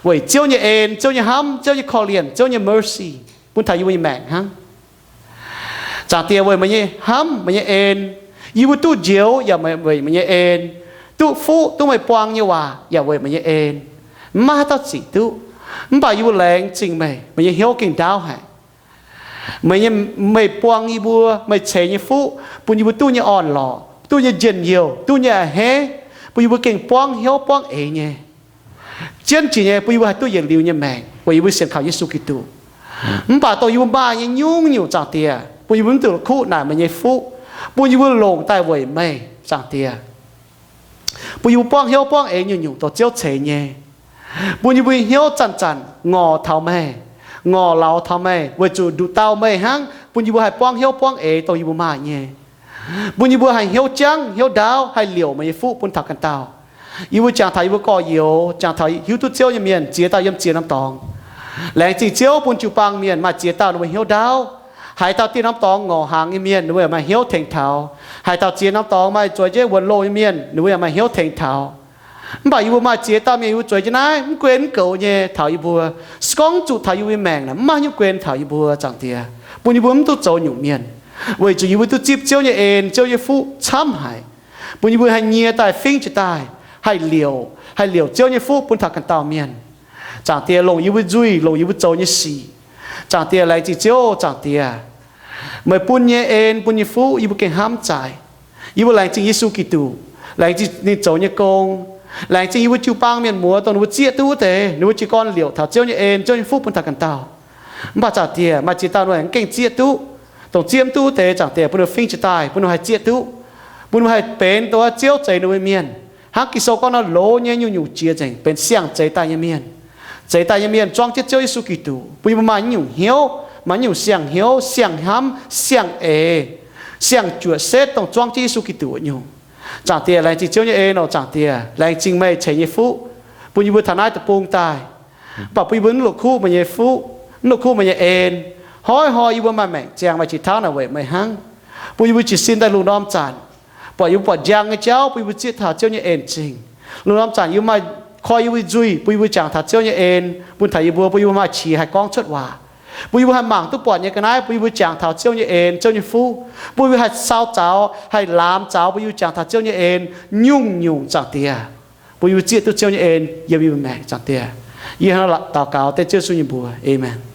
weic Ziouv nyei en, Ziouv nyei hnamv, Ziouv nyei korv-lienh, Ziouv nyei mercy bun taux yie mbuo nyei maengc hnangv. Zaangc Diex, weic meih nyei hnamv, meih nyei en, yie mbuo duqv njoux yaac weic meih nyei en, duqv fuqv, duqv meih buang nyei waac yaac weic meih nyei en. Mv maaih haaix dauh zic duqv. Mv baac yie mbuo laengz zingh meih, meih nyei hnyouv gengh ndaauv haic. Meih nyei, meih buang yie mbuo, meih ceix nyei fuqv bun yie mbuo duqv nyei orn-lorqc, duqv nyei njien-youh, duqv nyei a'hneiv, bun yie mbuo gengh buangv hnyouv buangv eix nyei, jienv jiex nyei, bun yie mbuo haih duqv yietc liuz nyei maengc weic yie mbuo sienx kaux Yesu Giduc. Mv baac dongh yie mbuo maaih nyei nyungc-nyungc, Zaangc Diex, bun yie mbuo mv duqv kuv naaic meih nyei fuqv, bun yie mbuo longc daaih weic meih, Zaangc Diex. Bun yie mbuo buangv hnyouv buangv eix nyungc-nyungc dongh Ziouv ceix nyei. Bun yie mbuo hnyouv zanc-zanc ngorc taux meih, ngorc lauz taux meih, weic zuqc nduqc dauh meih hnangv bun yie mbuo haih buangv hnyouv buangv eix dongh yie mbuo maaih nyei. Bun yie mbuo haih hnyouv jangv, hnyouv ndaauv, haih liouc meih nyei fuqv bun taux ganh dauh. Yie mbuo jangx taux yie mbuo gorx-youz, jangx taux hiuv duqv Ziouv nyei mienh ziex dauh yiem ziex norm dorngx. Laengz zingh Ziouv bun jiu-baang mienh maaih ziex dauh ninh mbuo hnyouv ndaauv, haaix dauh dieh norm dorngx ngorc hnaangx nyei mienh ninh mbuo yaac maaih hnyouv tengx taux. Haaix dauh ziex norm dorngx maaih zueiz jienv wuonx loh nyei mienh ninh mbuo yaac maaih hnyouv tengx taux. Mv baac yie mbuo maaih ziex dauh mienh yie mbuo zueiz jienv naaiv mv guen mv goux nyei taux yie mbuo. Se gorngv zuqc taux yie mbuo nyei maengc naaic mv maaih haaix nyungc guen taux yie mbuo, Zaangc Diex, bun yie mbuo mv duqv zoux nyungc mienh, weic zuqc yie mbuo duqv zipv Ziouv nyei en, Ziouv nyei fuqv camv haic. Bun yie mbuo haih nyie daaih fingv jiez daaih, haih liouc, haih liouc Ziouv nyei fuqv bun taux ganh dauh mienh. Zaangc Diex, longc yie mbuo nzuih, longc yie mbuo zoux nyei sic. Zaangc Diex, laengz zingh Ziouv, Zaangc Diex, meih bun nyei en, bun nyei fuqv yie mbuo gengh hnamv zaic. Yie mbuo laengz zingh Yesu Giduc, laengz zingh ninh zoux nyei gong, Laengz zingh yie mbuo jiu-baang mienh muoz dongh ninh mbuo zieqv duqv wuov deix, ninh mbuo jiez gorn liouc taux Ziouv nyei en, Ziouv nyei fuqv bun taux ganh dauh. Mv baac Zaangc Diex, maaih ziex dauh ninh mbuo aengx mv gaengh zieqv duqv. Dongh zieqv mv duqv wuov deix, Zaangc Diex, bun ninh mbuo fingx jiez daaih, bun ninh mbuo haih zieqv duqv, bun ninh mbuo haih benx dongh Ziouv zeix ninh mbuo mienh. Hnangv Ging-Sou gorngv nor, loz nyei nyungc-nyungc jiex nzengc benx siang-zeix daaih nyei mienh. Zeix daaih nyei mienh zuangv jienv Ziouv Yesu Giduc, bun yie mbuo maaih nyungc hnyouv, maaih nyungc siang-hnyouv, siang-hnamv, siang-eix, siang-juoqc setv dongh zuangv jienv Yesu Giduc wuov nyungc. Zaangc Diex, laengz zingh Ziouv nyei en oc. Zaangc Diex, laengz zingh meih ceix nyei fuqv bun yie mbuo taux naaiv deic-bung daaih. Mv baac bun yie mbuo mv longc kuv meih nyei fuqv, mv longc kuv meih nyei en. Hnoi-hnoi yie mbuo maaih maengc ziangh, maaih qiex tauv naaic weic meih hnangv. Bun yie mbuo jiez sin daaih lungh ndorm zanc, buatc yie mbuo buatc njang nyei jauv, bun yie mbuo zieqv taux Ziouv nyei en zingh. Lungh ndorm zanc yie mbuo maaih koi yie mbuo nzuih, bun yie mbuo jangx taux Ziouv nyei en bun taux yie mbuo, bun yie mbuo maaih qiex haih gorngv cuotv waac, bun yie mbuo haih mangc duqv buatc nyei ga'naaiv, bun yie mbuo jangx taux Ziouv nyei en, Ziouv nyei fuqv, bun yie mbuo haih sau zaux, haih laamx zaux, bun yie mbuo jangx taux Ziouv nyei en nyungc-nyungc. Zaangc Diex, bun yie mbuo zieqv duqv Ziouv nyei en yiem yie mbuo maengc. Zaangc Diex, yie hnangv naaiv daux gaux dengv Ziouv Yesu nyei mbuox. Aamen.